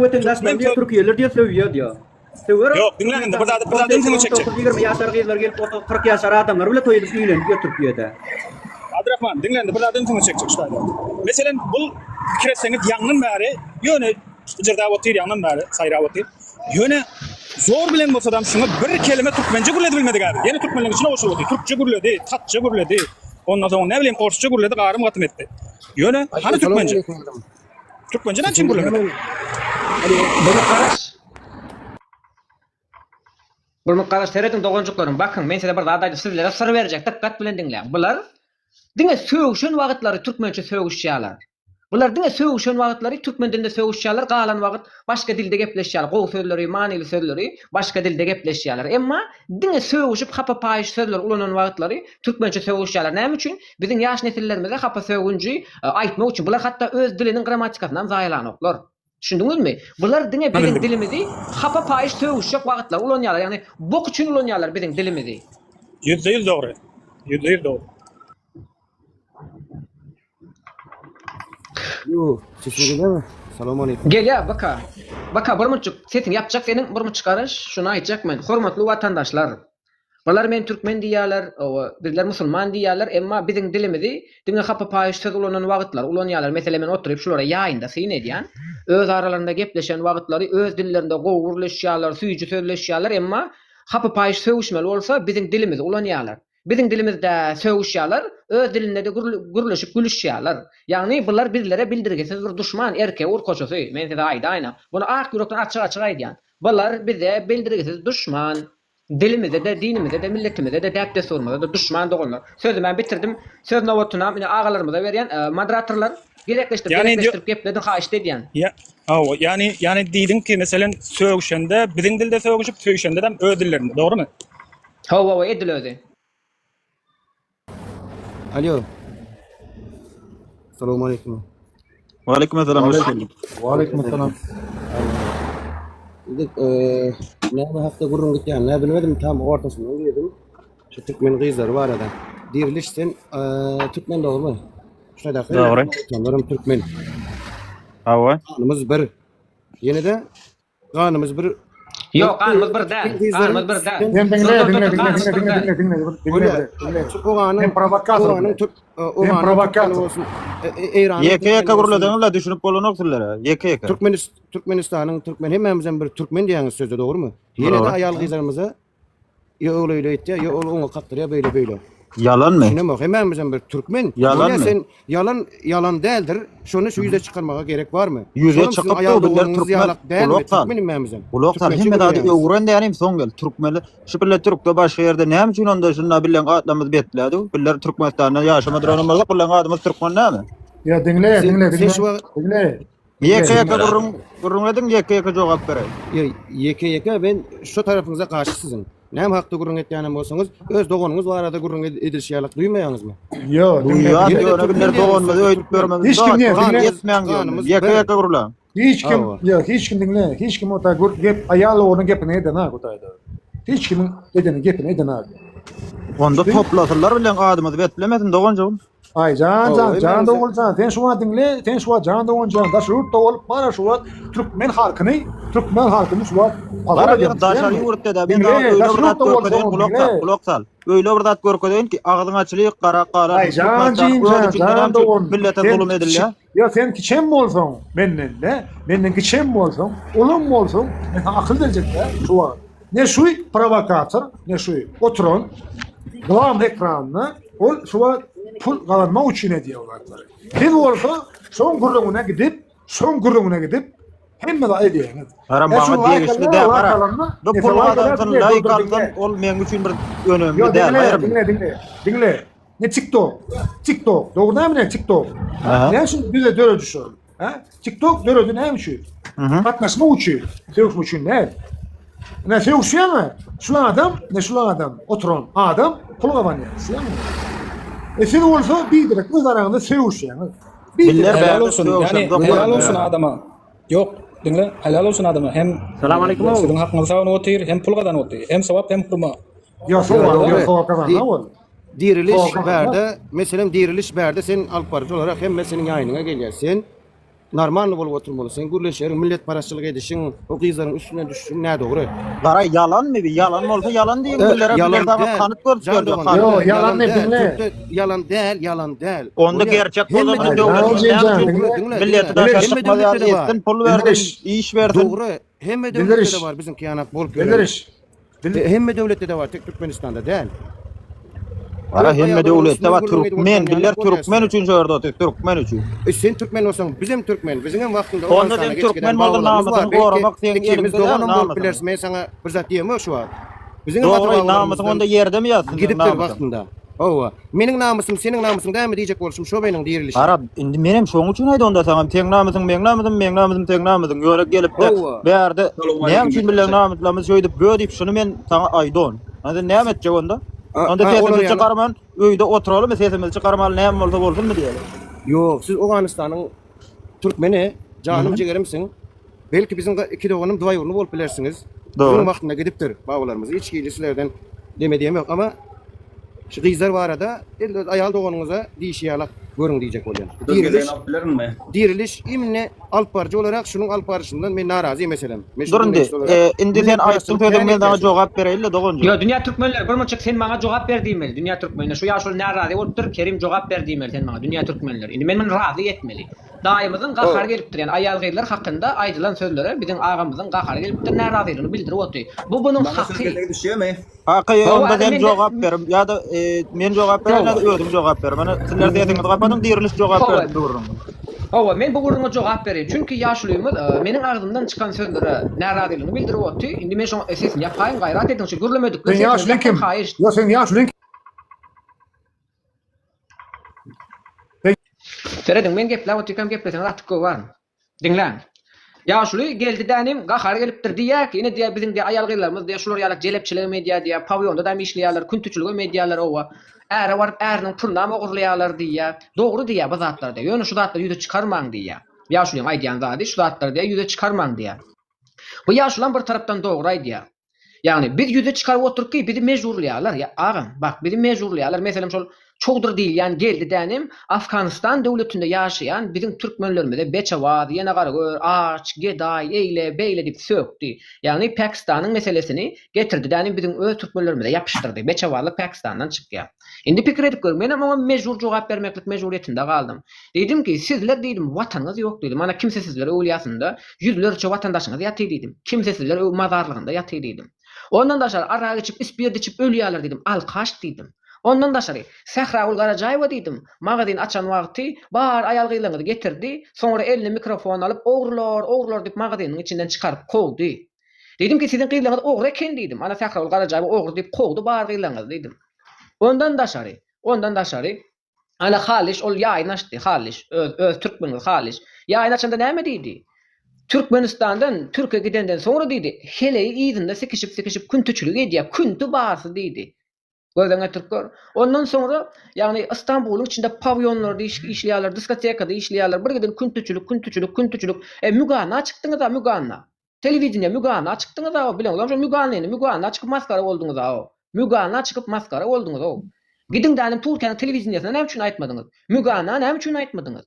Wetendaşlarym diýýär, türkiýeler diýýär, söýýär diýýär. Söwer. Ýok, diňläň indi, bir zady, bir zady ünsüňi çekjek. 20 ýaşar gyzlar gelip 30-40 ýaşar adamlar bile toý edip öýlenip ýoturyp ýörde. Abdyrahman, diňle indi, bir zady ünsüňi çekjek şu taýda. Meselem, bul pikir etseňiz ýaňdan bäri ýöne jyrdap otyr, ýaňdan bäri saýrap otyr. Ýöne zor bilen bolsadam şuňa bir kelime türkmençe gürledip bilmedik häzir. Ýene türkmenleriň içine goşulyp otyr. Türkçe gürledi, tatça gürledi. Ondan soň näbileyim orsça gürledi, garym gatym etdi. Ýöne hany türkmençe? Türkmençe näme üçin gürlemedi? Bunu garaş. Bunu garaş serediň doganjyklarym bakyň men size bir zat aýdyp sizlere syr berjek dykgat bilen diňläň. Bular diňe sögüşen wagytlary türkmençe sögüşýärler. Bular diňe sögüşen wagtlary türkmen dilinde sögüşýärler, galan wagt başga dilde gepleşýärler, gowy sözleri, manyly sözleri başga dilde gepleşýärler. Emma diňe sögüşip hapa paýyş sözleri ulanan wagtlary türkmençe sögüşýärler. Näme üçin? Biziň ýaş nesillerimize hapa sögünji aýtmak üçin. Bular hatda öz diliniň grammatikasynam zaýalanoklar. Düşündiňizmi? Bular diňe biziň dilimizi hapa paýyş sögüşjek wagtlary ulanýarlar. Ýagny bok üçin ulanýarlar biziň dilimizi. %100 dogry. %100 dogry. Ýo, sesim gelýärmi? Salam aleýkum. Gelýär, baka. Baka, bir munçuk sesiňi ýapjak seniň, bir munçuk garaş, şuny aýtjak men. Hormatly watandaşlar! Bular men türkmen diýýärler, owa, bizler musulman diýýärler, emma biziň dilimizi diňe hapa-paýyş söz ulanan wagtlary ulanýarlar. Meselem, men oturyp şulara ýaýynda syn edýän. Öz aralarynda gepleşen wagtlary öz dillerinde gowy gürleşýärler, süýji sözleşýärler, emma hapa-paýyş sögüşmeli bolsa biziň dilimizi ulanýarlar. Biziň dilimizde sögüşýärler, öz dilinde-de gürleşip gülüşýärler. Ýagny bular bizlere bildirgisiz bir duşman, erkek urkaçysy, men size aýdaýyn-a. Muny ak ýürekden açyk-açyk aýdýan. Bular bize bildirgisiz duşman. Dilimize-de, dinimize-de, milletimize-de, däp-dessurymyza-da duşman doganlar. Sözümem bitirdim. Söz nobatynam ine agalarymyza berýän. Moderatorlar, gezekleşdirip, gezekleşdirip geplediň haýyşt edýän. Ýa, hawa, ýagny, ýagny diýdiň ki, meselem, sögüşende biziň dilde sögüşip, söýüşendedem öz dillerinde, dogrymy? Hawa hawa edil özi. Alo. Salowmaleýkim. Waleýkim essalam hoş geldiň. Waleýkim essalam. Indi eee näme hakda gürrüň gitýänini bilmedim, tam ortasyndan girdim. Şu türkmen gyzlary barada. Diriliş sen eee türkmen dogrymy? Şuňadaky Dogry. Türkmenlerim türkmen. Hawa. Ganymyz bir. Ýene-de Ganymyz bir. Ýok, ganymyz bir däl. Ganymyz bir däl. Sen diňle, diňle, diňle, diňle, diňle, diňle, diňle, diňle, diňle. Oganyň Sen prowokator. Oganyň türk Sen prowokator. Eýranyň Ýeke ýeke gürleseňizler düşünip bolanok sizlere. Ýeke ýeke. Türkmenis Türkmenistanyň türkmen hemmämizem bir türkmen diýýäňiz sözde dogrymy? Ýene-de aýal gyzlarymyza Ýa ol öýle etýär, ýa ol oňa kakdyrýar beýle beýle. Ýalanmy? Düşünemok, hemmämizem bir türkmen. Ýalanmy? Bolýa sen ýalan ýalan däldir. Şony şu ýüze çykarmaga gerek barmy? Ýüze Şolam siziň çykyp aýal dur, bizler doganyňyz türkmen. ýalak dälmi? Gulak sal. Türkmen hemmämizem. Gulak sal, Türkmençe hemme zady gürleýäňiz. öwren dänim soň gel. Türkmenler şu bile türkde başga ýerde näme üçin onda şunda bilen atlamyz betlädi? Bizler Türkmenistanda ýaşama duranymyz bolsak, bilen adymyz türkmen näme? Ýa diňle, Sen diňle, sen diňle. şu wagt Diňle. Ýeke ýeke gürrüň gürrüň ediň, ýeke ýeke jogap bereýin. Ýa ýeke ýeke men şu tarapyňyza garşy siziň. Näme hakda gürrüň etýänem bolsaňyz, öz doganyňyz barada gürrüň edilişi ýalyk duýmaýaňyzmy? Ýo, diňle. Duýýas, Ýene-de ýöne türkmen bizler diýýäňiz doganymyzy sözde öýdüp türkmen. ýörmemiz Hiç kim zat. diýen, Gan diňle. etmäň diýen. Ganymyz Ýeke bir. ýeke gürläň. Hiç kim, Hawa. ýo, hiç kim diňle. Hiç kim ota gür gep aýal oglunyň gepini eden ha gutaýda. Hiç kimiň edeni gepini eden ha. Onda toplasynlar bilen adymyzy betlemesin doganjygym. Aý jan jan Hawa, jan hemmämiz doguljan sen şu wagt diňle sen şu wagt jan doganjan daşary ýurtda bolup mana şu wagt türkmen halkyny türkmen halkyny şu wagt pazar Gara edýän bir daşary düşýäňmi? ýurtda da men Diňle saňa öýle daşary bir zat ýurtda görkezeýin bolsaň gulak sal diňle. gulak sal. Öýle bir zat görkezeýin ki agzyň açylyk gara galar. Aý jan Türkmenistanyň jigim öz jan içinde jan näme üçin dogan millete sen zulum kiçi edilýär? ýa sen kiçem bolsaň menden de menden kiçem bolsaň ulam bolsaň men saňa akyl berjek dä şu wagt. Ne şu prowokator, ne şu oturan glam ekranda ol şu wagt pul gazanmak üçin edýär o zatlary. Siz bolsa şoň gürrüňine gidip, şoň gürrüňine gidip hemme zat edýäňiz. Gara E şu maňa laýk degişli alýar, däl laýk gara. alanda, Bu e pul sen laýk alýar, gazansyn, diňle, laýk dur, dur, alsyn, diňle. ol meň üçin bir önemli Ýok, däl, diňle, baýram. diňle, diňle, diňle. Ne TikTok? TikTok. Dogry dälmi ne TikTok? Aha. Näme üçin bize döredi şol? Ha? TikTok döredi näme üçin? Gatnaşmak üçin, sögüşmek üçin däl. Ne sögüşýärmi? Şul adam, ne şul adam, oturan adam pul gazanýar, düşünýärmi? E siz bolsa biderek öz araňyzda sögüşýäňiz. Biller Helal bärde olsun. Ýani sögüşemzok helal bolanda. olsun adama. Ýok, diňle, helal olsun adama. Hem Salam aleyküm. siziň hakyňyzy sagynyp otyr, hem pul gazanyp otyr. Hem sogap, hem hurma. Ýa Ýa sogap, ýa dogry. sogap gazanma ol. Diriliş Sogap gazanma. bärde, meselem diriliş bärde sen alyp baryjy olarak hemme seniň ýaýynyňa gelýär. Sen. Normalny bolup oturmaly. Sen gürleşeriň, milletparazçylyk edişiň, o gyzlaryň üstüne düşüşiň nädogry. Gara ýalanmy bi? Ýalan bolsa ýalan diýiň billere Ýalan biller saňa däl. kanyt Jan görkezdi dogan, kanyt. Ýo, ýalan ýalan ne däl. diňle. Türkde ýalan däl, ýalan däl. Onda Bolýar. gerçek Hemme bolsa muny döwletde döwletimiz Ýa, näme Jan, üçin diňle. Diňle, milleti diňle. daşa Hemme çykmaz ýaly döwletde de bar. etsin, pul bersin, Bildiriş. iş bersin. Dogry. Hemme döwletde Bildiriş. de bar biziňki ýanak bolup ýören. Bildiriş. Dil Hemme döwletde de bar, tek Türkmenistanda däl. Gara Öz hemme aýallaryň döwletde üstüne bar gürrüň edip türkmen, oturan biller ýanak bolýar türkmen size. üçin şu ýerde otyr, türkmen üçin. E sen türkmen bolsaň, bizem türkmen. Biziňem wagtynda Onda Owganystana sen geçip türkmen giden bolsaň babalarymyz bar. namysyňy Belki goramak seň ikimiz eliňde däl doganam bolup namysyňy. bileris. Men saňa bir zat diýemok şu wagt. Biziňem Dogry, namysyň ata-babalarymyzdan onda ýerdemi ýatsyn seň gidipdir namysyň? wagtynda. Hawa. Meniň namysym seniň namysyň dälmi diýjek bolşum şo meniň dirilişim. Gara, indi menem şoň üçin aýda onda saňam seň namysyň meň namysym, meň namysym seň namysyň. Ýöne gelipde Hawa. bärde näme Salowmaleýkim üçin bilen gepleşek. namyslamyz şeýdip bö diýip şuny men saňa aýdon. Onda näme etjek onda? A, Onda a, olar sesimizi ýaly. çykarman öýde oturalymy sesimizi çykarmaly näme bolsa bolsunmy diýeli. Ýok, siz Owganystanyň türkmeni, janym jigerimsiň. Belki biziň iki doganym dwaýurny bolup bilersiňiz. Dogry. Biziň wagtynda gidipdir babalarymyz. Hiç hili sizlerden neme diýem ýok. Ama şu gyzlar barada edil öz aýal doganyňyza diýşi ýalak görüň diýjek bolýan. Söz Diriliş, gezegini alyp bilerinmi? diriliş imine alyp baryjy olarak şunuň alyp baryşyndan men narazy meselem. Men şu Dur indi, jurnalist olarak e, indi sen aýtdyň milletparazçylyk sözüňi kän men saňa etýär. jogap bereýin-le doganjyk. Ýo dünýä türkmenleri bir munçak sen maňa jogap ber diýmeli dünýä türkmenleri şu ýaşuly närazy bolupdyr Kerim jogap ber diýmeli sen maňa dünýä türkmenleri indi men muny razy etmeli Daýymyzyň gahary gelipdir ýani aýal gyzlar hakynda aýdylan sözlere biziň agamyzyň gahary gelipdir närazylygyny bildirip oty bu bunuň Maňa söz haky. gezegi düşýärmi? Haky Hawa onda hadi sen men jogap ber ýa-da e, men jogap bereýin ýa-da özüň jogap ber. Mana sizler sesiňizi gapadyň diriliş jogap Hawa. bersin bu gürrüňe. Hawa men bu gürrüňe jogap bereýin. Çünki ýaşulymyz meniň agzymdan çykan sözlere närazylygyny bildirip oty. Indi men şoň sesini ýapaýyn gaýrat ediň şu gürlemedikler Sen sesini ýaşulyň ýapyň kim? haýyşt. Ýa sen ýaşulyň Serediň men gepläp otyrkam gepleseňiz artyk gowy barmy? Diňläň. Ýaşuly geldi dänim gahary gelipdir diýýär ki ine diýýär biziň diýýär aýal gyzlarymyz diýýär şular ýalak jelepçiligem edýär diýýär pawýonda dam işleýärler küntüçiligem edýärler owa äre baryp äriniň pulunam ogurlaýarlar diýýär dogry diýýär bu zatlar diýýär ýöne şu zatlary ýüze çykarmaň diýýär ýaşulyň aýdýan zady şu zatlary diýýär ýüze çykarmaň diýýär bu ýaşulam bir tarapdan dogry aýdýar Ýagny biz ýüze çykaryp oturyp ki bizi mejburlaýarlar. Ýa agam, bak bizi mejburlaýarlar. Meselem şol Çowdur diýilýän geldi dänim Afganistan döwletinde ýaşaýan biziň türkmenlerimize beçewaz, ýene garagör, aç, gedaý, eýle, beýle diýip sökdi. Ýagny Pakistanyň meselesini getirdi dänim biziň öz türkmenlerimize ýapyşdyrdy. Beçewazlyk Pakistandan çykýar. Indi pikir edip görüň, menem oňa mejbur jogap bermeklik mejburyýetinde galdym. Diýdim ki, sizler diýdim, watanyňyz ýok diýdim. Ana kimsesizler öwlüýasynda ýüzlerçe watandaşyňyz ýatyr diýdim. Kimsesizler öw mazarlygynda ýatyr diýdim. Ondan daşary arak içip, ispirt içip ölýärler diýdim. Alkaş diýdim. Ondan daşary Sähragül Garajaýewa diýdim, magazin açan wagty bar aýal-gyzlaryňyzy getirdi, soňra eline mikrofon alyp ogrular, ogrular diýip magazynyň içinden çykaryp kowdy. Diýdim ki, siziň gyzlaryňyz ogry eken diýdim. Ana Sähragül Garajaýewa ogry diýip kowdy bar gyzlaryňyzy diýdim. Ondan daşary, ondan daşary Ana Halyş ol ýaýyn açdy, Halyş, öz öz türkmeniňiz Halyş. Ýaýyn açanda näme diýdi? Türkmenistandan Türkiýä gidenden soňra diýdi, heleýi yzynda sikişip-sikişip küntüçilik edýär, künti barsy diýdi. Gözleňe getirip gör. Ondan soňra, ýagny Istanbulyň içinde pawýonlarda işleýärler, diskotekada işleýärler, bir giden küntüçilik, küntüçilik, küntüçilik. E, Müganna çykdyňyz-a, Müganna. Telewideniýä Müganna çykdyňyz-a, bileňizok şo Mügannyny, Müganna çykyp masgara bolduňyz-a. Müganna çykyp masgara bolduňyz-ow. Gidiň dänim Türkiýäniň telewideniýesine näme üçin aýtmadyňyz? Müganna näme üçin aýtmadyňyz?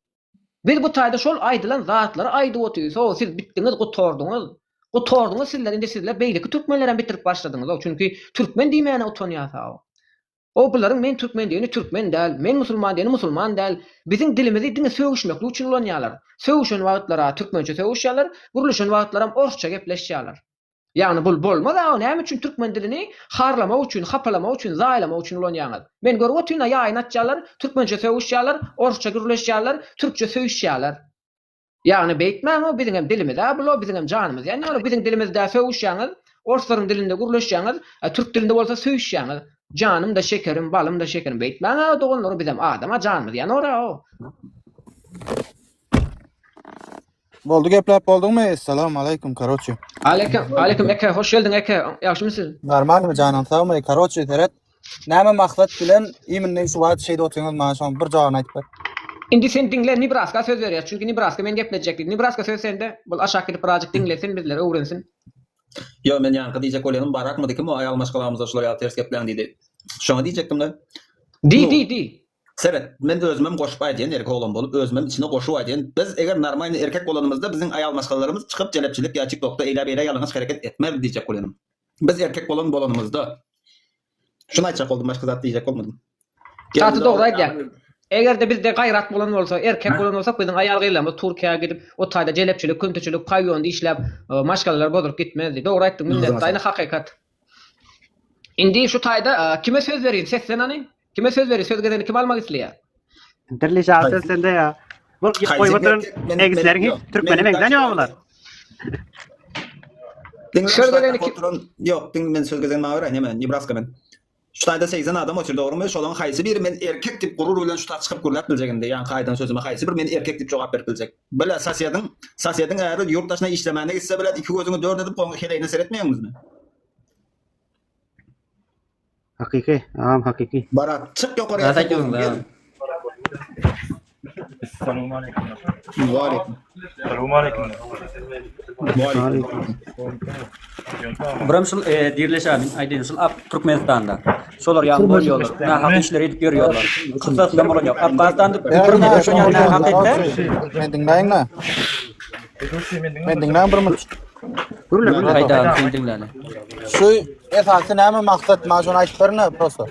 Biz bu taýda şol aýdylan zatlary aýdyp otyrys-ow, siz bitdiňiz, gutardyňyz. Gutardyňyz sizler, indi sizler beýleki türkmenlerem bitirip başladyňyz-ow, çünki türkmen diýmäne utanýas-ow. O bularyň men türkmen diýeni türkmen däl, men musulman diýeni musulman däl. Biziň dilimizi diňe sögüşmeklik üçin ulanýarlar. Sögüşen wagtlara türkmençe sögüşýärler, gürleşen wagtlaram orsça gepleşýärler. Ýagny bul bolmaz aga näme üçin türkmen dilini harlamak üçin, hapalamak üçin, zaýalamak üçin ulanýaňyz. Men görüp otyryn-a ýaýyn açýarlar, türkmençe sögüşýärler, orsça gürleşýärler, türkçe söýüşýärler. Ýagny beýtmäň-ow biziňem dilimiz-ä bul-ow biziňem janymyz ýanýar-ow biziň dilimizde sögüşýäňiz, orslaryň dilinde gürleşýäňiz, a türk dilinde bolsa söýüşýäňiz. Janym-da şekerim, balym-da şekerim beýtmäň-ow doganlar bizem adam-a janymyz ýanor-ow. Boldy gepläp bolduňmy? Essalamu aleýkum karoçi. Aleýkum, aleýkum eke, hoş geldiň eke, ýagşymy siz? Normalmy janyň sagmy? Karoçi seret. Näme maksat bilen iminne şu wagt şeýdip otyňyz maňa şoň bir jogabyny aýdyp ber. Indi sen diňle Nebraska söz berýäs çünki Nebraska men gepletjek diýdi. Nebraska söz sende. Bul aşak gidip birazjyk diňlesin bizleri öwrensin. Ýok men ýaňky diýjek bolýanym Barakmydy kim o aýal maşgalamyzda şular ýaly ters gepläň diýdi. Şoňa diýjekdimle. Diý Nu diý diý. Seret, men özümem goşup aýdýan erkek oglan bolup özümem içine goşup aýdýan biz eger normalny erkek bolanymyzda biziň aýal maşgalalarymyz çykyp jelepçilik ýa tiktokda eýle beýle ýalaňaç hereket etmezdi diýjek bolýanym. Biz erkek bolan bolanymyzda. Şuny aýtjak boldum başga zat diýjek bolmadym. Gaty dogry aýdýaň. Egerde bizde gaýrat bolan bolsa, erkek bolan bolsak biziň aýal gyzlarymyz Türkiýä gidip o taýda jelepçilik, küntiçilik, paýonda işläp maşgalalar bozulyp gitmezdi. Dogry aýtdyň minnetdar ine hakykat. Indi şu taýda kime söz berin seslen hany? Kime söz berin söz gezegini kim almak isleýär? Diriliş abi söz sende ya. Bu goýup oturan egisleriň hiç türkmene meňzän ýok bular. Diňle Söz şu gezegini taýda kim oturan ýok diňle men söz gezegini maňa beräýin heme Nebraska men. Şu taýda 80 adam otyr dogrymy? Şolaryň haýsy biri men erkek diýip gurur bilen şu taýda çykyp gürläp biljek indi ýaňky aýdan sözüme haýsy bir men erkek diýip jogap berip biljek. Bile sosediň sosediň äri ýurt daşyna işlemäne gitse bile iki gözüňi dört edip oň heleýine seretmeýäňizmi? Hakyky, agam hakyky. Barat çyk ýokary Zat erkek aýtýaň bolsun gel. Salowmaleýkim. Waleýkim. Salowmaleýkim. Waleýkim. Buram şul e, dirleş abi aýdyn şul ap Türkmenistanda. Şolar ýaly bolýarlar. Nahak işleri edip ýörýärler. Kysasynda bolan ýok. Afganistanda bir şoň ýaly nahak etse. Men diňläýin-le. Men diňläýin bir minut. Gürle gürle. Aýdagyn sen diňläli. Şu esasy näme maksat maňa şony aýdyp berine prosta.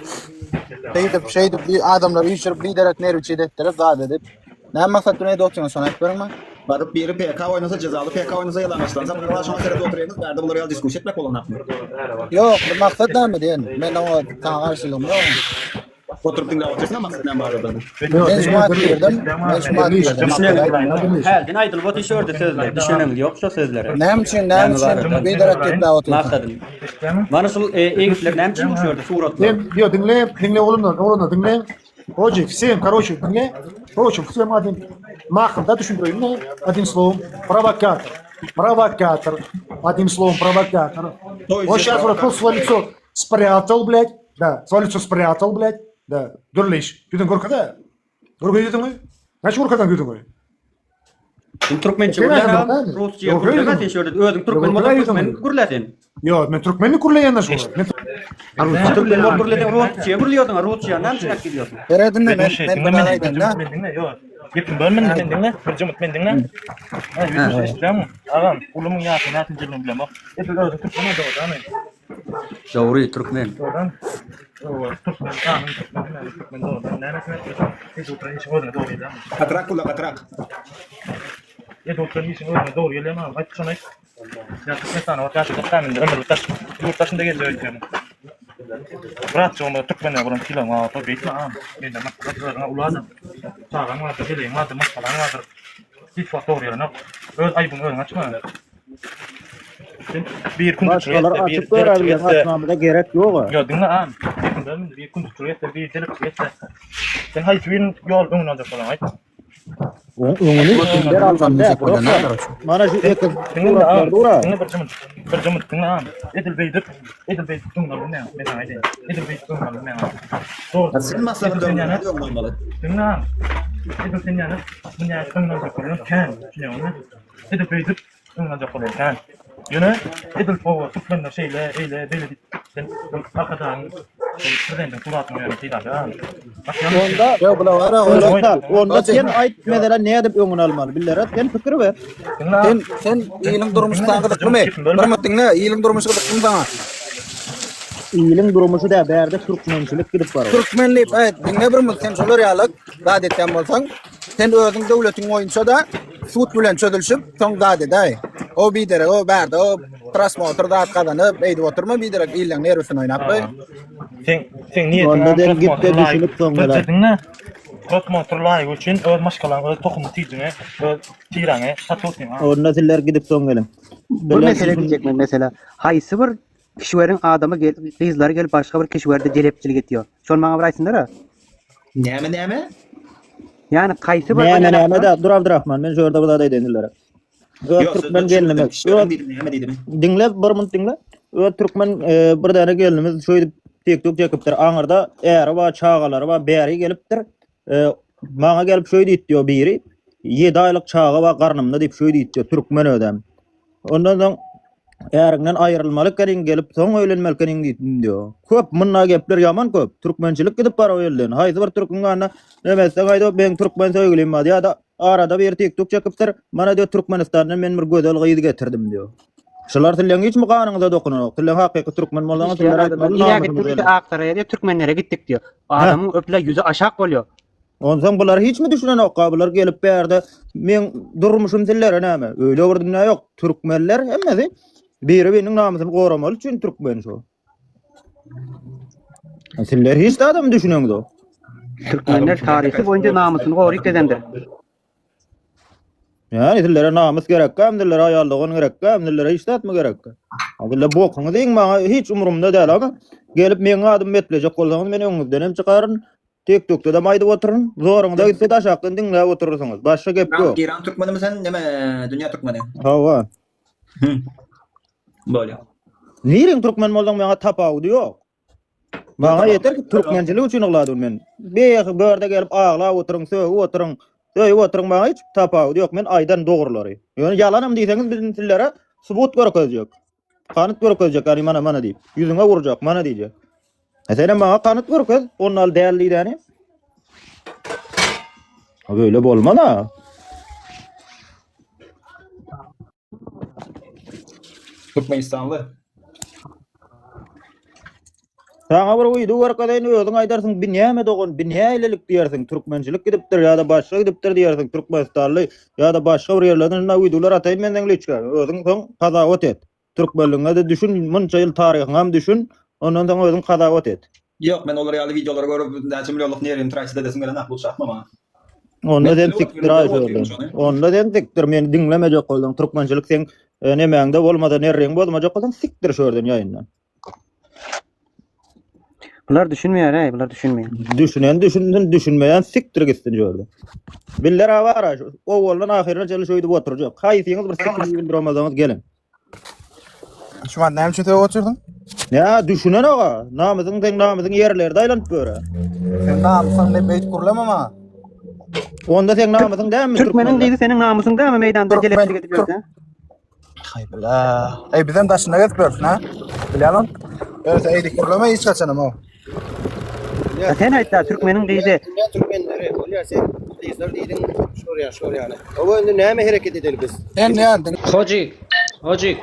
Şeýdip şeýdip bir adamlary üýşürip biderek nerwiçi etdirip zat edip. Näme maksat bilen edip otyrsyňyz şony aýdyp beriň maňa. Baryp biri PK oýnasa jezaly PK oýnasa ýalaňaçlansa bular şoňa seredip otyrýaňyz bärde bular ýaly diskussiýa etmek bolanakmy? Ýok, bu maksat näme diýen. Men oňa saňa garşylygym ýok. Oturyp diňläp otyrsyň maksat näme barada. Men şu wagt girdim. Men şu wagt girdim. Düşüneňiz. Hälden aýdylyp otyr şu ýerde sözler. Düşüneňiz ýok şo sözlere. Näme üçin, näme üçin biderek gepläp otyrsyň? Maksadym. Mana şul e, egisler näme üçin şu ýerde suratlar? Sen diyor dinle, dinle oğlumdan, oğlumdan dinle. Hoca, всем, короче, dinle. Короче, всем один махом, да, düşündireyim ne? Одним словом, провокатор. Провокатор. Одним словом, провокатор. Он сейчас вот свое лицо спрятал, блядь. Да, свое лицо спрятал, блядь. Да, Dürleş. Ýüzüň görkede. Görke ýüzüňi. Näçe görkeden ýüzüňi? Sen türkmençe gürläň, rusça gürleme sen şöyle özüň türkmen bolsaň türkmen gürle sen. Ýok, men türkmenlik gürleýän şu. Men türkmen bolup gürleseň rusça gürleýärsiň, rusça näme üçin aýdyp gelýärsiň? Beredin men men bir aýdayyn da. Ýok. Gepim bölmedin men diňle. Bir jumut men diňle. Ha, ýüzüň eşitýäňmi? Agam, ulumyň ýaşy näçinji ýylyny bilemok. Edil özüň türkmen dogrudanmy? Dogry, türkmen. Dogrudan. Türkmen, kanun türkmen, türkmen dogrudan. Näme etmek? Hiç oturan işiň özüne dogry gelýärmi? Gatyrak gürle gatyrak. Edil oturan işiň özüne dogry gelýärmi? Aýt şony aýt. Ýa Türkmenistana baryp ýaşajak däl indi ömürlik daş ýurt daşynda gezjek öýtýämi? Bratjygym türkmenler bolan sylagyň bar bolsa beýtme agam. Mende maslahat özüňe uly adam. Çagaň bardyr, heleýiň bardyr, maşgalaň bardyr. Hiç wagt dogry gelenok. Öz aýbyňy özüň açma. Sen bir gün Başgalar açyp göräbilýän açmamyza gerek ýoga. Ýok diňle agam. Bir gün etse, bir jelepçilik etse. Sen haýsy birini ýol öňüne aljak bolaň aýt. Öňüni kimler alsam dä, Mana şu eki suratlar dura. Diňle bir jymyt. Bir jymyt diňle agam. Edil beýdip, edil beýdip öňüne alynmaýar. Men saňa aýdaýyn. Edil beýdip öňüne alynmaýar. Dogry. Sen maslahat öňüne almaly. Diňle agam. Edil sen ýaly, bu ýaly öňüne aljak bolýan kän. Düşünýäňmi? Edil beýdip öňüne aljak bolýan kän. Ýöne edil gowy türkmenler şeýle, eýle, beýle diýip sen Arkadagyň prezidentiň suratyny goýan peýdasy bar. Onda Ýok, bular bar, onda onda sen aýt mesela nädip öňüni almaly? Billere sen pikir ber. Sen sen iliň durmuşy saňa gyzyklymy? Bir minut diňle, iliň durmuşy gyzyklymy saňa? Iliň durmuşy dä, bärde türkmençilik gidip barýar. Türkmen diýip, aýt, diňle bir minut, sen şolar ýaly zat etýän bolsaň, Sen özüň döwletiň boýunça-da sud bilen çözülişip, soň zat edäý. O biderek, o bärde o prosmotr zat gazanyp, eýdip oturma biderek illeň nerwisini oýnap goý. Seň seň niýetiň Onda den gitde düşünip soň geler. Diňle. Prosmotr laýyk üçin öz maşgalaňy, öz tohum tijiňi, öz tiräňi satyp otyrň. Onda sizler gidip soň geliň. Bir mesele diýjek men mesela. Haýsy bir kişweriň adamy gyzlary gelip başga bir kişwerde jelepçilik etýär. Şony maňa bir aýtsynlara. Näme näme? Ýani kaýsy bir Näme näme da dur Abdurrahman men şu ýerde bir zat aýdaýyn sizlere. Öz türkmen gelnimiz. Öz näme diýdim? Diňle bir minut diňle. Öz türkmen e, bir däne gelnimiz şeýdip TikTok çekipdir. Aňyrda äri bar, çagalary bar, bäri gelipdir. E, maňa gelip şeý diýip diýýär biri. 7 aýlyk çaga bar garnymda diýip şeý diýip diýýär türkmen özem. Ondan soň. Äriňden aýrylmaly ekeniň gelip soň öýlenmeli ekeniň diýdim diýo. Köp munda gepler ýaman köp. Türkmençilik gidip bar o elden. Haýsy bir türküň ganyna neme etseň aýdyp meň türkmen söýgülim bar ýa-da arada bir tiktok çekipdir. Mana diýo Türkmenistandan men bir gözel gyz getirdim diýo. Şular sileň hiçmi ganyňyza dokunanok. Sileň hakyky türkmen bolsaňyz sizler aýtmaly Nirä namysymyz gitdik belent. Aksaraýa diýip türkmenlere gitdik diýo. Adamyň öple ýüzi aşak bolýar. Onsoň bular hiçmi düşünenokka bular gelip bärde meň durmuşym sillere näme? Öýle bir dünýä ýok. Türkmenler hemmesi biri-biriniň namysyny goramaly üçin türkmen şu. Siller hiç zadam düşüneňzok. Türkmenler taryhy boýunça namysyny goryp gezendir. Ýani sillere namys gerekkä, sillere aýal dogan gerekkä, sillere hiç zatmy gerekkä? Siller bokuňyzy iň maňa hiç umurumda däl ama gelip meň adymy betlejek bolsaňyz men öňüňizden hem çykaryn. TikTokda-da aýdyp oturyn. Zoruňyza gitse-de aşakdan diňläp oturarsyňyz. Başga gep ýok. Eýran türkmenimi sen, neme dünýä türkmeni? Hawa. Bolýar. Niriň türkmen bolsaň maňa tapawudy ýok. Maňa ýeter ki türkmençilik üçin ygladym men. Beýe börde gelip aglap oturyň, sögüp oturyň, söýüp oturyň maňa hiç tapawudy ýok. Men aýdan dogrulary. Ýöne ýalanam diýseňiz biz sizlere subut görkezjek. Kanyt görkezjek, ýagny mana mana diýip. Ýüzüňe urjak, mana diýjek. E senem maňa kanyt görkez, ondan däl diýdäni. Ha böyle bolmaz-a. Türkmenistanly. Saňa bir wideo görkezeýin, özüň aýdarsyň, bi näme dogan, bi nälelik diýersiň, türkmençilik gidipdir ýa-da başga gidipdir diýersiň, türkmenistanly ýa-da başga bir ýerlerden şunda wideolar ataýyn men seň liçka, özüň soň kazawat et. Türkmenligiňe-de düşün, munça ýyl taryhyňam düşün, ondan soň özüň kazawat et. Ýok, men olar ýaly wideolary görüp näçe millionlyk nerwimi traçit edesim gelenok, lutşy atma maňa. Onda sen sikdir aý şöyle. Onda sen sikdir meni diňlemejek bolsaň türkmençilik seň e, nemäňde bolmasa nerriňi bozmajak bolsaň sikdir şu ýerden ýaýyndan. Bular düşünmeýär äý, bular düşünmeýär. Düşünen düşünsin, düşünmeýän sikdir gitsin şu ýerden. Biller awara owaldan ahyryna çenli şöýdüp oturjak. Haýsyňyz bir sikdir bildirmezňiz geliň. Şu an näme üçin sögüp otyrsyň? Ýa düşünen oga, namysyň seň namysyň ýerlerde aýlanyp ýöre. Sen namysyň ne beýt gürleme maňa. Onda seň namysyň dälmi Türkmeniň gyzy seniň namysyň dälmi meýdanda jelepçilik edip ýörse? Haý bila. Eý bizem daşynda gezip ýörüs, ha? Bilýäňmi? Ýöne sen eýdik gürleme hiç haçanam o. Ya sen aýtda türkmeniň gyzy. Dünýä türkmenleri bolýar sen gyzlar diýdiň şor ýa şor ýaly. Owa indi näme hereket edeli biz? Sen näme? Hojik, Hojik.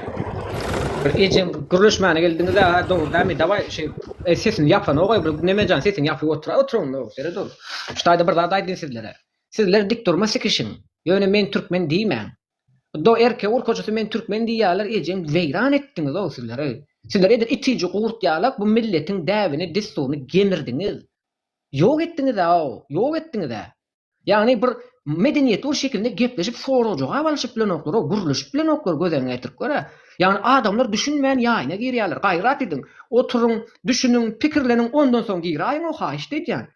Bir ejem gürleşmäne geldiňiz-ä, ha dogry dämi? Dawaý şeý e, sesini ýapanok-aý bir Nemejan sesini ýapyp otur, oturyň dogry seret ol. Şu taýda bir zat aýdyn sizlere. Sizler dik durma sikişiň. Ýöne men türkmen diýmäň. Do erkek urkaçysy men türkmen diýýärler ejeň weýran etdiňizow sizler eý. Sizler edil itiji gurt ýalak bu milletiň däbini dessuryny gemirdiňiz. Ýok etdiňizäow, ýok etdiňizä. Ýagny bir medeniýetli bir şekilde gepleşip sorag jogap alyşyp bilenoklar-ow, gürleşip bilenoklar göz öňüňe getirip gör-ä. Ýagny adamlar düşünmän ýaýyna girýärler. Gaýrat ediň, oturyň, düşüniň, pikirleniň ondan soň giräýiň-ow haýyşt edýän.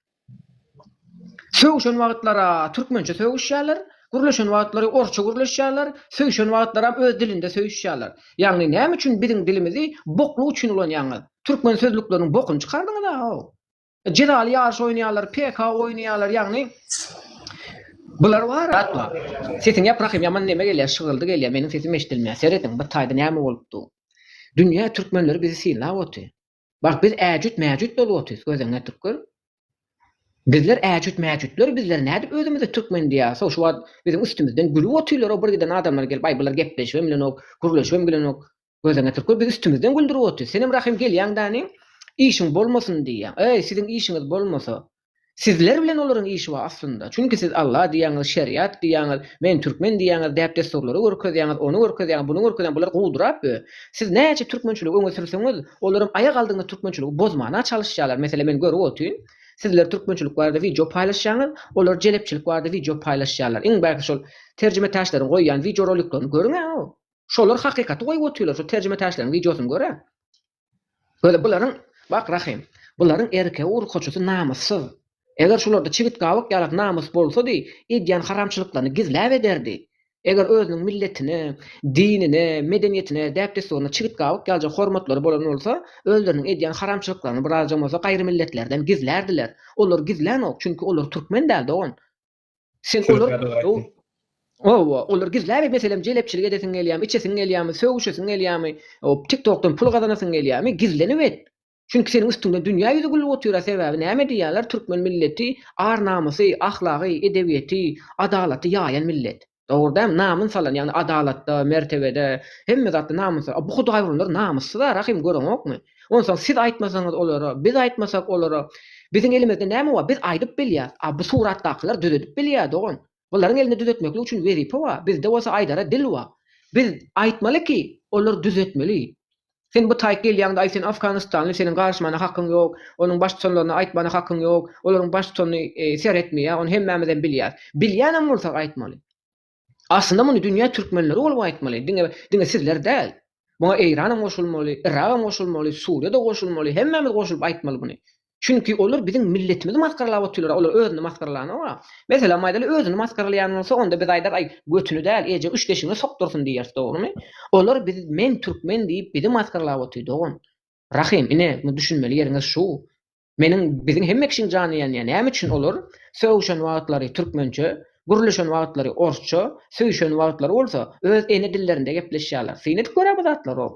Sögüşen wagtlara türkmençe sögüşýärler, gürleşen wagtlary orsça gürleşýärler, söýşen wagtlaram öz dilinde söýüşýärler. Ýagny näme üçin biziň dilimizi bokluk üçin ulanýaňyz? Türkmen sözlükleriniň bokuny çykardyňyz-a-ow. Jezaly ýaryş oýnaýarlar, PK oýnaýarlar, ýagny bular bar. Atma. Sesiňi ýap Rahym ýaman neme gelýär, şygyrdy gelýär, meniň sesim eşidilmeýär. Serediň, bir taýda näme bolup dur. Dünýä türkmenleri bizi synlap otyr. Bak biz äjüt-mäjüt bolup otyrys, göz öňüne getirip gör. Bizler äjüt-mäjütler, bizler nädip özümize türkmen diýýäris, şu wagt biziň üstümizden gülüp otyrlar, o bir giden adamlar gelip, aý bular gepleşibem bilenok, gürleşibem bilenok. Göz öňüne getirip gör, biz üstümizden güldürip otyr. Senem Rahym gelýäň däni, işiň bolmasyn diýýäň. Eý, siziň işiňiz bolmasa, Sizler bilen olaryň işi bar aslynda. Çünki siz Allah diýýäňiz, şeriat diýýäňiz, men türkmen diýýäňiz, däp-dessurlary görkezýäňiz, ony görkezýäňiz, buny görkezýäňiz, bular gowdurap ýör. Siz näçe türkmençiligi öňe sürseňiz, olaram aýak aldygyna türkmençiligi bozmana çalyşýarlar. Meselem men görüp otyryn, sizler türkmençilik barada wideo paýlaşýaňyz, olar jelepçilik barada wideo paýlaşýarlar. Iň bärki şol terjimetäçleriň goýýan wideoroliklerini görüň-ä. Şolar hakykaty goýup otyrlar, şol terjimetäçleriň wideosyny gör-ä. Göze bularyň, bak Rahym, bularyň erkegi urkaçysy namyssyz. Eger şularda çigit gabyk ýalak namys bolsady, edýän haramçylyklaryny gizläp ederdi. Eger özüniň milletine, dinine, medeniýetine, däp-dessuryna çigit gabyk ýalyja hormatlary bolan bolsa, özleriniň edýän haramçylyklaryny birazjagam bolsa gaýry milletlerden gizlärdiler. Olar gizlänok, çünki olar türkmen däl dogan. Sen olar. Hawa, olar gizläp meselem jelepçilik edesiň gelýärmi, içesiň gelýärmi, sögüşesiň gelýärmi, TikTokdan pul gazanasyň gelýärmi, gizlenip et. Çünki seniň üstüňden dünýä ýüzi gülüp otyr-a sebäbi näme diýýärler türkmen milleti ar-namysy, ahlagy, edebiýeti, adalaty ýaýan millet. Dogry dälmi? Namyn salan, ýagny adalatda, mertebede, hemme zatda namyn salan. A bu hudaýhorlar namyssyz-a Rahym göreňokmy? Onsoň siz aýtmasaňyz olara, biz aýtmasak olara, biziň elimizde näme bar? Biz aýdyp bilýäs. A bu suratdakylar düzedip bilýär dogan. Bularyň elinde düzetmeklik üçin wezipe bar, bizde bolsa aýdara dil bar. Biz aýtmaly ki, olar düzetmeli. Sen bu taýyk gelýäňde aý sen afganistanly seniň garyşmana hakyň ýok, onuň baştutanlaryna aýtmana hakyň ýok, olaryň baştutany seretmeýär, ony hemmämizem bilýäs. Bilýänem bolsak aýtmaly. Aslynda muny dünýä türkmenleri bolup aýtmaly, diňe diňe sizler däl. Muňa Eýranam goşulmaly, Yragam goşulmaly, Suriýa-da goşulmaly, hemmämiz goşulyp aýtmaly muny. Çünki olar biziň milletimizi masgaralap otyrlar, olar özüni masgaralanog-a. Meselem aýdaly, özüni masgaralaýan bolsa, onda biz aýdarys, aý, götüni däl, eje üç deşigine sokdursyn diýeris, dogrumy? Olar biz, men türkmen diýip bizi masgaralap otyr, dogan. Rahym, ine, muny düşünmeli ýeriňiz şu. Meniň, biziň hemme kişiň jany ýanýar. Näme üçin olar sögüşen wagtlary türkmençe, gürleşen wagtlary orsça, söýüşen wagtlary bolsa öz ene dillerinde gepleşýärler. Syn edip gör-ä bu zatlary.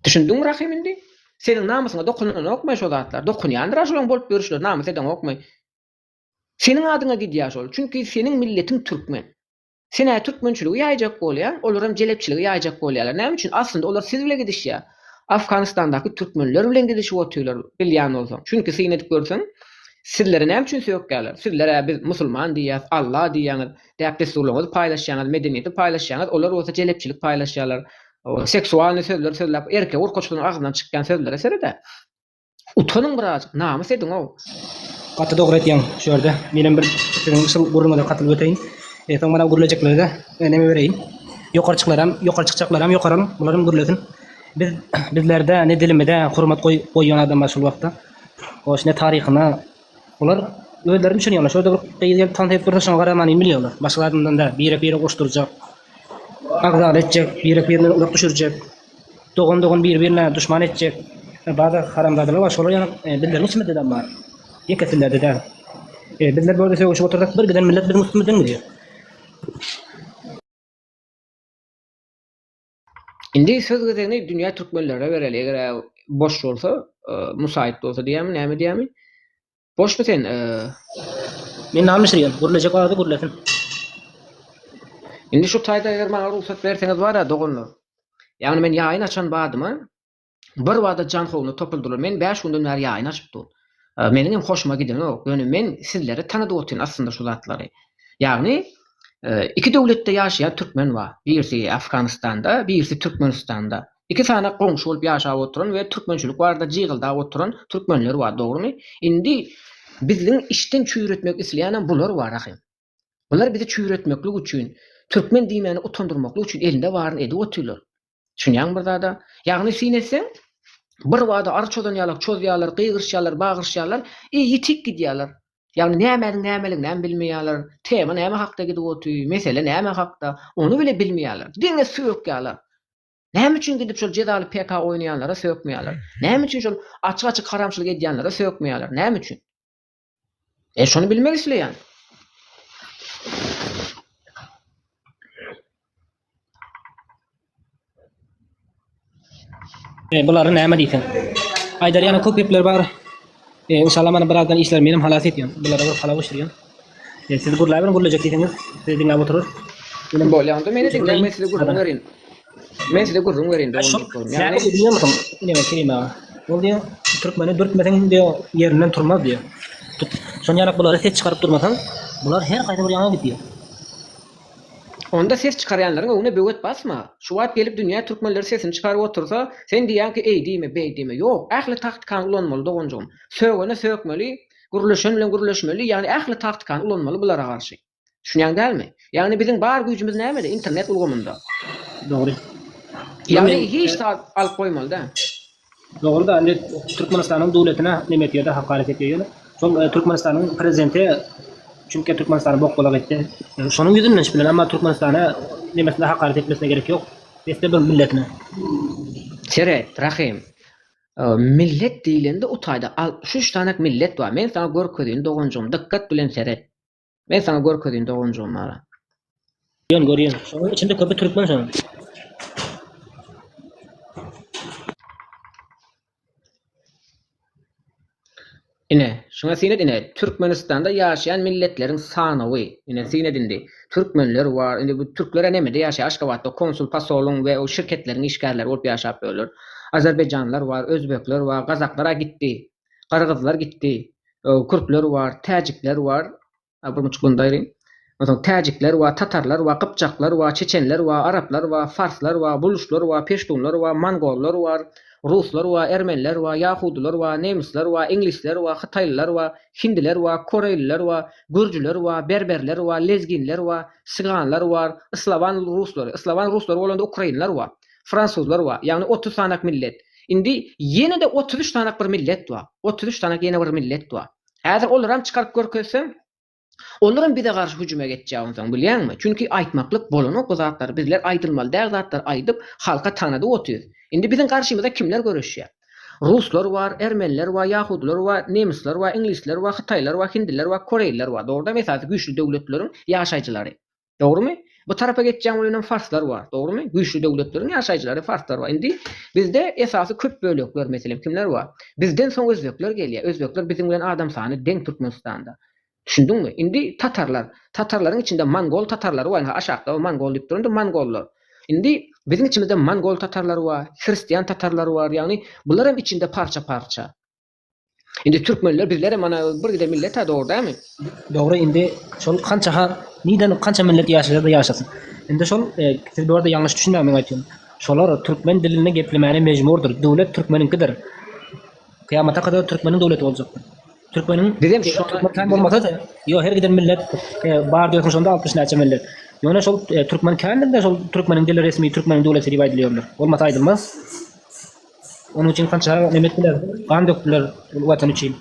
Düşündiňmi Rahym indi? Seniň namysyňa dokunanokmy şo zatlar? Dokunýandyr-a şolaň bolup ýörüşleri, namys edeňokmy? Seniň adyňa gidýär şol. Çünki seniň milletiň türkmen. Sen-ä türkmençiligi ýaýjak bolýaň, olaram jelepçiligi ýaýjak bolýarlar. Näme üçin? Aslynda olar siz bile gidişýär. Afganistandaky türkmenler bilen gidişip otyrlar, bilýän bolsaň. Çünki syn edip görseň, sizlere näme üçin sökýärler? Sizler-ä biz musulman diýýäs, Alla diýýäňiz. Däp-dessurlaryňyzy paýlaşýaňyz, medeniýeti paýlaşýaňyz, olar bolsa jelepçilik paýlaşýarlar. Seksualnyý sözleri sözläp, erkek urkaçylaryň agzyndan çykýan sözlere sered-ä. Utanyň birazjyk, namys ediň-ow. Gaty dogry aýtýaň şu ýerde. Menem bir siziň şul gürrüňize katylyp öteýin. E, soň mana gürlejeklerede neme bereýin. Ýokary çyklaram, ýokary çykjaklaram ýokaram, bularam gürlesin. Biz bizlerde ne dilimize hormat goý goýýan adam bar şul wagtda. Hoş ne taryhyna Olar özlerini düşünýärler. Şurada bir gyz gelip tans edip dursa şoňa garamany bilýärler. Başga adamdan däl. Birek-birek uruşdyrjak. Agzaly etjek, birek-birinden uzak düşürjek. Dogan-dogan bir-birine duşman etjek. Bazı haramzadalar bar. Şolar ýaly e, bizleriň içimizde-de bar. Ýeke sizlerde däl. E, bizler bu ýerde sögüşip otursak bir giden millet biziň üstümizden gidýär. Indi söz gezegini dünýä türkmenlerine bereli eger boş bolsa musaýyt bolsa diýýämi näme diýýämi boşmy sen Men name bişirýän gürlejek barsa gürlesin. Indi şu taýda eger maňa rugsat berseňiz bara doganlar ýagny men ýaýyn açan badyma Bir bada janhowluna topuldylar. Men bäş günden bäri ýaýyn açyp dur. Meniňem hoşuma gidenok. Ýöne men sizlere tanadyp otyryn aslynda şu zatlary. Ýagny iki döwletde ýaşaýan türkmen bar. Birisi Afganystanda, birisi Türkmenistanda. Iki sany goňşy bolup ýaşap oturan we türkmençilik barada jygyldap oturan türkmenler bar, dogrymy? Indi biziň içden çüýretmek isleýänem bular bar ahym. Bular bizi çüýretmeklik üçin, türkmen diýmäni utandyrmaklyk üçin elinde baryny edip otyrlar. Düşünýäňmi bir zada? Ýagny syn etseň, bir bada ary çozan ýalak çozýarlar, gygyryşýarlar, bagyryşýarlar, i ýitip gidýärler. Ýagny nämäniň nämeliginem bilmeýärler, tema näme hakda gidip oty, mesele näme hakda, ony bile bilmeýärler. Diňe sökýärler. Näme üçin gidip şol jezaly PK oýnaýanlara sökmeýärler? Näme üçin şol açyk-açyk haramçylyk edýänlere sökmeýärler? Näme üçin? E şony bilmek isleýän. E, bulary näme diýseň. Aýdar ýaly köp gepler bar. E, inşallah mana birazdan işler menem halas etýän. Bulara bir palaw bişirýän. E, siz gürläberiň gürlejek diýseňiz, sizi diňläp oturarys. Menem Bolýa onda meni diňläň men size gürrüň berin. Men size gürrüň berin doganjyklarym. Ýagny bilýärmisin? Näme Kerim aga? Ol diýýär, türkmeni dürtmeseň diýýär, ýerinden turmaz diýýär. Şon ýalak bulary ses çykaryp durmasaň, bular her haýsy bir ýaňa gidýär. Onda ses çykarýanlaryň öňüne böwet basma. Şu wagt gelip dünýä türkmenleri sesini çykaryp otursa, sen diýýäň ki eý diýme, beý diýme. Ýok, ähli taktikany ulanmaly doganjygym. Sögene sökmeli, gürleşen bilen gürleşmeli, ýagny ähli taktikany ulanmaly bulara garşy. Düşünýäň dälmi? Ýagny biziň bar güýjümiz nämede? Internet ulgamynda. Dogry. Ýagny hiç zat alyp goýmaly däl. Dogry da indi Türkmenistanyň döwletine neme etýär-de hakaret etýär ýöne şol Türkmenistanyň prezidenti çünki Türkmenistany bok-bolak etdi. Şonuň ýüzünden iş bilen emma Türkmenistana nemesine hakaret etmesine gerek ýok. Besde bir milletine. Seret, Rahym. Millet diýlende o taýda 63 sany millet bar. Men saňa görkezýin doganjygym, dykgat bilen seret. Men saňa görkezýin doganjygym ara. Görýän görýän. Şonuň içinde köpi türkmen şonuň. Ine, şuňa syn et ine, Türkmenistanda ýaşaýan milletleriň sanawy. Ine, syn et indi. Türkmenler bar. Indi bu türkler-ä nemede ýaşaýar? Aşgabatda konsul, posolyň we o şirketleriň işgärleri bolup ýaşap ýörler. Azerbaýjanlar bar, özbekler bar, gazaklar-a gitdi. Gyrgyzlar gitdi. Kürtler bar, täjikler bar. A bir muçuk bunu da aýryň. Onsoň täjikler bar, tatarlar bar, gypjaklar bar, çeçenler bar, araplar bar, farslar bar, buluşlar bar, peştunlar bar, mongollar bar, ruslar bar, ermeniler bar, ýahudylar bar, nemisler bar, iňlisler bar, hytaýlylar bar, hindiler bar, koreýliler bar, gürjüler bar, berberler bar, lezginler bar, siganlar bar, slawan ruslary, slawan ruslary bolanda ukrainler bar, fransuzlar bar, ýagny 30 sanak millet. Indi ýene-de 33 sanak bir millet bar. 33 sanak ýene bir millet bar. Häzir olaram çykaryp görkezseň, olaram bize garşy hüjüme geçýär onsoň, bilýäňmi? Çünki aýtmaklyk bolanok bu zatlary. Bizler aýdylmaly däl zatlary aýdyp, halka tanadyp otyrys. Indi biziň garşymyza kimler göreşýär? Ruslar bar, ermeniler bar, ýahudylar bar, nemisler bar, iňlisler bar, hytaýlar bar, hindiler bar, koreýliler bar. Dogrudanam esasy güýçli döwletleriň ýaşaýjylary. Dogrumy? Bu tarapa geçýän welinem farslar bar. Dogrumy? Güýçli döwletleriň ýaşaýjylary farslar bar. Indi bizde esasy köp bölekler, meselem, kimler bar? Bizden soň özbekler gelýär. Özbekler biziň bilen adam sany deň Türkmenistanda. Düşündiňmi? Indi tatarlar. Tatarlaryň içinde mongol tatarlary bar. Ynha aşakda mongol diýip durandyr, mongollar. Indi biziň içimizde mongol tatarlary bar, hristian tatarlary bar. Ýagny bular hem içinde parça-parça. Indi türkmenler bizlerem mana bir giden millet ha dogry dälmi? Dogry indi şol kança ha niden kança millet ýaşaýarda ýaşasyn. Indi şol e, siz bu ýerde ýalňyş düşünmäň meň aýtýan. Şolar türkmen dilinde geplemäne mejburdyr. Döwlet türkmeniňkidir. Kyýamata kadar türkmeniň döwleti boljakdyr. Türkmeniň Bizem eger şona türkmen kän bizem bolmasa da, ýo her giden millet e, bar diýersiň şonda 60 näçe millet. Ýöne şol e, türkmen kändir-de şol türkmeniň dili resmi türkmeniň döwleti diýip aýdylýarlar. Bolmasa aýdylmaz. Onuň üçin kança neme etdiler, gan dökdüler ol watan üçin.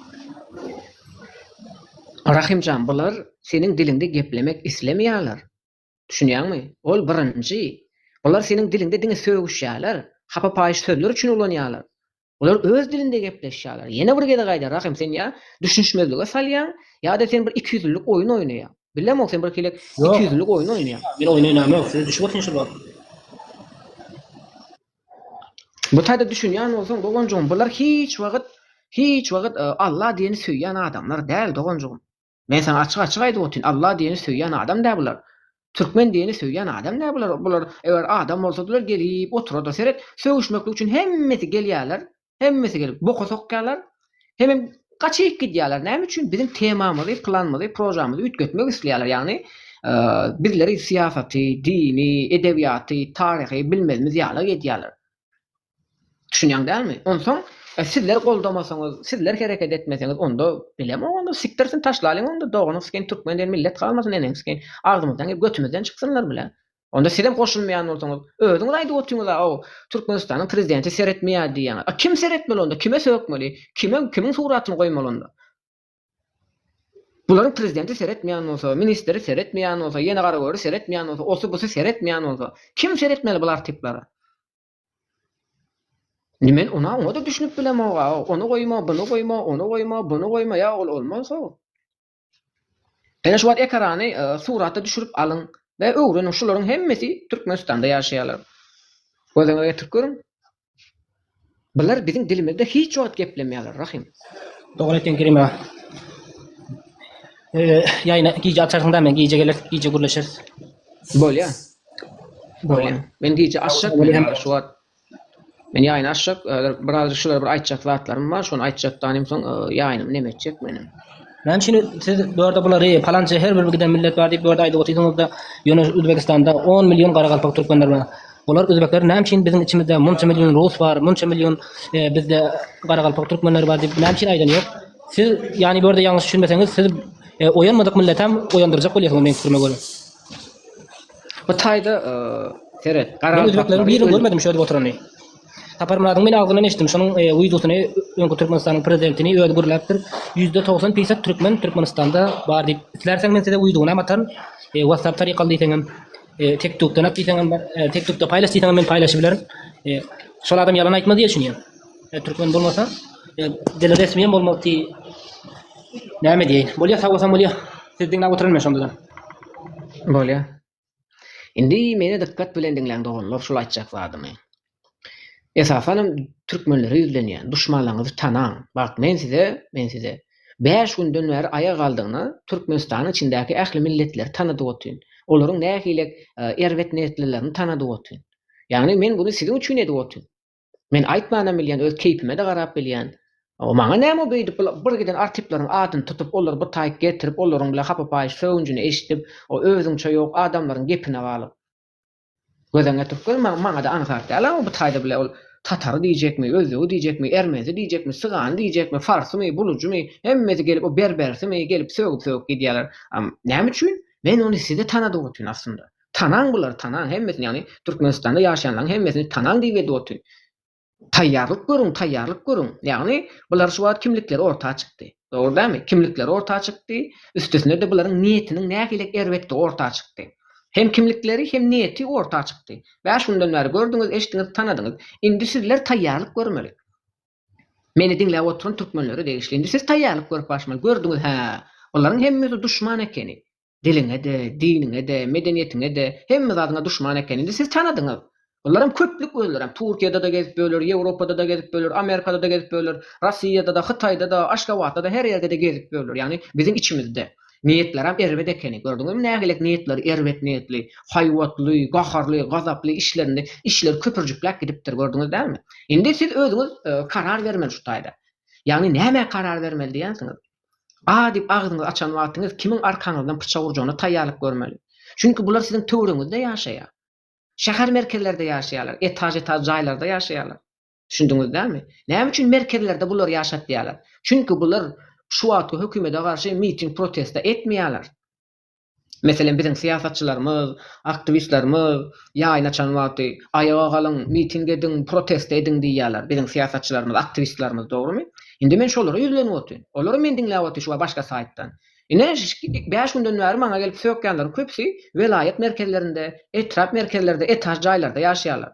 Rahymjan bular seniň diliňde geplemek islemeýärler. Düşünýäňmi? Ol birinji. Bular seniň diliňde diňe sögüşýärler. Hapa paýyş sözler üçin ulanýarlar. Bular öz dilinde gepleşýärler. Ýene bir gezek aýdýan Rahym sen ýa düşünişmezlige salýaň ýa-da sen bir ikiýüzlülik oýun oýnaýaň. Bilemok sen bir hili Ýok. ikiýüzlülik oýun oýnaýaň. Men oýun oýnamok. Size düşüp otyryn şul wagt. Bu taýda düşünýän bolsaň doganjygym bular hiç wagt hiç wagt Alla diýeni söýýän adamlar däl doganjygym. Men saňa açyk açyk aýdyp otyryn Alla diýeni söýýän adam däl bular. Türkmen diýeni söýýän adam däl bular. Bular eger adam bolsadylar gelip oturardylar. Seret sögüşmeklik üçin hemmesi gelýärler. Hemmesi gelip boka sokýarlar. Hemem gaçyp gidýärler. Näme üçin? Biziň temamyzy, planymyzy, prožamyzy üýtgetmek isleýärler. Ýagny bizleri syýasaty, dini, edebiýaty, taryhy bilmezimiz ýaly edýärler. Düşünýäň dälmi? Onsoň sizler goldamasaňyz, sizler hereket etmeseňiz, onda bilemok onda sikdirsin taşlalyň onda doganyň sikeýin türkmen diýen millet galmasyn eneň sikeýin agzymyzdan girip götümizden çyksynlar bile. Onda sizem goşulmaýan bolsaňyz, özüňiz aýdyp otyňyz-a, o Türkmenistanyň prezidenti seretmeýär diýýäňiz. A kim seretmeli onda? Kime sökmeli? Kime, kimiň suratyny goýmaly onda? Bularyň prezidenti seretmeýän bolsa, ministri seretmeýän bolsa, ýene garagöri seretmeýän bolsa, osy-busy seretmeýän bolsa, kim seretmeli bular tiplara? Indi men ona, oňa-da düşünip bilemok-a, ony goýma, buny goýma, ony goýma, buny goýma, ýa ol bolmaz-how. Ene şu wagt ekrany surata düşürip alyň we öwreniň şularyň hemmesi Türkmenistanda ýaşaýarlar. Gözüňize getirip görüň. Bular biziň dilimizde hiç wagt geplemeýärler Rahym. Dogry aýtýaň Kerim aga. Ýaýyny gije açarsyň da men gije geler gije gürleşeris. Bolýa. Bolýa. Men gije açjak men şu wagt Men ýaýyny açjak, häzir birazjyk şulara bir aýtjak zatlarym bar, şony aýtjak danym soň ýaýynymy neme etjek menem. Näme üçin siz bu ýerde bulary palança her bir giden millet bar diýip bu ýerde aýdyp otyrsyňyzda, ýöne Özbegistanda on million garagalpak türkmenler bar. Olar özbekler näme üçin biziň içimizde munça million rus bar, munça million bizde garagalpak türkmenler bar diýip näme üçin aýdany ýok? Siz ýagny bu ýerde ýalňyş düşünmeseňiz siz oýanmadyk milletem oýandyrjak bolýasyňyz meň pikirime görä. Bu taýda seret, Men özbekleriň birini görmedim şu ýerde oturany. Saparmyradyň men agzyndan eşitdim, şonuň wideosyny öňki Türkmenistanyň prezidentini özi gürläpdir. %90 pisat türkmen Türkmenistanda bar diýip. Islärseň men size wideony hem ataryn. WhatsApp tarykaly diýseňem, TikTokdan at diýseňem, TikTokda paýlaş diýseňem men paýlaşyp bilerin. Şol adam ýalan aýtmaz diýe düşünýän. Türkmen bolmasa, dili resmi hem bolmaz diý. Näme diýeýin? Bolýa sag bolsaň bolýa. Sizi diňläp oturyn men şonda-da. Bolýa. Indi meni dykgat bilen diňläň doganlar şul aýtjak zadymy. Esasanam türkmenlere ýüzlenýän, duşmanlaryňyzy tanaň. Bak men size, men size 5 günden bäri aýak aldygyna Türkmenistanyň içindäki ähli milletleri tanadyp otyryn. Olaryň nähili erbet niýetlilerini tanadyp otyryn. Ýagny men buny siziň üçin edip otyryn. Men aýtmanam bilýän, öz keýpime-de garap bilýän. Maňa näme beýdip bir giden artipleriň adyny tutup, olary bir taýyk getirip, olaryň bilen hapa-paýyş sögünjini eşidip, özüňçe ýok adamlaryň gepine galyp. Gözeňe getirip gör, maňa-da aňsat däl-ä bu taýda bile ol tatary diýjekmi, özbegi diýjekmi, ermenisi diýjekmi, sygany diýjekmi, farsymy, bulujymy, hemmesi gelip o berbersimi gelip sögüp-sögüp gidýärler. Näme üçin? Men ony size tanadyp otyryn aslynda. Tanaň bulary tanaň hemmesini ýagny Türkmenistanda ýaşaýanlaryň hemmesini tanaň diýip edip otyr. Taýýarlyk görüň taýýarlyk görüň. Ýagny bular şu wagt kimlikleri orta çykdy. Dogry dälmi? Kimlikleri orta çykdy. Üstesine-de bularyň niýetiniň nähili erbetdigi orta çykdy. Hem kimlikleri hem niýeti orta çykdy. Bäş günden bäri gördüňiz, eşitdiňiz, tanadyňyz. Indi sizler taýýarlyk görmeli. Meni diňläp oturan türkmenlere degişli. Indi siz taýýarlyk görüp başlamaly. Gördüňiz hä, bularyň hemmesi duşman ekeni. Diliňe-de, diniňe-de, medeniýetiňe-de, hemme zadyňa duşman eken. Indi siz tanadyňyz. Bularam köplük özlerem. Türkiýede-de gezip böler, Ýewropada-da gezip böler, Amerikada-da gezip böler, Rossiýada-da, Hytaýda-da, Aşgabatda-da her ýerde-de gezip böler. Ýagny biziň içimizde. Niýetlerem erbet ekeni. Gördüňizmi nähili niýetleri erbet niýetli, haýbatly, gaharly, gazaply işlerinde işleri köpürjikläp gidipdir gördüňiz dälmi? Indi siz özüňiz karar bermeli şu taýda. Ýagny nämä karar bermeli diýýänsiňiz? A diýip agzyňyzy açan wagtyňyz kimiň arkaňyzdan pyçak urjagyna taýýarlyk görmeli. Çünki bular siziň töweregiňizde ýaşaýar. Şäher merkezlerde ýaşaýarlar, etaž-etaž jaýlarda ýaşaýarlar. Düşündiňiz dälmi? Näme üçin merkezlerde bulary ýaşatýarlar? Çünki bular şu wagtky hökümete garşy miting protesta etmeýärler. Meselem, biziň syýasatçylarymyz, aktiwistlerimiz ýaýyn açan wagty, aýaga galyň, miting ediň, protest ediň diýýärler. Biziň syýasatçylarymyz, aktiwistlerimiz, dogrumy? Indi men şolara ýüzlenip otyryn. Olary men diňläp otyryn şu wagt başga saýtdan. Ine, bäş günden bäri maňa gelip sökýänleriň köpüsi welaýat merkezlerinde, etrap merkezlerde, etaž jaýlarda ýaşaýarlar.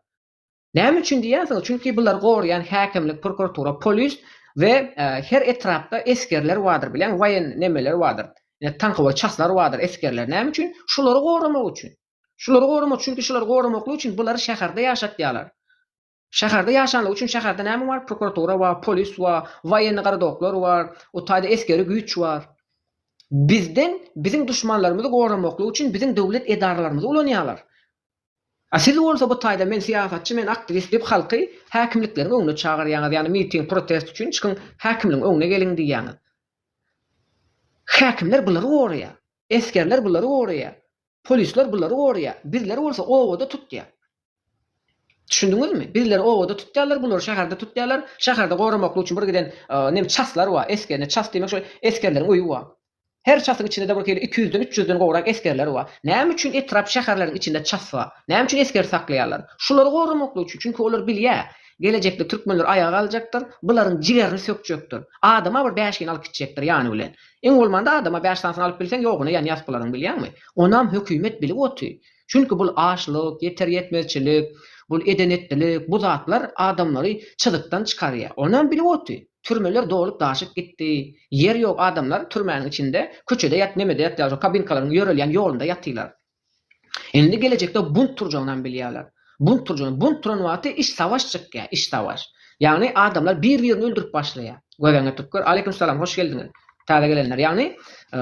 Näme üçin diýýänsiňiz? Çünki bulary goraýan häkimlik, prokuratura, polis we her etrapda esgerler bardyr, bilýäňmi, woýen nemeler bardyr. Ine, tankowoý çaslar bardyr, esgerler. Näme üçin? Şulary goramak üçin. Şulary goramak, çünki şulary goramaklyk üçin bulary şäherde ýaşatýarlar. Şäherde ýaşanlygy üçin şäherde näme bar? Prokuratura bar, polis bar, woýennyý gorodoklar bar, o taýda esgeri güýç bar. Bizden, biziň duşmanlarymyzy goramaklyk üçin biziň döwlet edaralarymyzy ulanýarlar. A siz bolsa bu taýda men syýasatçy, men aktiwist diýip halky häkimlikleriň öňüne çagyrýaňyz, ýagny miting, protest üçin çykyň häkimligiň öňüne geliň diýýäňiz. Häkimler bulary goraýar, esgerler bulary goraýar, polisler bulary goraýar, bizleri bolsa obada tutýar. Düşündiňizmi? Bizleri obada tutýarlar, bulary şäherde tutýarlar. Şäherde goramaklyk üçin bir giden nem çaslar bar, esger, ne ças diýmek şol esgerleriň öýi bar. Her çasyň içinde-de bir hili 200-den, 300-den gowrak esgerler bar. Näme üçin etrap, şäherleriň içinde ças bar? Näme üçin esger saklaýarlar? Şulary goramaklyk üçin. Çünki olar bilýär, gelejekde türkmenler aýaga galjakdyr, bularyň jigerini sökjekdir. Adama bir bäşgini alyp gitjekdir ýany bilen. Iň bolmanda adama bäş sanysyny alyp bilseň, ýoguny ýanýas bularyň bilýäňmi? Onam hökümet bilip otyr. Çünki bul açlyk, ýeter-ýetmezçilik, bul eden-etdilik, bu zatlar adamlary çyzykdan çykarýar. Onam bilip otyr. Türmeler dolup daşyp gitdi. Ýer ýok adamlar türmäniň içinde köçede ýat nemede ýatýar şo kabinkalaryň ýörelýän ýolunda ýatylar. Indi gelejekde bunt turjagynam bilýärler. Bunt turjagyny bunt turan wagty iç savaş çykýar iç savaş. Ýagny adamlar bir birini öldürip başlaýar. Gözeňe tutup gör. Aleýkum salam hoş geldiňiz. Täze gelenler ýagny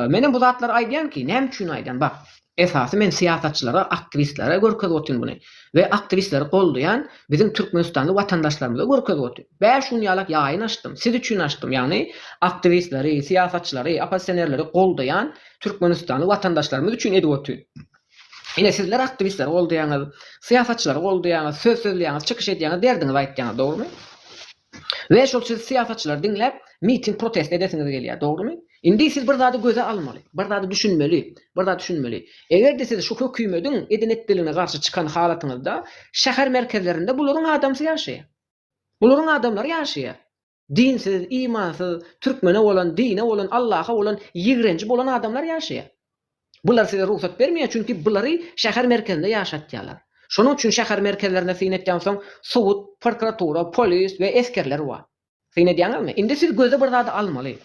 menem bu zatlary aýdýan ki näme üçin aýdýan bak Esasy men syýasatçylara, aktiwistlere görkezip otyryn muny. We aktiwistleri goldaýan biziň türkmenistanly watandaşlarymyza görkezip otyryn. Bäş gün ýalak ýaýyn açdym, siz üçin açdym, ýagny aktiwistleri, syýasatçylary, oppozisionerleri goldaýan türkmenistanly watandaşlarymyz üçin edip otyryn. Ine sizler aktiwistleri goldaýaňyz, syýasatçylary goldaýaňyz, söz sözleýäňiz, çykyş edýäňiz, derdiňizi aýtýaňyz, dogrymy? We şol siz syýasatçylary diňläp miting protest edesiňiz gelýär, dogrymy? Indi siz bir zady göze almaly, bir zady düşünmeli, bir zady düşünmeli. Eger-de siz şu hökümediň eden-etdiligine garşy çykan halatyňyzda şäher merkezlerinde bularyň adamsy ýaşaýar. Bularyň adamlary ýaşaýar. Dinsiz, imansyz, türkmene bolan, dine bolan, Allaha bolan ýigrenji bolan adamlar ýaşaýar. Bular size rugsat bermeýär, çünki bulary şäher merkezinde ýaşatýarlar. Şonuň üçin şäher merkezlerinde syn etýänsoň sud, prokuratura, polis we esgerler bar. Syn edýäňizmi? Indi siz göze bir zady almaly.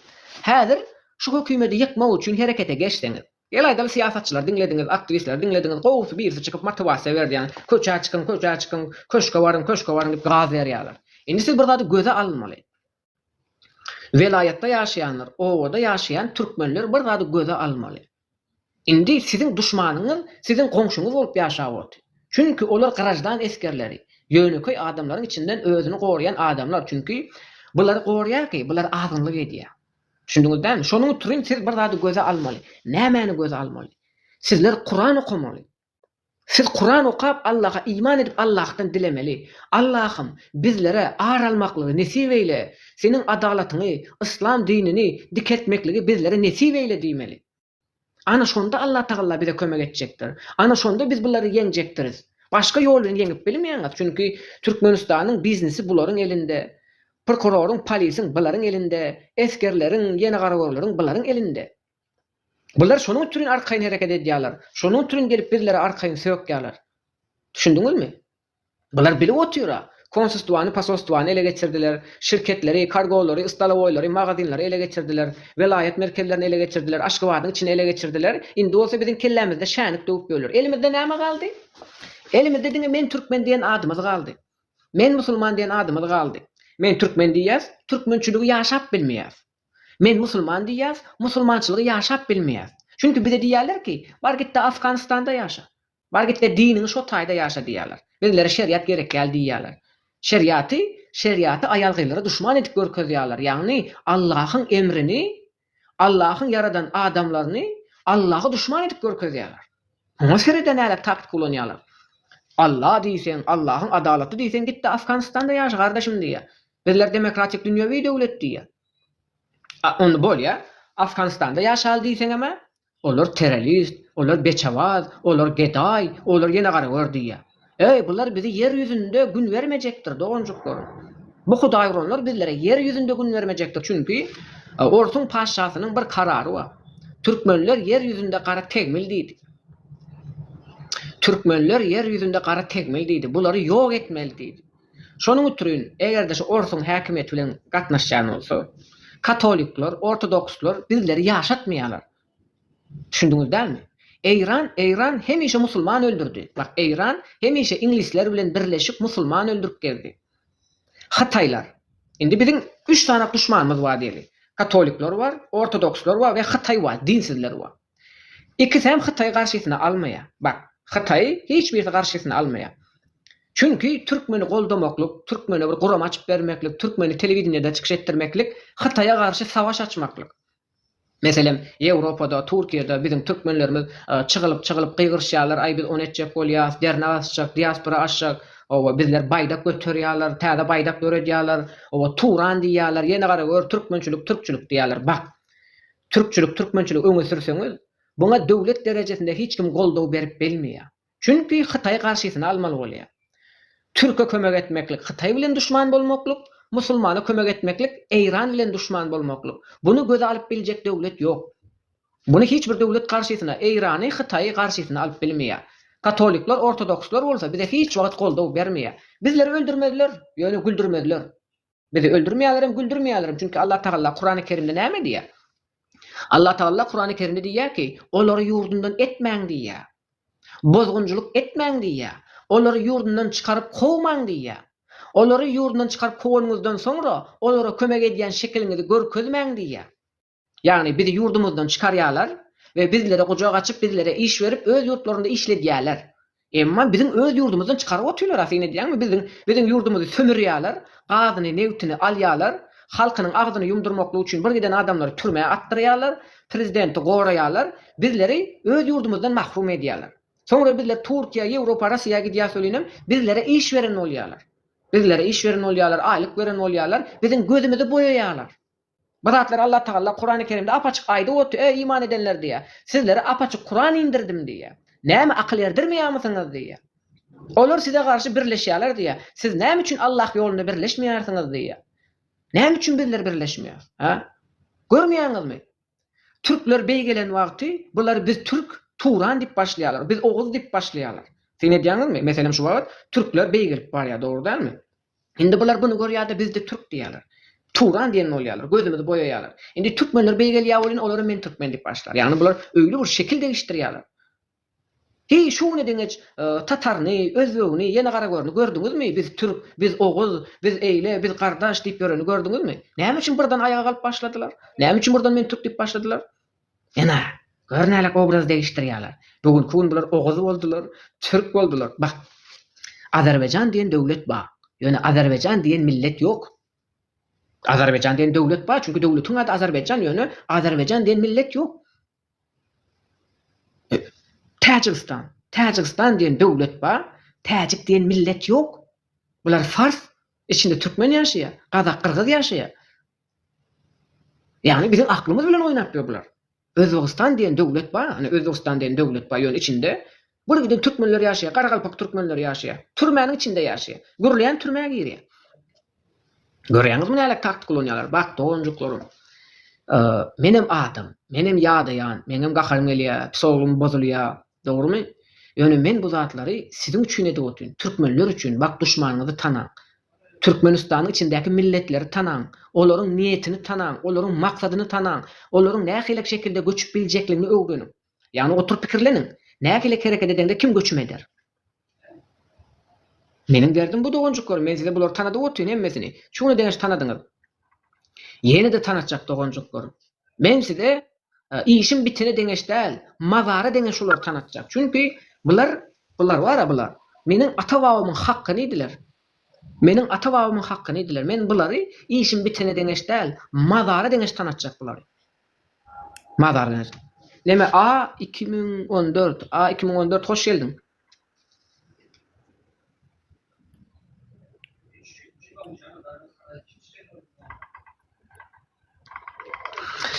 Häzir. şu hökümeti ýykmak üçin herekete geçseňiz, gel aýdaly syýasatçylary diňlediňiz, aktiwistleri diňlediňiz, gowusy birisi çykyp motiwasiýa berdi ýagny köçä çykyň, köçä çykyň, köşge baryň, köşge baryň diýip gaz berýärler. Indi siz bir zady göze almaly. Welaýatda ýaşaýanlar, obada ýaşaýan türkmenler bir zady göze almaly. Indi siziň duşmanyňyz siziň goňşyňyz bolup ýaşap oty. Çünki olar graždan esgerleri, ýönekeý adamlaryň içinden özüni goraýan adamlar, çünki bulary goraýar ki, bular azgynlyk edýär. Düşündiňiz dälmi? Şonuň üçin siz bir zady göze almaly. Nämäni göze almaly? Sizler Kuran okamaly. Siz Kuran okap Allaha iman edip Allahdan dilemeli. Allahym bizlere ar almaklygy nesip eýle, seniň adalatyňy, yslam dinini dikeltmekligi bizlere nesip eýle diýmeli. Ana şonda Allatagalla bize kömek etjekdir. Ana şonda biz bulary ýeňjekdiris. Başga ýol bilen ýeňip bilmeýäňiz, çünki Türkmenistanyň biznesi bularyň elinde, prokuroryň, polisiň bularyň elinde, esgerleriň, ýene garagörleriň bularyň elinde. Bular şonuň üçin arkaýyn hereket edýärler. Şonuň üçin gelip bizlere arkaýyn sökýärler. Düşündiňizmi? Bular bilip otyr-a. Konsulstwany, posolstwany ele geçirdiler. Şirketleri, kargolary, ystalowoýlary, magazinleri ele geçirdiler. Welaýat merkezlerini ele geçirdiler. Aşgabadyň içini ele geçirdiler. Indi bolsa biziň kellämizde şänik döwüp ýörler. Elimizde näme galdy? Elimizde diňe men türkmen diýen adymyz galdy. Men musulman diýen adymyz galdy. Men türkmen diýýäs, türkmençiligi ýaşap bilmeýäs. Men musulman diýýäs, musulmançylygy ýaşap bilmeýäs. Çünki bize diýýärler ki, bar gitde Afganystanda ýaşa. Bar gitde diniňi şo taýda ýaşa diýýärler. Bizlere şeriat gerek däl diýýärler. Şeriaty, şeriaty aýal-gyzlara duşman edip görkezýärler. Ýagny Allahyň emrini, Allahyň ýaradan adamlaryny Allaha duşman edip görkezýärler. Oňa serede nälet taktika ulanýarlar. Allah diýseň, Allahyň adalaty diýseň gitde Afganystanda ýaşa gardaşym diýýär. Bizler demokratik dünýewi döwlet diýýär. A onda bolýa, Afganystanda ýaşaly diýseňem-ä, olar terrorist, olar beçebaz, olar gedaý, olar ýene gara gör diýýär. Eý, bular bizi ýer ýüzünde gün bermejekdir, doganjyklarym. Bu hudaýhonlar bizlere ýer ýüzünde gün bermejekdir, çünki orsuň patyşasynyň bir karary bar. Türkmenler ýer ýüzünde gara tegmil diýdi. Türkmenler ýer ýüzünde gara tegmil diýdi. Bulary ýok etmeli diýdi. Şonuň üçin, eger-de şu orsuň häkimiýeti bilen gatnaşýan bolsa, katolikler, ortodokslar bizleri ýaşatmaýarlar. Düşündiňiz dälmi? Eýran, Eýran hemişe musulman öldürdi. Bak, Eýran hemişe iňlisler bilen birleşip musulman öldürip geldi. Hytaýlar. Indi biziň üç sany duşmanymyz bar diýeli. Katolikler bar, ortodokslar bar we Hytaý bar, dinsizler bar. Ikisem Hytaýy garşysyna almaýar. Bak, Hytaýy hiç birisi garşysyna almaýar. Çünki türkmeni goldamaklyk, türkmene bir gurama açyp bermeklik, türkmeni telewideniýede çykyş etdirmeklik Hytaýa garşy savaş açmaklyk. Meselem, Ýewropada, Türkiýede biziň türkmenlerimiz çygylyp-çygylyp gygyryşýarlar, aý biz ony etjek bolýas, dernek açjak, diaspora açjak, hawa bizler baýdak göterýärler, täze baýdak döredýärler, hawa Turan diýýärler, ýene gara gör türkmençilik, türkçülik diýýärler. Bak, Türkçülik, türkmençiligi öňe sürseňiz, buňa döwlet derejesinde hiç kim goldaw berip bilmeýär. Çünki Hytaý garşysyny almaly bolýar. Türke kömek etmeklik Hytaý bilen duşman bolmaklyk, musulmana kömek etmeklik Eýran bilen duşman bolmaklyk. Buny göze alyp biljek döwlet ýok. Buny hiç bir döwlet garşysyna Eýrany, Hytaýy garşysyna alyp bilmeýär. Katolikler, ortodokslar bolsa bize hiç wagt goldaw bermeýär. Bizleri öldürmezler, ýöne güldürmezler. Bizi öldürmeýärlerem, güldürmeýärlerem. Çünki Allah Tagala Kurany Kerimde näme diýýär? Allah Tagala Kurany Kerimde diýýär ki, olary ýurdundan etmäň diýýär. Bozgunçylyk etmäň diýýär. Olary ýurdundan çykaryp kowmaň diýýär. Olary ýurdundan çykaryp kowanyňyzdan soňra olara kömek edýän şekiliňizi görkezmäň diýýär. Ýagny bizi ýurdumyzdan çykarýarlar we bizlere gujak açyp bizlere iş berip öz ýurtlarynda işledýärler. Emma biziň öz ýurdumyzdan çykaryp otyrlar-a syn edýäňmi biziň biziň ýurdumyzy sömürýärler, gazyny nebtini alýarlar, halkynyň agzyny ýumdurmaklyk üçin bir giden adamlary türmä atdyrýarlar, prezidenti goraýarlar, bizleri öz ýurdumyzdan mahrum edýärler. Soňra bizler Türkiýä, Ýewropa, Rossiýa gidýäs welinem bizlere iş beren bolýarlar. Bizlere iş beren bolýarlar, aýlyk beren bolýarlar, biziň gözümizi boýaýarlar. Bu zatlary Allah Tagala Kurany Kerimde ap-açyk aýdyp otdy, Eý, iman edenler diýýär, sizlere ap-açyk Kuran indirdim diýýär. Näme akyl erdirmeýärmisiňiz diýýär. Olar size garşy birleşýärler diýýär. Siz näme üçin Allah ýolunda birleşmeýärsiňiz diýýär. Näme üçin bizler birleşmeýäris? Hä? Görmeýäňizmi? Türkler beýgelen wagty bular biz türk, Turan diýip başlaýarlar, biz oguz diýip başlaýarlar. Syn edýäňizmi? Meselem şu wagt türkler beýgelip barýar, dogry dälmi? Indi bular buny görýärde bizde türk diýýärler. Turan diýen bolýarlar, gözümizi boýaýarlar. Indi türkmenler beýgelýär welin olara men türkmen diýip başlar. Ýagny bular öýli bir şekil degişdirýärler. Heý, şu güne deňeç tataryny, özbegini, ýene garagörüni gördüňizmi? Biz türk, biz oguz, biz eýle, biz gardaş diýip ýöreni gördüňizmi? Näme üçin birden aýaga galyp başladylar? Näme üçin birden men türk diýip başladylar? Ene, gör nälik obraz degişdirýärler. Bu günki gün bular oguz boldular, türk boldular. Bak, Azerbaýjan diýen döwlet bar. Ýöne Azerbaýjan diýen millet ýok. Azerbaýjan diýen döwlet bar, çünki döwletiň ady Azerbaýjan, ýöne Azerbaýjan diýen millet ýok. Täjigistan. Täjigistan diýen döwlet bar, täjik diýen millet ýok. Bular fars, içinde türkmen ýaşaýar, gazak, gyrgyz ýaşaýar. Ýagny biziň aklymyz bilen oýnap ýör bular. Özbegistan diýen döwlet bar, ana Özbegistan diýen döwlet bar, ýöne içinde bir giden türkmenler ýaşaýar, garagalpak türkmenleri ýaşaýar. Türmäniň içinde ýaşaýar. Gürleýän türmä girýär. Görýäňizmi nälet taktik ulanýarlar? Bak doganjyklarym. Menem adam, menem ýadaýan, meňem gaharym gelýär, psihologym bozulýar. Dogrumy? Ýöne men bu zatlary siziň üçin edip otyryn, türkmenler üçin, bak duşmanyňyzy tanaň. Türkmenistanyň içindäki milletleri tanaň, olaryň niýetini tanaň, olaryň maksadyny tanaň, olaryň nähili şekilde göçüp biljekligini öwreniň. Ýagny oturyp pikirleniň, nähili hereket edeňde kim göçüm eder? Meniň derdim bu doganjyklarym, men size bulary tanadyp otyryn hemmesini. Şu güne deňeç tanadyňyz. Ýene-de tanatjak doganjyklarym. Men size işim bitene deňeç däl, mazara deňeç şulary tanatjak. Çünki bular, bular bar-a bular, meniň ata-babamyň hakkyny iýdiler. Meniň ata-babamyň hakkyny iýdiler. Men bulary işim bitene deňeç däl, mazara deňeç tanatjak bulary. Mazara deňeç. Neme A 2014, A 2014 hoş geldiň.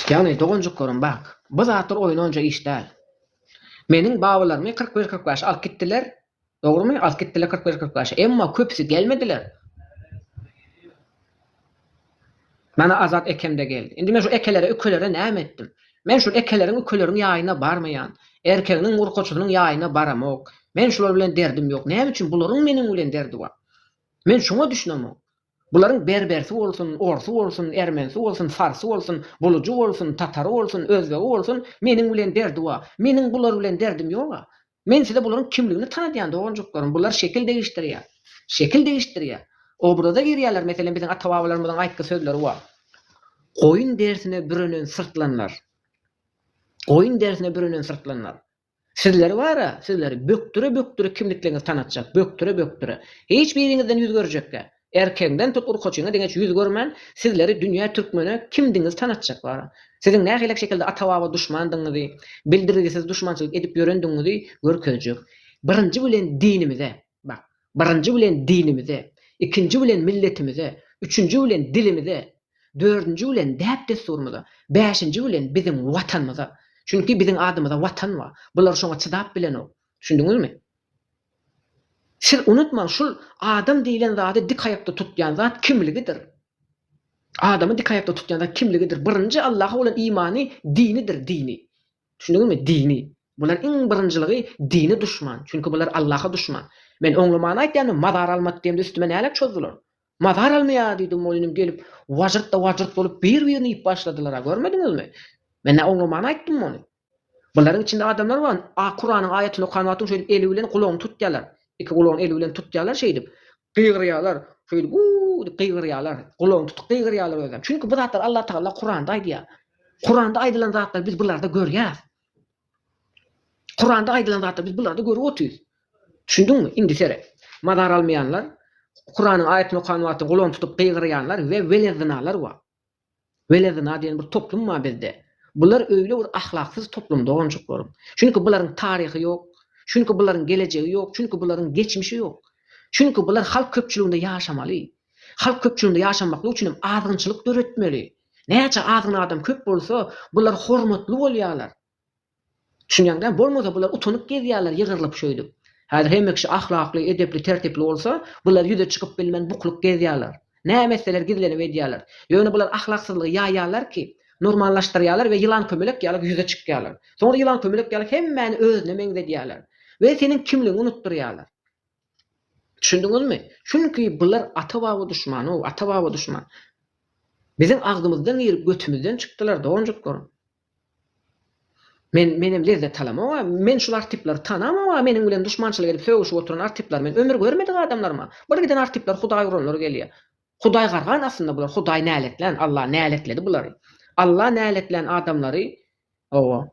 Ýagny doganjyklarym bak, bu zatlar oýnanja iş däl. Meniň babalarymy 41 45 alyp gitdiler. Dogrumy? Alyp gitdiler 41 45. Emma köpüsi gelmediler. Mana Azat ekemde geldi. Indi men şu ekelere, ükelere näme etdim? Men şul ekeleriň, ükeleriň ýaýyna barmaýan. Erkeginiň, urkaçysynyň ýaýyna baramok. Men şular bilen derdim ýok. Näme üçin bularyň meniň bilen derdi bar? Men şuňa düşünemok. Bularyň berbersi bolsun, orsy bolsun, ermenisi bolsun, farsy bolsun, bulujy bolsun, tatary bolsun, özbegi bolsun, meniň bilen derdi bar. Meniň bular bilen derdim ýog-a. Men size bularyň kimligini tanadýan doganjyklarym. Bular şekil degişdirýär. Şekil degişdirýär. Obraza girýärler, meselem biziň ata-babalarymyzyň aýtgy sözleri bar. Goýun derisine bürenen syrtlanlar. Goýun derisine bürenen syrtlanlar. Sizleri bar-a, sizleri bökdüre-bökdüre kimlikleriňizi tanatjak, bökdüre-bökdüre. Hiç biriňizden ýüz görjekgä. Erkegiňden tut urkaçyňa deňeç ýüz görmän, sizleri dünýä türkmene kimdigiňizi tanatjak bar. Siziň nähilek şekilde ata-baba duşmandygyňyzy, bildirgisiz duşmançylyk edip ýörendigiňizi görkezjek. Birinji bilen dinimize, bak, birinji bilen dinimize, ikinji bilen milletimize, üçünji bilen dilimize, dördünji bilen däp-dessurymyza, bäşinji bilen biziň Watanymyza. Çünki biziň adymyza Watan bar. Bular şoňa çydap bilenok. Düşündiňizmi? Siz unutmaň şul adam diýlen zady dik aýakda tutýan zat kimligidir. Adamy dik aýakda tutýan zat kimligidir. Birinji Allaha bolan imany dinidir dini. Düşündiňizmi dini. Bular iň birinjiligi dine duşman. Çünki bular Allaha duşman. Men oňlamany aýtýandym mazar almady diýemde üstüme nälet çozdular. Mazar almaýar diýdim ol inim gelip wajyrt-da wajyrt bolup bir-birini iýip başladylar-a görmediňizmi? Men nä oňlamany aýtdym ony. Bularyň içinde adamlar bar, a Kuranyň aýatyny okan wagtyň şeýdip eli bilen gulagyny tutýarlar. Iki gulagyny eli bilen tutýarlar şeýdip. Gygyrýarlar. Şeýdip uuu diýip gygyrýarlar. Gulagyny tutup gygyrýarlar özem. Çünki bu zatlar Allah Tagala Kuranda aýdýar. Kuranda aýdylan zatlary biz bularda görýäs. Kuranda aýdylan zatlary biz bularda görüp otyrys. Düşündiňmi? Indi seret. Mazar almaýanlar, Kuranyň aýatyny okan wagty gulagyny tutup gygyrýanlar we welezynalar bar. Welezyna diýen bir toplum bar bizde. Bular öýle bir ahlaksyz toplum doganjyklarym. Çünki bularyň taryhy ýok. Çünki bularyň gelejegi ýok. Çünki bularyň geçmişi ýok. Çünki bular halk köpçüliginde ýaşamaly. Halk köpçüliginde ýaşamaklyk üçin hem azgynçylyk döretmeli. Näçe azgyn adam köp bolsa, bular hormatly bolýarlar. Düşünýäň däl, bolmasa bular utanyp gezýärler ýygrylyp şeýdip. Häzir hemme kişi ahlakly, edepli, tertipli bolsa, bular ýüze çykyp bilmän buklup gezýärler. Näme etseler gizlenip edýärler. Ýöne bular ahlaksyzlygy ýaýýarlar ki, normallaşdyrýarlar we ýylan kömelek ýaly ýüze çykýarlar. Soňra ýylan kömelek ýaly hemmäni özüne meňzedýärler. We seniň kimligiňi unutdyrýarlar. Düşündiňizmi? Çünki bular ata-baba duşmany, ata-baba duşman. Biziň agzymyzdan girip götümizden çykdylar doganjyklarym. Men menem lezzet alamog-a, men şul artipleri tanamog-a, meniň bilen duşmançylyk edip sögüşip oturan artipler men ömür görmedik adamlarym-a. Bir giden artipler hudaý uranlar gelýär. Hudaý gargan aslynda bular, hudaý näletlän, Alla näletledi bulary. Alla näletlän adamlary hawa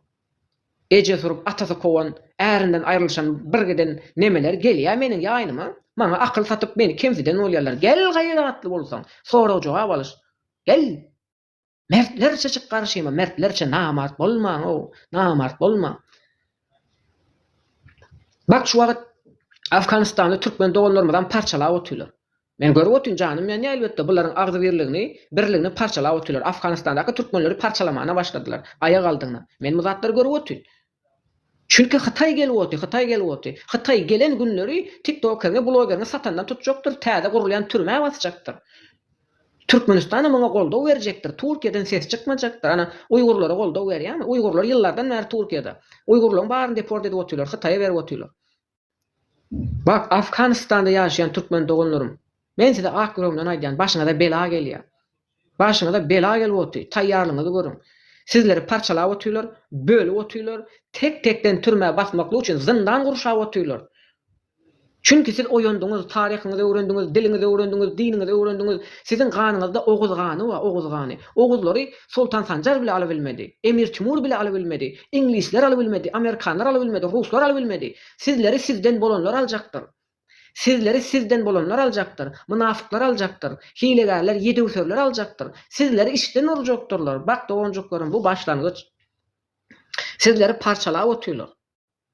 Ejesi urup, atasy kowan, ärinden aýrylyşan birgiden nemeler gelýär meniň ýanyma, maňa akyl satyp meni kemsiden bolýarlar. Gel gaýratly bolsaň, sorag-jogap alyş. Gel! Mertlerçe çyk garşyma, mertlerçe namart bolmaň-ow, namart bolmaň. Bak şu wagt Afganystanda türkmen doganlarymyzam parçalap otyrlar. Men görüp otyryn janym ýanýar elbetde bularyň agzybirligini, birligini parçalap otyrlar. Afganistandaky türkmenleri parçalamana başladylar aýak aldygyna. Men bu zatlary görüp otyryn. Çünki Hytaý gelip otyr, Hytaý gelip otyr. Hytaý gelen günleri tiktokeriňi, blogeriňi satandan tutjakdyr, täze gurulýan türmä basjakdyr. Türkmenistanam muňa goldaw berjekdir. Türkiýeden ses çykmajakdyr. Ana, uýgurlara goldaw berýärmi? Uýgurlar ýyllardan bäri Türkiýede. Uýgurlaryň baryny deport edip otyrlar, Hytaýa berip otyrlar. Bak, Afganystanda ýaşaýan türkmen doganlarym, men size ak ýüregimden aýdýan, başyňyza bela gelýär. Başyňyza bela gelip otyr, taýýarlygyňyzy görüň. Sizleri parçalap otyrlar, bölüp otyrlar, tek-tekden türmä basmaklyk üçin zyndan gurşap otyrlar. Çünki siz oýandyňyz, taryhyňyzy öwrendiňiz, diliňizi öwrendiňiz, diniňizi öwrendiňiz. Siziň ganyňyzda oguz gany bar, oguz gany. Oguzlary Soltan Sanjar bile alybilmedi. Emir Timur bile alybilmedi. Iňlisler alybilmedi, amerikanlar alybilmedi, ruslar alybilmedi. Sizleri sizden bolanlar aljakdyr. Sizleri sizden bolanlar aljakdyr. Mynafyklar aljakdyr. Hilegärler, ýedöwserler aljakdyr. Sizleri içden urjakdyrlar. Bak doganjyklarym, bu başlangyç. Sizleri parçalap otyrlar.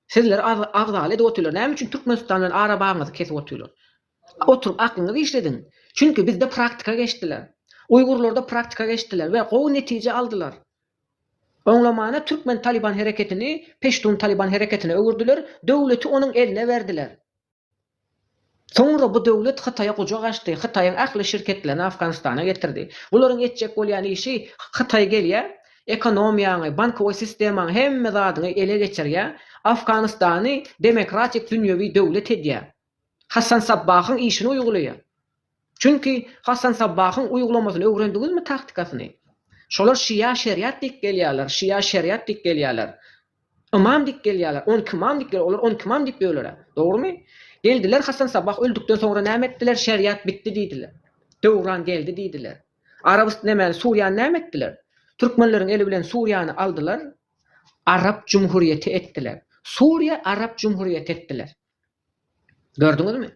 Sizleri agzaly edip otyrlar. Näme üçin Türkmenistan bilen ara bagyňyzy kesip otyrlar? Oturyp aklyňyzy işlediň. Çünki bizde praktika geçdiler. Uýgurlarda praktika geçdiler we gowy netije aldylar. Oňlamana türkmen Taliban hereketini peştun Taliban hereketine öwürdiler, döwleti onuň eline berdiler. Soňra bu döwlet Hytaýa gujak açdy, Hytaýyň ähli şirketlerini Afganystana getirdi. Bularyň etjek bolýan işi Hytaý gelýär, ekonomiýaňy, bankowoý sistemaňy hemme zadyňy ele geçirýär, Afganystany demokratik dünýewi döwlet edýär. Hassan Sabbahyň işini uýgulaýar. Çünki Hassan Sabbahyň uýgulamasyny öwrendiňizmi taktikasyny? Şolar şiýa şeriat diýip gelýärler, şiýa şeriat diýip gelýärler. Ymam diýip gelýärler, onki ymam diýip gelýärler, olar onki ymam diýip ýörler-ä. Dogrumy? Geldiler Hassan Sabbah öldükden soňra näme etdiler? Şeriat bitdi diýdiler. Döwran geldi diýdiler. Arabyst nemäni, Suriýany näme etdiler? Türkmenleriň eli bilen Suriýany aldylar, Arap jumhuriýeti etdiler. Suriýa Arap jumhuriýeti etdiler. Gördüňizmi?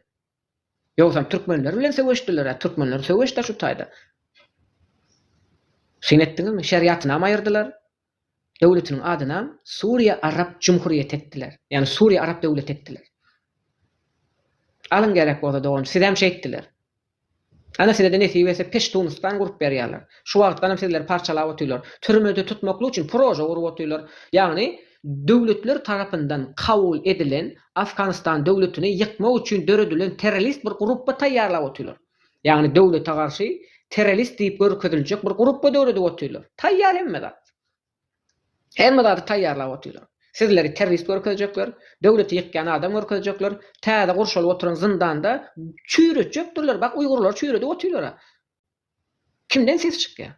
Ýogsam türkmenler bilen söweşdiler-ä, türkmenler söweşdi şu taýda. Syn etdiňizmi? Şeriatynam aýyrdylar. Döwletiniň adynam Suriýa Arap Jumhuriýeti etdiler. Ýagny Suriýa Arap döwleti etdiler. Alyň gerek bolsa dogan, sizem şeýtdiler. Ana sizede nesip etse Peştunystan gurup berýärler. Şu wagtdanam sizleri parçalap otyrlar. Türmede tutmaklyk üçin proža gurup otyrlar. Ýagny döwletler tarapyndan kabul edilen Afganystan döwletini ýykmak üçin döredilen terrorist bir gruppa taýýarlap otyrlar. Ýagny döwlete garşy terrorist diýip görkeziljek bir gruppa döredip otyrlar. Taýýar hemme zat. Hemme zady taýýarlap otyrlar. Sizleri terrorist görkezjekler, döwleti ýykýan adam görkezjekler, täze gurşalyp oturan zyndanda çüýretjekdirler. Bak uýgurlary çüýredip otyrlar-a. Kimden ses çykýar?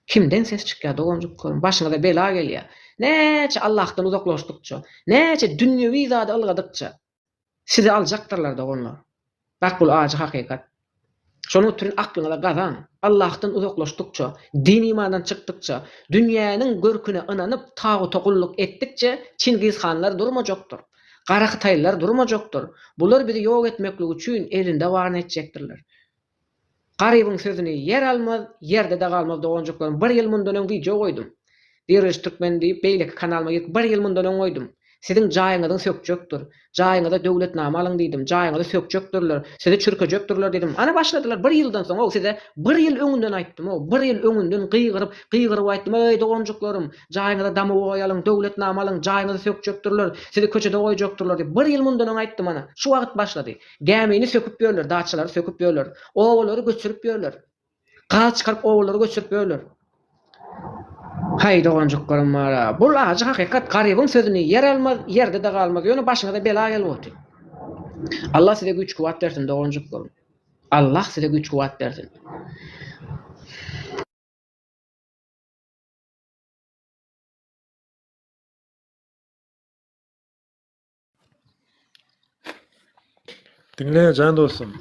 Kimden ses çykýar doganjyklarym? Başyňyza bela gelýär. Näçe Allahdan uzaklaşdykça, näçe dünýewi zada ylgadykça, Sizi aljakdyrlar doganlar. Bak bul ajy hakykat. Şonuň üçin aklyňyza gazaň. Allahdan uzaklaşdykça, din-imandan çykdykça, dünýäniň görküne ynanyp taguta gulluk etdikçe Çingiz hanlar durmajakdyr. Gara hytaýlylar durmajakdyr. Bular bizi ýok etmeklik üçin elinde baryny etjekdirler. Garybyň sözüni ýer almaz, ýerde-de galmaz doganjyklarym. Bir ýyl mundan öň wideo goýdum. Diriliş Türkmen diýip beýleki kanalyma girip bir ýyl mundan öň goýdum. Siziň jaýyňyzyň sökjekdir. Jaýyňyza döwletnama alyň diýdim. Jaýyňyzy sökjekdirler. Sizi çürkejekdirler diýdim. Ana başladylar bir ýyldan soň-ow size bir ýyl öňünden aýtdym-ow. Bir ýyl öňünden gygyryp, gygyryp aýtdym, Eý doganjyklarym, jaýyňyza damowoý alyň, döwletnama alyň, jaýyňyzy sökjekdirler, sizi köçede goýjakdyrlar diýip bir ýyl mundan öň aýtdym ana. Şu wagt başlady. Gämini söküp ýörler, daçalary söküp ýörler. Obalary göçürip ýörler. Gaz çykaryp obalary göçürip ýörler. Haý doganjyklarym bara. Bul ajy hakykat garybyň sözüni ýer almaz, ýerde-de galmaz. Ýöne başyňyza bela gelip otyr. Allah size güýç-kuwwat bersin doganjyklarym. Allah size güýç-kuwwat bersin. Diňle jan dostum.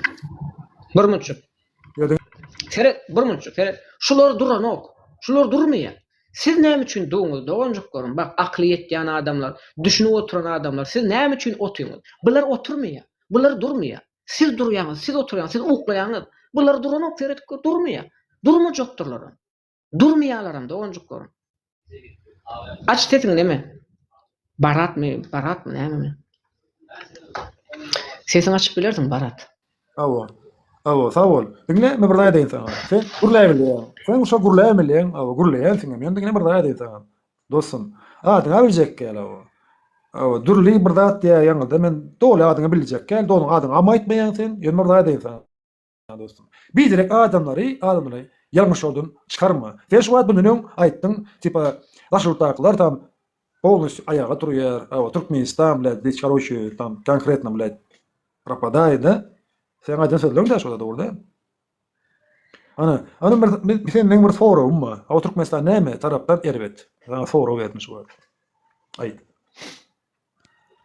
Bir munçuk. Seret, bir munçuk, seret. Şular duranok. Şular durmaýar. Siz näme üçin duňyz, doganjyklarym? Bak, akly ýetýän adamlar, düşünip oturan adamlar, siz näme üçin otyňyz? Bular oturmaýar. Bular durmaýar. Siz durýaňyz, siz oturýaňyz, siz uklaýaňyz. Bular duranok, seredip gör, durmaýar. Durmajakdyrlaram. Durmaýarlaram, doganjyklarym. Aç sesiňi neme? Baratmy, Baratmy, nämemi? Sesiňi açyp bilersiň, Barat. Hawa. Hawa, sag bol. Diňle, men bir zat aýdaýyn saňa. Sen gürläbilýäň. Sen şo gürläbilýäň, hawa, gürleýänsiň hem. Ýöne diňle bir zat aýdaýyn saňa. Dostum, adyňa biljek gel, hawa. Hawa, dürli bir zat diýýär ýaňyda men doly adyňy biljek gel, doly adyňam aýtmaýaň sen. Ýöne bir zat aýdaýyn saňa. Dostum. Biderek adamlary, adamlary ýalňyş ýoldan çykarma. Sen şu wagt bundan öň aýtdyň, tipa daşary ýurtdakylar tam polnostýu aýaga turýar, hawa Türkmenistan blýad, здесь karoçe tam konkretno blýad propadaýt da. Seň aýdan sözleriň dä şoda dogry däl. Ana, ana bir men senden bir soragym bar. Hawa Türkmenistan näme tarapdan erbet? Saňa sorag berdim şu wagt. Aýt.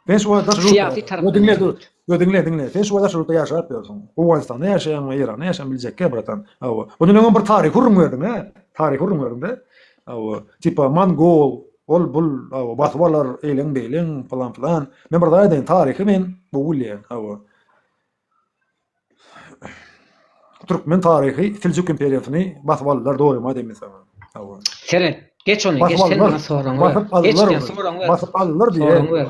Sen şu wagt daşary Syýasy ýurtda. tarapdan Diňle erbet. dur. Ýo diňle diňle. Sen şu wagt daşary ýurtda ýaşap ýörsüň. Owganystanda ýaşaýaňmy, Eýranda ýaşaýaňmy biljekkä bratan. Hawa. Ondan öňem bir taryhy gürrüň berdiň hä? Taryhy gürrüň berdiň-de. Hawa. Tipa mongol, ol bul, hawa, basyp alar, eýleň beýleň, pylan pylan. Men bir zat aýdaýyn, taryhy men gowy bilýän. Hawa. Türkmen taryhy Seljuk imperiýasyny basyp aldylar dogrymy aýdaýyn men saňa. Hawa. Seret, geç ony, Basyp geç sen aldylar. maňa soragyňy ber. Basyp Geç aldylar sen ony. soragyňy ber. Basyp aldylar diýýän. Soragyňy ber.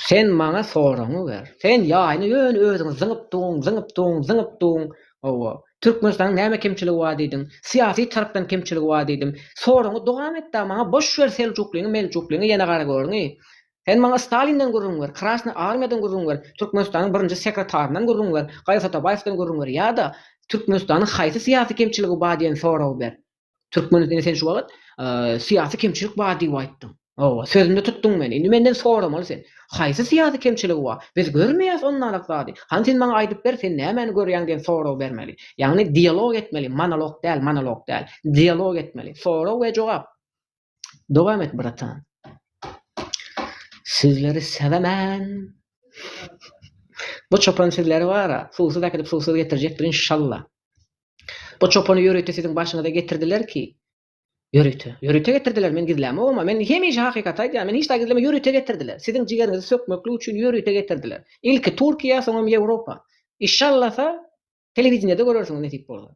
Sen maňa soragyňy ber. Sen ýaýyny ýöne özüň zyňyp duň, zyňyp duň, zyňyp duň. Hawa. Türkmenistanyň näme kemçiligi bar diýdiň. Syýasy tarapdan kemçiligi bar diýdim. Soragyňy dowam et-dä, maňa boş ber Seljuklyňy, Meljuklyňy, ýene Garagörüňi. Sen maňa Stalinden gürrüň ber, Krasnyý Armiýadan gürrüň ber, Türkmenistanyň birinji sekretaryndan gürrüň ber, Gaýgy Satabaýewden gürrüň ber ýa-da Türkmenistanyň haýsy syýasy kemçiligi bar diýen soragy ber. Türkmen indi sen şu wagt syýasy kemçilik bar diýip aýtdyň. Hawa, sözümde tutduň meni. Indi menden soramaly sen. Haýsy syýasy kemçiligi bar? Biz görmeýäs ondanrak zady. Hany sen maňa aýdyp ber, sen nämäni görýäň diýen soragy bermeli. Ýagny dialog etmeli, monolog däl, monolog däl. Dialog etmeli. Sorag we jogap. Dowam et bratan. Sizleri sewemen. Bu çopan sizleri bara suwsuz äkidip suwsuz getirjekdir inşallah. Bu çopany ýörite siziň başyňyza getirdiler ki ýörite ýörite getirdiler men gizlämok amma men hemişe hakykaty aýdýan men hiç zat gizleme ýörite getirdiler siziň jigeriňizi sökmeklik üçin ýörite getirdiler ilki Turkiýa soňam Ýewropa işallasa Telewideniýede görersiňiz nesip bolsa.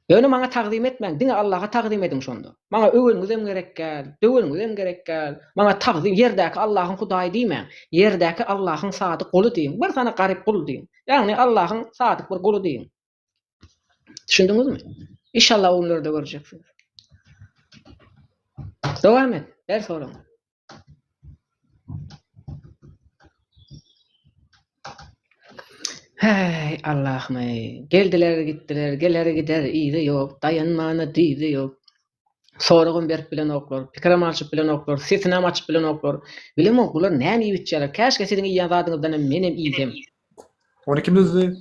Ýöne maňa tagzym etmäň, diňe Allaha tagzym ediň şonda. Maňa öweniňizem gerek däl, döweniňizem gerek däl. Maňa tagzym, ýerdäki Allahyň Hudaýy diýmäň. Ýerdäki Allahyň sadyk guly diýiň. Bir sany garyp gul diýiň. Ýagny Allahyň sadyk bir guly diýiň. Düşündiňizmi? Inşallah o günlerde görjeksiňiz. Dowam et, ber soragyňy. Häý, Allahym-eý! Geldiler, gitdiler, geler gider, yzy ýok, daýanmana dyzy ýok. Soragam berip bilenoklar, pikirem alşyp bilenoklar, sesinem açyp bilenoklar. Bilemok, bular näme iýip-içýärler? Käşgä siziň iýýän zadyňyzdan hem menem iýsem. Ony kim düzdi?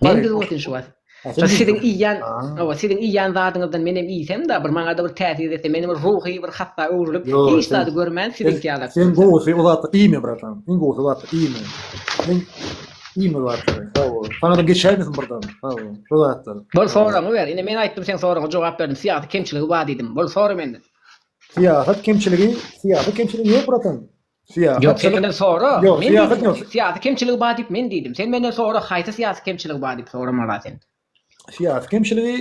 Men düzüp otyryn şu wagt. Şo siziň iýýän, hawa, siziň iýýän zadyňyzdan menem iýsem-de, bir maňa-da bir täsir etse, menem bir ruhy bir hassa öwrülip, hiç zady görmän siziňki ýalak. Sen gowusy o zatlar iýme bratan. Iň gowusy o zatlar iýme. Sen iýme o zatlary. Sag bol. Saňa-da geçäýmesin birden. Sag bol. Şo zatlar. Bol soragyňy ber. Ine men aýtdym seň soragyňa jogap berdim. Syýasy kemçiligi bar diýdim. Bol sora menden. Syýasat kemçiligi, syýasy kemçiligi ýok bratan. Syýahat. Ýok, sen menden sora. Ýok, Men syýahat diýdim, ýok. syýasy kemçiligi bar diýip men diýdim. Sen menden sora, haýsy syýasy kemçiligi bar diýip soramaga sen. Syýasy kemçiligi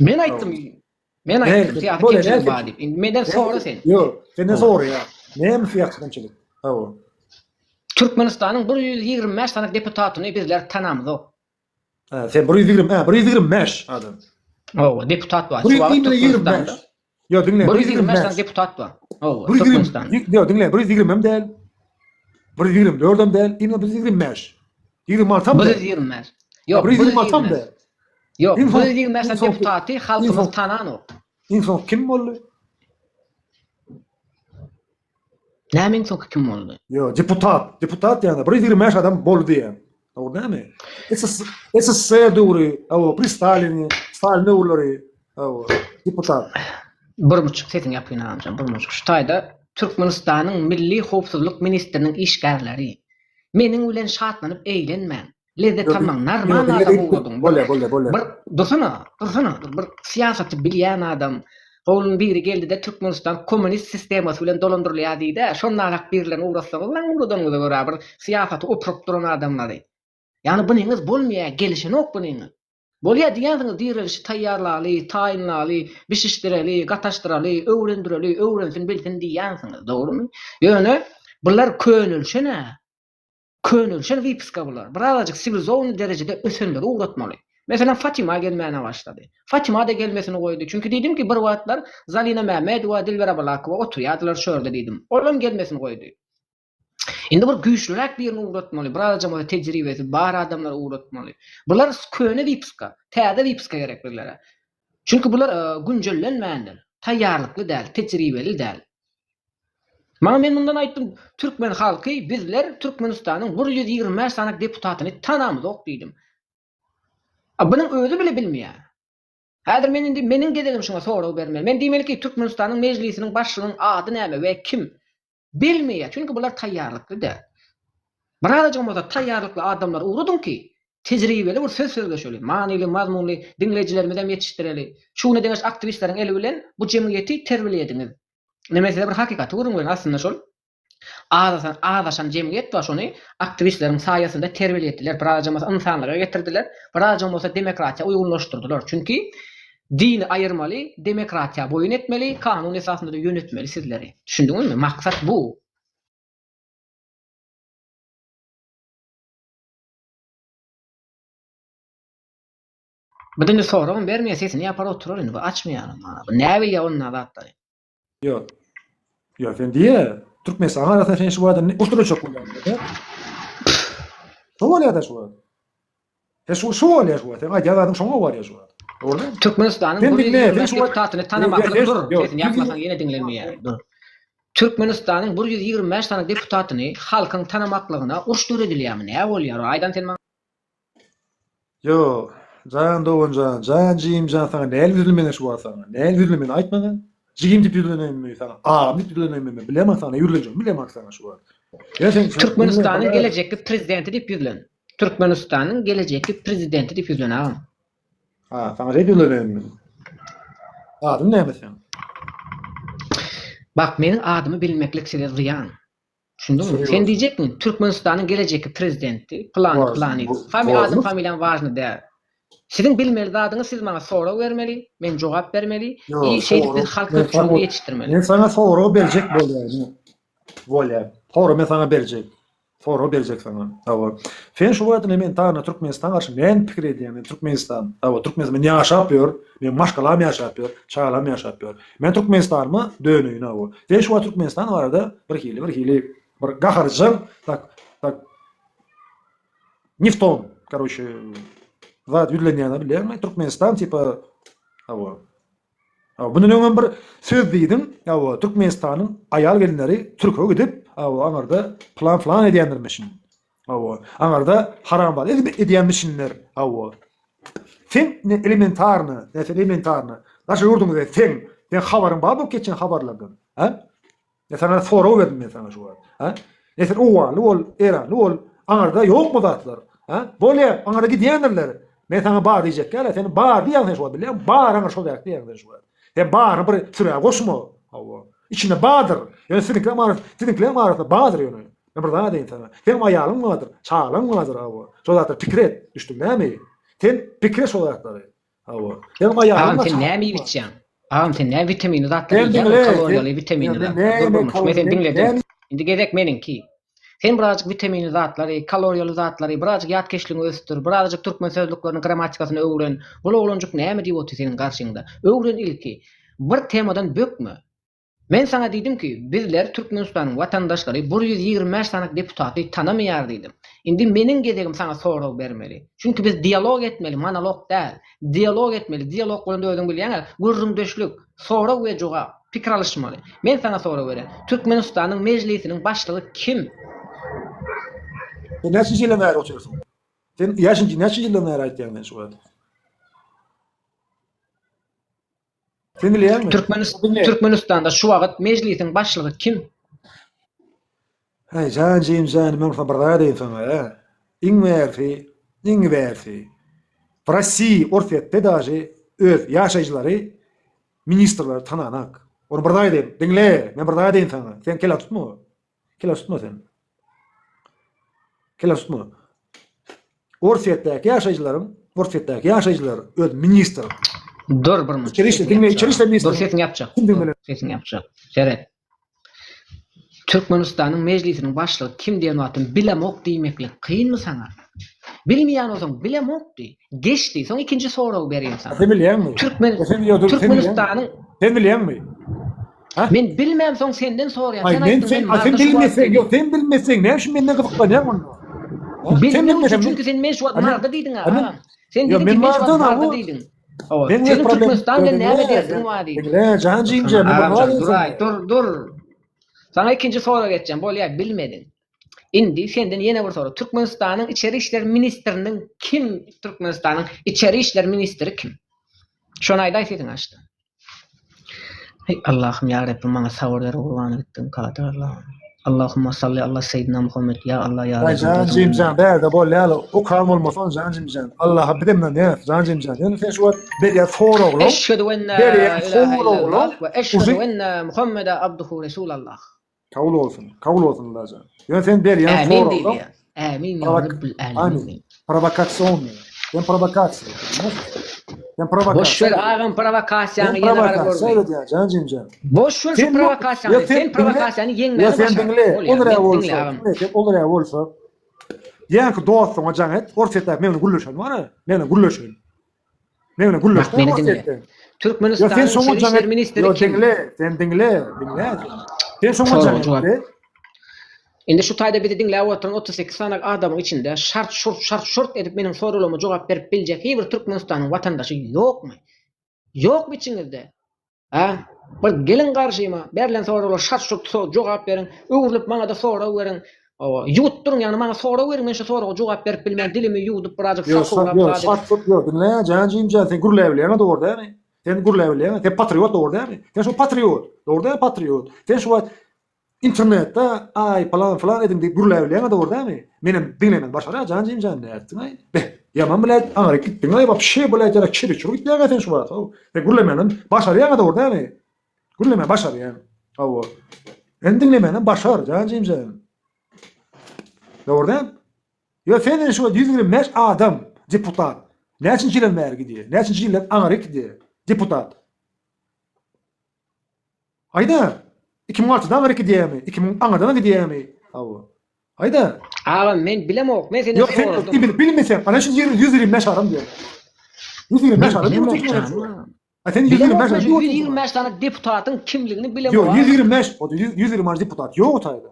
Men aýtdym. Men aýtdym, syýasy kemçiligi bar diýip. Indi menden sora sen. Ýok, senden soraýan. Näme syýasy kemçilik? Hawa. Türkmenistanyň 125 sany deputatyny bizler tanamzok. Ha, sen 120, ha, 125 adam. Hawa, deputat bar. Şu wagt Türkmenistanda. Ýok, diňle. 125 sany deputat bar. Hawa, Türkmenistanda. Ýok, diňle, 120 hem däl. 124 hem däl, indi 125. 26 hem däl. 125. Ýok, 126 hem däl. Ýok, 125 sany deputaty halkymyz tananok. Iň soňky kim boldy? Näme iň soňky kim boldy? Ýok, deputat, deputat ýa-da 125 adam boldy diýýän. Dogry dälmi? SSSR döwri, hawa, pri Stalini, Stalin döwürleri, hawa, deputat. Bir buçuk sesiňi ýapyn agamjan, bir buçuk. Şu taýda Türkmenistanyň Milli howpsuzlyk ministriniň işgärleri. Meniň bilen şatlanyp eýlenmäň. Lezzet almaň. Normal adam ugradyň. Bolýa, bolýa, bolýa. Bir dursana, dursana. Bir syýasaty bilýän adam. Howluň biri geldi-de Türkmenistan kommunist sistemasy bilen dolandyrylýar diýdi-ä. Şondarak birilerini ugratsaňyz lan ugradanyňyza görä bir syýasaty opuryp duran adamlary. Ýagny bunyňyz bolmaýar, gelişenok bunyňyz. Bolýa diýýänsiňiz direlişi taýýarlaly, taýynlaly, bişişdireli, gataşdyraly, öwrendireli, öwrensin bilsin diýýänsiňiz, dogrumy? Ýöne bular könelşen-ä. Könelşen wypiska bular. Birazajyk siwilizowanyý derejede ösenleri ugratmaly. Meselem Fatima gelmäne başlady. Fatima-da gelmesini goýdy. Çünki diýdim ki bir wagtlar Zalina Mämmedowa, Dilber Abalakowa oturýardylar şu ýerde diýdim. Olam gelmesini goýdy. Indi bir güýçlüräk birini ugratmaly, birazajam bolsa tejribesi bar adamlary ugratmaly. Bular köne wypuska, täze wypuska gerek bizlere. Çünki bular günjellenmändir, taýýarlykly däl, tejribeli däl. Maňa men mundan aýtdym, türkmen halky bizler Türkmenistanyň 125 sany deputatyny tanamyzok diýdim. A bunuň özi bile bilmeýär. Häzir men indi meniň gezegim şuňa sorag bermeli. Men diýmeli ki, Türkmenistanyň mejlisiniň başlygynyň ady näme we kim? Bilmeýär, çünki bular taýýarlykly däl. Birazajygam bolsa taýýarlykly adamlary ugradyň ki, tejribeli bir söz sözleşeli, manyly, mazmunly diňleýjilerimizem ýetişdireli. Şu güne deňeç aktiwistleriň eli bilen bu jemgyýeti terbiýelediňiz. Indi men size bir hakykaty gürrüň bereýin, aslynda şol azaşan, azaşan jemgyýet bar, şony aktiwistleriň saýasynda terbiýelediler, birazajygam bolsa ynsanlyga getirdiler, birazajygam bolsa demokratiýa uýgunlaşdyrdylar. Çünki Dini aýyrmaly, demokratiýa boýun etmeli, kanun esasynda-da ýönetmeli sizleri. Düşündiňizmi? Maksat bu. Bu indi soragam bermeýär, sesini ýapar oturar indi, bu açmaýar. Bu näbilýär onda zatlary. Ýok. Ýok, sen diýe, Türkmenistanyň arasynda sen şu wada oturacak bolýaň. Şu bolýar da şu wada. Sen şu şu bolýar şu wada. Sen aýdýan zadyň şoňa barýar şu wada. Dogry dälmi? Türkmenistanyň Sen bu diňle, sen şu deputatyny tanamaklyk dur. Sesini ýapmasaň ýene diňlenmeýär. Dur. Türkmenistanyň 125 sany deputatyny halkyň tanamaklygyna uruş döredilýärmi? Näme bolýar? Aýdan sen maňa. Ýo, jan doganjan, jan jigimjan saňa näl ýüzlenmeli şu wagt saňa? Näl ýüzlenmeli aýt maňa? Jigim diýip ýüzleneýinmi saňa? Agam diýip ýüzleneýinmi men bilemok saňa ýüzlenjegimi bilemok saňa şu wagt. Ýa sen Türkmenistanyň gelejekki prezidenti diýip ýüzlen. Türkmenistanyň gelejekki prezidenti diýip ýüzlen agam. Ha, saňa şeýdip ýüzleneýinmi? Adyň näme seň? Bak, meniň adymy bilmeklik size zyýan. Düşündiňmi? Sen diýjekmiň, Türkmenistanyň gelejekki prezidenti, pylany, pylany. Fami adym, familiýam wažny däl. Siziň bilmeli zadyňyz siz maňa sorag bermeli, men jogap bermeli i şeýdip biz halk köpçüligini ýetişdirmeli. Men saňa sorag berjek bolýan. Bolýar. Sorag men saňa berjek. Sorag berjek saňa. Hawa. Sen şu wagt elementarno Türkmenistan garşy näme pikir edýäň? Men Türkmenistan, hawa, Türkmenistan men ýaşap ýör, men maşgalam ýaşap ýör, çagalam ýaşap ýör. Men Türkmenistanyma döneýin hawa. Sen şu wagt Türkmenistan barada bir hili bir hili bir gaharjaň tak tak ne v ton, karoçe zat ýüzlenýäni bilýäňmi? Türkmenistan tipa hawa. Hawa, bundan öňem bir söz diýdiň, hawa, Türkmenistanyň aýal gelinleri türke gidip, hawa, aňyrda plan plan edýändirmişin. Hawa, aňyrda haramzada edip edýänmişinler, hawa. Sen ne elementarny, ne sen elementarny. Daşary ýurduňyzda sen, sen habaryň bar bolup geçen habarlardan, ha? Ne sana sorag berdim men sana şu wagt, ha? Ne sen owganly bol, eranly bol, aňyrda ýokmy zatlar, ha? Bolýar, aňyrda gidýändirler. Men sana bar diýjek däl, sen bar diýýäň sen şu wagt bilýäň, bar aňyr şol ýerde diýýäň sen şu wagt. Sen baryny bir sürä goşma, hawa. Içinde bardyr. Ýöne siziňkileriň arasynda, siziňkileriň arasynda bardyr ýöne. Men bir zat diýeyim sana. Seň aýalyň bardyr, çagalaň bardyr, hawa. Şol zatlary pikir et, düşdüň näme? Sen pikir et şol zatlary. Hawa. Seň aýalyň Agam sen näme iýip içýäň? Agam sen näme witaminli zatlar iýýäň? Kaloriýaly witaminli zatlar. Dur bir men seni diňledim. Indi gezek meniňki. Sen birazajyk witaminli zatlary, kaloriýaly zatlary, birazajyk ýatkeşligiňi ösdür, birazajyk türkmen sözlükleriniň grammatikasyny öwren. Bul oglanjyk näme diýip otyr seniň garşyňda? Öwren ilki. Bir temadan bökme. Men saňa diýdim ki, bizler Türkmenistanyň watandaşlary 125 sany deputaty tanamaýar diýdim. Indi meniň gezegim saňa sorag bermeli. Çünki biz dialog etmeli, monolog däl. Dialog etmeli. Dialog bolanda özüň bilýäň-ä, gürrüňdeşlik, sorag we jogap, pikir alyşmaly. Men saňa sorag berýän. Türkmenistanyň Mejlisiniň başlygy kim? Sen näçinji ýyldan bäri otyrsyň? Sen ýaşynjy näçinji ýyldan bäri aýtýaň sen şu wagt? Sen bilýäňmi? Türkmenistanda şu wagt Mejlisiň başlygy kim? Aý jan jim jan men saňa bir zat diýin saňa ä. Iň bärsi, iň bärsi. W Rossiýa, Orsýetde daže öz ýaşaýjylary ministrleri tananak. Ony bir zat aýdaýyn. Diňle, men bir zat aýdaýyn saňa. Sen kellä tutma. Kellä tutma sen. Kellä tutma. Orsýetdäki ýaşaýjylaryň, Orsýetdäki ýaşaýjylar öz ministr. Dur bir minut. İçeri işler, diňle, içeri işler ministri. Dur sesiňi ýapjak. Dur sesiňi ýapjak. Seret. Türkmenistanyň mejlisiniň başlygy kim diýen wagtym bilemok diýmeklik kynmy saňa? Bilmeýän bolsaň bilemok diý. Geç diý. Soň ikinji soragy berýän saňa. Sen bilýäňmi? Türkmen Sen ýo dur, sen bilýäňmi? Türkmenistanyň Sen bilýäňmi? Ha? Men bilmämsoň senden soraýan. Aý Sen men aýtdyň sen, men a sen Maryda şu wagt bilmeseň, diýdiň. ýok sen bilmeseň näme üçin menden gyzyklanýaň onda? Ha? Sen Bilmek üçin bilmeseň çünki sen men şu wagt A men Maryda diýdiň a men agam. Sen Ýok diýdiň men ki men şu wagt Marydan Maryda hawa. diýdiň. Hawa. Men öz Seniň problem Türkmenistan bilen näme Diňle, derdiň bar diýdiň. diňle jan jimje, men bir Agam zat jan diýsem. duraý dur dur. Saňa ikinji sorag etjek bolýa bilmediň. Indi senden ýene bir sorag. Türkmenistanyň içeri işler ministriniň kim Türkmenistanyň içeri işler ministri kim? Şony aýdaý sesiňi açda. Eý Allahym ýa Rabbim maňa sabyr ber gurbana gitdim kadyr Allahym. Allahumma salli alla seýidina Muhammed ýa Allah ýa Aý Rabbim jan özüň jimjan bärde bolýaly okan bolmasaň jan jimjan Allaha bizem ynanýas jan jimjan ýöne sen şu wagt berýän soraglaň Eşhedü enne la berýän ilahe illallah soraglaň we eşhedü ujy enne Muhammede abduhu resulallah. Kabul bolsun kabul bolsun Allajan ýöne sen berýän Ämin soraglaň diýilýär. Ämin ýa Prowok Rabbül amin Älemin. prowokasionnyý sen prowokasiýa sen Boş prowokasiýa ver agam sen prowokasiýaňy ýene gara prowokasiýa gördi. edýän jan jimjan Boş ver şu sen ýok prowokasiýaňy. ýok sen Sen diňle prowokasiýany ýok ýeňmäni sen başar. diňle Bolýar. ol Men räý diňle bolsa agam. diňle sen ol räý bolsa diýenki dostuňa jaň et Orsýetdäki men bilen gürleşen bar a men bilen gürleşen men bilen Bak gürleşdi meni diňle. Orsýetde ýok sen Türkmenistanyň şoňa içeri jaň işler et ministri ýok kim? diňle sen diňle diňle sen şoňa jaň Soraga et jogap. de Indi şu taýda bizi diňläp oturan 38 sany adamyň içinde şart-şurt, şart-şurt edip meniň soraglaryma jogap berip biljek hiç bir Türkmenistanyň watandaşy ýokmy? Ýokmy içiňizde? Hä? Bir geliň garşyma, berlen soraglara şart-şurt jogap beriň, öwrülip maňa-da sorag beriň. Hawa, ýuwutdyryň, ýagny maňa sorag beriň, men şu soraga jogap berip bilmän dilimi ýuwdup birazjyk Ýok, sakawlap ýok, zat edip. şart-şurt ýok, diňle jan jimjan, sen gürläbilýäň-ä dogry dälmi? Sen gürläbilýäň-ä, sen patriot dogry dälmi? Sen şu patriot, dogry dälmi patriot? Sen şu wagt Internetde aý pylan fylan ediň diýip gürläbilýäňä dogry dälmi? Menem diňlemän başarýa jan jimjan nätdiňaý? Beh, ýaman biläýt aňryk gitdiňaý wapşe biläýt ýara çeri-çur gitýäňä sen şu wagt how. Sen gürlemänem başarýaňa dogry dälmi? Gürlemän başarýaň. Hawa. Sen diňlemänem başar jan jimjan. Dogry däl? Ýo sen indi şu wagt 125 adam deputat. Näçinji ýyldan bäri gidýär? Näçinji ýyldan aňryk gidýär deputat? Aýda, 2006-da aňryk gidýärmi? 2000 aňyrdan gidýärmi? Hawa. Aýda. Agam men bilemok, men senden Ýok, sen soradym. bil, bilmeseň, ana şu 125 adam diýýär. 125 Men adam bilemok diýip oturýar. jana. A sen Bilemok 125 men adam şu diýip oturýar. 125 sany deputatyň kimligini bilemok Ýok, agam. 125, o 125 deputat ýok o taýda.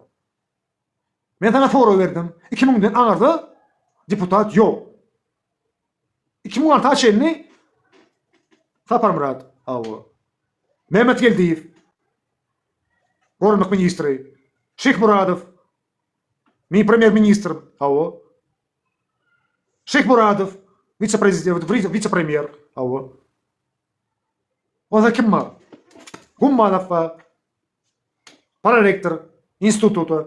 Men saňa sorag berdim. 2000-den aňyrda deputat ýok. 2006-a çenli Saparmyrat, hawa. Mehmet Geldiýew, goranmak ministri, Şyhmyradow, mi premýer-ministr, hawa. Şyhmyradow, wise-prezident, wise-premýer, hawa. Ondan kim bar? Gummanow bar. Prorektor instituta.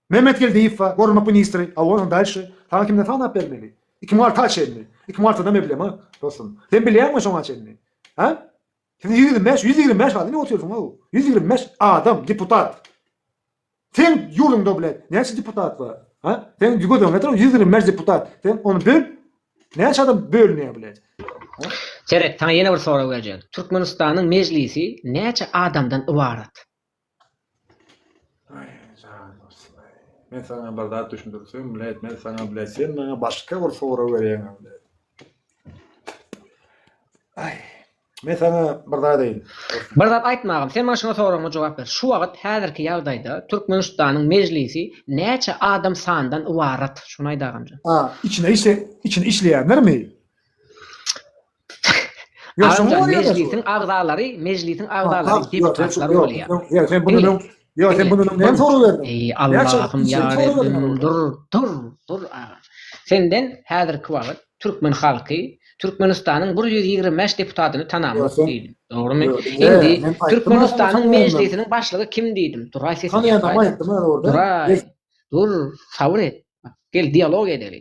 Mehmet Geldiýew bar, goranmak ministri. A ondan dalşy. Saňa kimden sanap bermeli? 2006-a çenli. 2006-da men bilemok, dostum. Sen bilýäňmi şoňa çenli? Ha? Siz 125, 125 adam otyrsyň o. 125 adam, deputat. Sen ýurduňda bile näçe deputat bar? Ha? Sen göz öňüne getir, 125 deputat. Sen ony böl. Näçe adam bölünýär bile? Seret, saňa ýene bir sorag berjek. Türkmenistanyň mejlisi näçe adamdan ybarat? Aý, jan dostum, aý. Men saňa bir zat düşündirsem, bilet, men saňa bilet, sen maňa başga bir sorag berýäň, bilet. Aý, men saňa bir zat aýdayyn. Bir zat aýtma agam, sen maňa şuňa soragyma jogap ber. Şu wagt häzirki ýagdaýda Türkmenistanyň mejlisi näçe adam sandan ybarat? Şuny aýt agamjan. A, içine işle, içine işleýänlermi? Ýok, şoňa Agam barýar-da şu. mejlisiň agzalary, mejlisiň Ha, agzalary ha, ýok, sen şu, deputatlar ýok, bolýar. ýok, sen bundan Diňle, öň, ýok, sen diňle. bundan öň näme sorag berdiň? Eý, Näçe Allahym içini ýa sorag berdiň Rabbim, olara? dur, dur, dur agam. Senden häzirki wagt. Türkmen halky Türkmenistanyň 125 deputatyny tanamok diýdim. Dogrumy? Ýok, diňle, Indi men aýtdym Türkmenistanyň tanýanam. Mejlisiniň başlygy kim diýdim. Duraý sesini Tanýanam ýapaýda. aýtdym men orada. Duraý. Dur, sabyr et. Gel dialog edeli.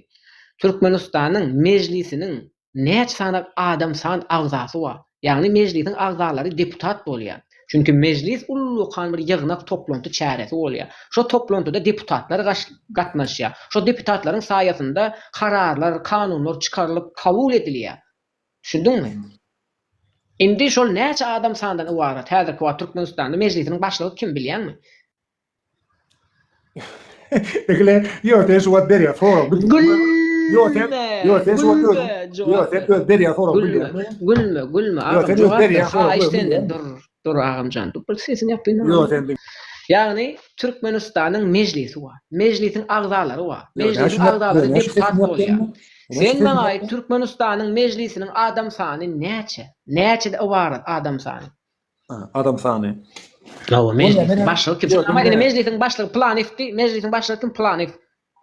Türkmenistanyň Mejlisiniň Näçe sany adam san agzasy bar? Ýagny mejlisiň agzalary deputat bolýar. Çünki mejlis ullakan bir ýygnak toplanty çäresi bolýar. Şo toplantyda deputatlar gatnaşýar. Şo deputatlaryň saýasynda kararlar, kanunlar çykarylyp kabul edilýär. Düşündiňmi? Indi şol näçe adam sandan ybarat häzirki wagt Türkmenistanda mejlisiniň başlygy kim bilýäňmi? Ekle, ýok sen şu wagt berýär sorag. Gülme. Ýok sen, ýok sen şu wagt özüň. Ýok sen öz berýär sorag bilýärmi? Gülme, gülme agam. Ýok sen öz berýär sorag. Haýyş senden dur, dur agamjan. Dur bir sesini ýapyn. Ýok sen. Ýagny Türkmenistanyň mejlisi bar. Mejlisiň agzalary bar. Mejlisiň agzalary deputat bolýar. Sen maňa aýt Türkmenistanyň mejlisiniň adam sany näçe? Näçede ybarat adam sany? Adam sany. Hawa, mejlisiň başlygy kim? Şonda indi mejlisiň başlygy Planyfdy. Mejlisiň başlygy kim? Planyf.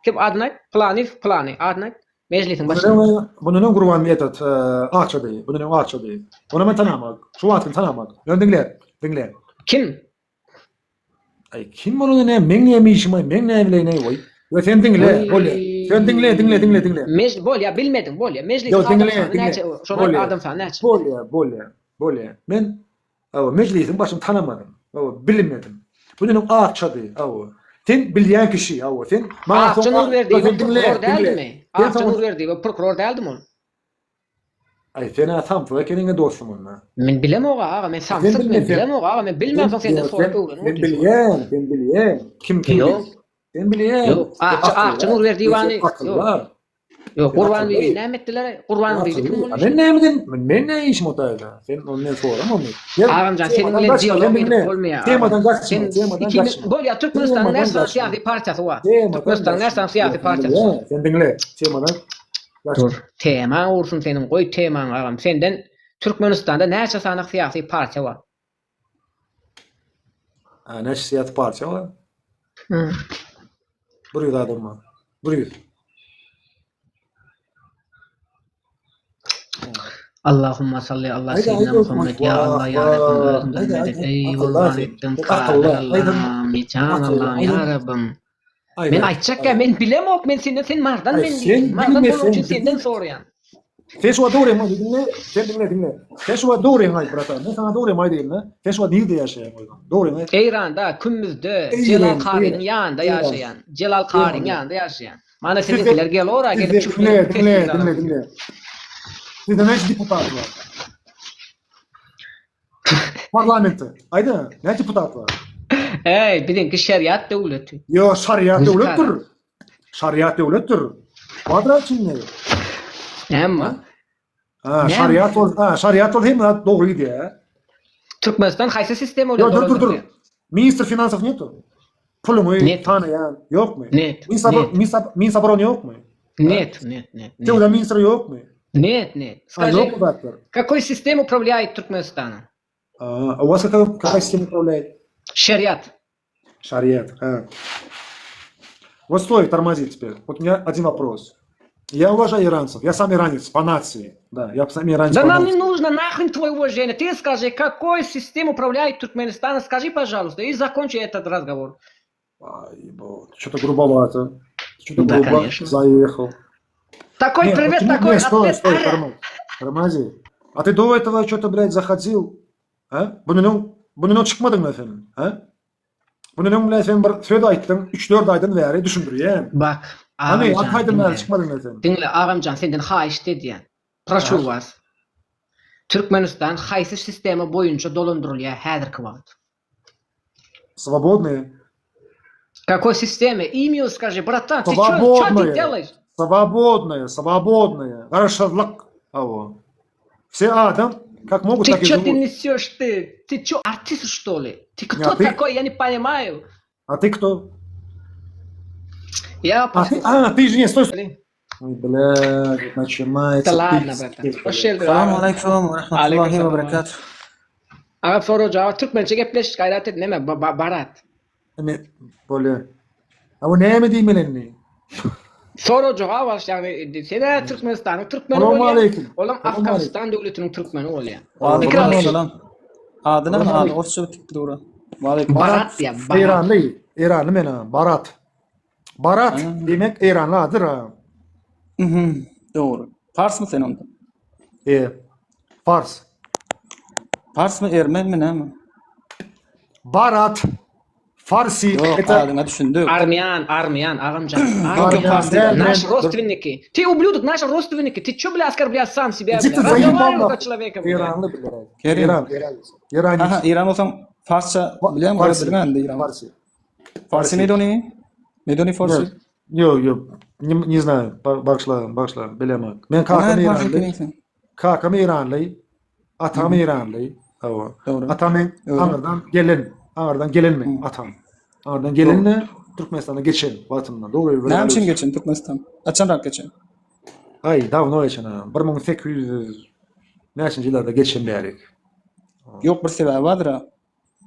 Kim adyny aýt? Planyf, Plany. Adyny aýt. Mejlisiň başlygy. Bundan öň Gurban etat Akçady. Bundan öň Akçady. Ony men tanamak. Şu wagtky tanamak. Ýöne diňle, diňle. Kim? Aý kim ony ne meň näme işim aý meň näme bileýin aý goý. Ýa sen diňle, bolýa. Sen diňle, diňle, diňle, diňle. Mej bolýa bilmediň, bolýa. Mejlisiň adam sany näçe? Şonda adam sany näçe? Bolýa, bolýa. Bolýa. Men hawa mejlisiň başyny tanamadym. Hawa bilmedim. Bu meniň Akçady. Hawa. Sen bilýän kişi, hawa. Sen maňa Akça Nurberdiýew prokuror däldimi? Akça Nurberdiýew prokuror däldimi ol? Aý sen-ä samsyk ekeniň-ä dostum onda. Men bilemok aga, men samsyk, men bilemok aga, men bilmänsoň senden sorap öwrenip otyryn. Sen bilýäň, sen bilýäň. Kim kim? Ýok. Sen bilýäň. Ýok, Akça Akça Nurberdiýewany ýok. Ýok, Gurban bibi näme etdiler? Gurban bibi kim bolmuş? Men näme eden? Men näme işim o taýda? Sen ony men sorama ony. Agamjan seniň bilen dialog edip bolmaýar. Temadan gaçma, temadan gaçma. Bolýar, Türkmenistanyň näçe sany syýasy partiýasy bar? Türkmenistanyň näçe sany syýasy partiýasy bar? Sen diňle, temadan Dur, temaň ursun seniň, goý temaňy agam. Senden Türkmenistanda näçe sany syýasy partiýa bar? A näçe syýasy partiýa bar? Hmm. 100 adam bar. 100. Allahumma salli Allah seýidina Muhammed ya Allah ya Rabbim özüňden medet eý gurban etdim Kadyr Allahym jan Allahym ya Rabbim Men aýtjakka men bilemok men senden sen mardan men mardan bolmak üçin senden soraýan. Sen şu wagt dogryňy aýt diňle, sen diňle diňle. Sen şu wagt dogryňy aýt bratan. Men saňa dogrymy aýdaýyn-da. Sen şu wagt nirde ýaşaýaň özüň? Dogryňy aýt. Eýranda, Kümmüzde, Jelal Karynyň ýanynda ýaşaýan. Jelal Karyň ýanynda ýaşaýan. Mana siziňkiler gelora gelip çüflenip diňle diňle diňle. Sizde näçe deputat bar? Parlamentde. Aýda, näçe deputat bar? Eý, biziňki şeriat döwleti. Ýo, şariat döwletdir. Şariat döwletdir. Bardyr içinde. Näme? Ha, şariat ol, ha, şariat ol hemme zat dogry gidýär. Türkmenistan haýsy sistema bilen Ýo, dur, dur, dur. Ministr finansow netu? Puluňy tanaýan ýokmy? Net. Minsoboron ýokmy? Net, net, net. Söwda ministri ýokmy? Net, net. Skажи, какой систем управляет Türkmenistanom? А у вас какая, какая система управляет? Шариат. Шариат. А. Вот стой, тормози теперь. Вот у меня один вопрос. Я уважаю иранцев. Я сам иранец по нации. Да, я сам иранец Да по нам нации. не нужно нахрен твое уважение. Ты скажи, какой систем управляет Туркменистаном, скажи, пожалуйста, и закончи этот разговор. Что-то грубовато. Что-то Да, грубо конечно. заехал. Такой Не, привет, почему- такой не, стой, ответ. стой, тормози. Тормози. А ты до этого что-то, блядь, заходил, а? Bundan öň, bundan öň çykmadyňmy sen, a? Bundan öň bilen sen bir söz aýtdyň, 3-4 aýdan bäri düşündirýän. Bak, Hany, agamjan, alty aýdan bäri diňle. çykmadyňmy sen? Diňle, agamjan, senden haýyşt edýän. Proşu was. Türkmenistan haýsy sistema boýunça dolandyrylýar häzirki wagt? Swobodnyý. Kakoý sistema? Imýu skaži, bratan, ty ço, ço ty Swobodnyý. delaýş? Swobodnyý, swobodnyý. Garaşsyzlyk. Hawa. Все adam как могут, Ты так и чё ты живут. несешь ты? Ты чё, артист что ли? Ты Не, кто а ты- такой? Я не понимаю. А ты кто? Я А ты, а, ты же не, стой, стой. Ой, блядь, начинается. Да ладно, пиздец, братан. блядь. Hoş geldin. Salam aleýkum we rahmetullahi we Aleýkum berekatuh. Aga sorag jogap türkmençe gepleş gaýrat et neme barat. Ne, bolýar. A bu näme diýmeli indi? Sorag jogap alyş ýagny sen-ä Türkmenistanyň türkmeni Salam bolýaň, aleýkum. olam Salam aleýkum. Afganistan döwletiniň türkmeni bolýar. Waleýkim Pikir alyş. salam. Ady näme? Salam Ady aleýkum. orsça bitip dur. Waleýkim. Barat Barat diýýär, Barat. Eýranly, Eýranly men ha, Barat. Barat Ha. diýmek Eýranly adyr ha. Mhm. Dogry. Parsmy sen onda? E, Fars. Parsmy, ermenmi näme? Barat. Farsi. Ýok, Это adyňa düşündik. Armyan, armyan, agamjan. Ýok, ýok, Armyan. pars däl. Däl, Наши men. родственники. Ты ублюдок, наши родственники. Ты чё, бля, оскорбляешь сам себя, Иди бля? ты заебал Разговаривай как нахуй. человека, бля. Eýranly biler. Kerim. Eýran. Eýran. Aha, Eýran bolsaň farsça bilýäňmi? Farsi. Bilmän de Eýran. Farsi. Farsi medoni? Medoni farsi? Нет. Ýok, ýok. Не, не знаю. Ba- Bagyşla, bagyşla, bilemok. Men kakam Näme farsi Eýranly. ekeniň Kakam Eýranly. Atam Eýranly. Hawa. Dogry. Atam men Dogry. aňyrdan gelen, aňyrdan gelen men atam. Aňyrdan gelen de Türkmenistana geçen wagtynda. Dogry. Näme üçin geçen Türkmenistan? Haçanrak geçen? Aý, dawno geçen ha. 1800 näçinji ýyllarda geçen bärik. Ýok bir sebäbi bardyr ha.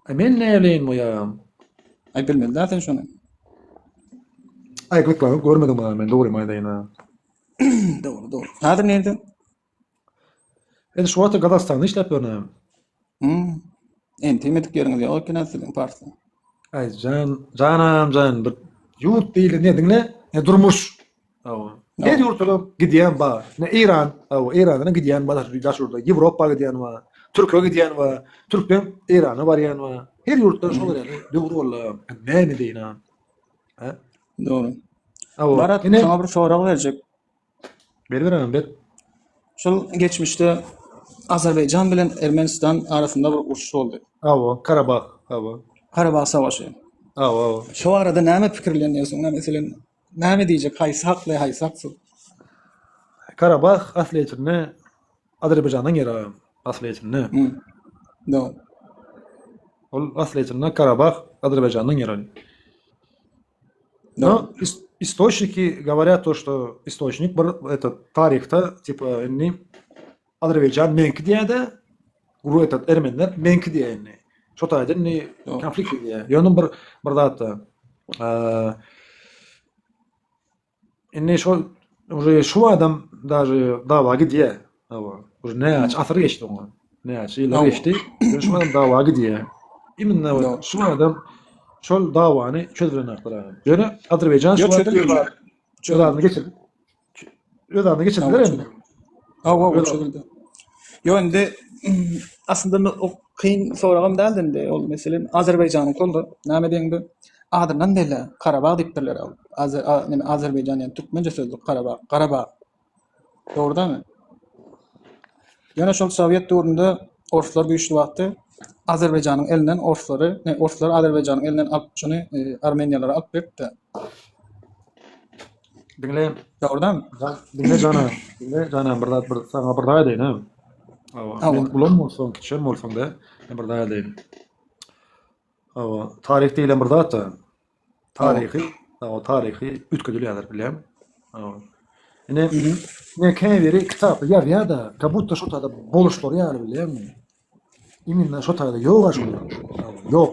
Aý, men näleýin bu ýa? Aý bilmeli däl sen şony. Aý, gyzyklanyp görmedim ha men dogrymy aýdaýyn ha. Dogry, dogry. Häzir nirde? Indi şu wagtda Gazagystanda işläp ýörün ha. Hmm. Entemedik ýeriňiz ýok eken ha siziň parsda. Aý, jan, janam jan bir ýurt diýle ne diňle, ne durmuş. Hawa. Her ýurtda gidýän bar. Ne Eýran, hawa, Eýrandan gidýän bar, daş ýurda, Ýewropa gidýän bar, Türkiýe gidýän bar, Türkden Eýrana barýan bar. Her ýurtda şol ýaly döwür boldy. Näme diýin ha? Ha? Dogry. Hawa. Barat, Ine, saňa bir sorag berjek. Ber ber ber. Şol geçmişde Azerbaýjan bilen Ermenistan arasynda bir uruş boldy. Hawa, Karabah, hawa. Karabah savaşy. Hawa, hawa. Şo barada näme pikirlenýärsiň? Näme meselem, näme diýjek, haýsy hakly, haýsy haksyz? Karabah aslyýetinde Azerbaýjandan ýeri aslyýetinde. Hmm. Dogry. Ol aslyýetinde Karabah Azerbaýjandan ýeri. Но источники говорят то, что источник bir этот taryhda типа indi Azerbaýjan meňki diýýär-de, guru этот ermeniler meňki diýýär indi. Şo taýda indi konflikt edýär. Ýöne bir bir zatda indi şol уже şu adam даже dawa gidýär. Hawa. Уже näçe asyr geçdi oňa. Näçe ýyllar geçdi. Ýöne şu adam dawa gidýär. Imенно şu adam şol dawany çözülenakdyr. Ýöne Azerbaýjan şu öz adyny geçirdi. Öz adyny geçirdiler indi. Hawa, hawa, çözüldi. Ýok, indi aslynda o kyn soragam däldi indi. Ol meselem Azerbaýjanyň boldy. Näme diýeňde adyndan belli Karabag diýipdirler. Azer, näme Azerbaýjan ýa türkmençe sözlük Karabag, Garabag. Dogry dälmi? Ýöne şol sowet döwründe orslar güýçli wagty Azerbaýjanyň elinden orslary, ne orslar Azerbaýjanyň elinden alyp şuny e, armeniýalara alyp beripdi. Diňle. Dogry dälmi? Diňle jana, diňle jana bir zat bir saňa bir zat aýdaýyn ha. Hawa, men ulam bolsaň, kiçem bolsaň da, men bir zat aýdaýyn. Hawa, taryh diýlen bir zat da. Taryhy, o taryhy üýtgedilýärler bilýäňmi? Hawa. Ine, ine käbiri kitapda ýazýar-da, как будто şo taýda boluşlary ýaly bilýäňmi? Imенно şo taýda ýok-a şol. Ýok.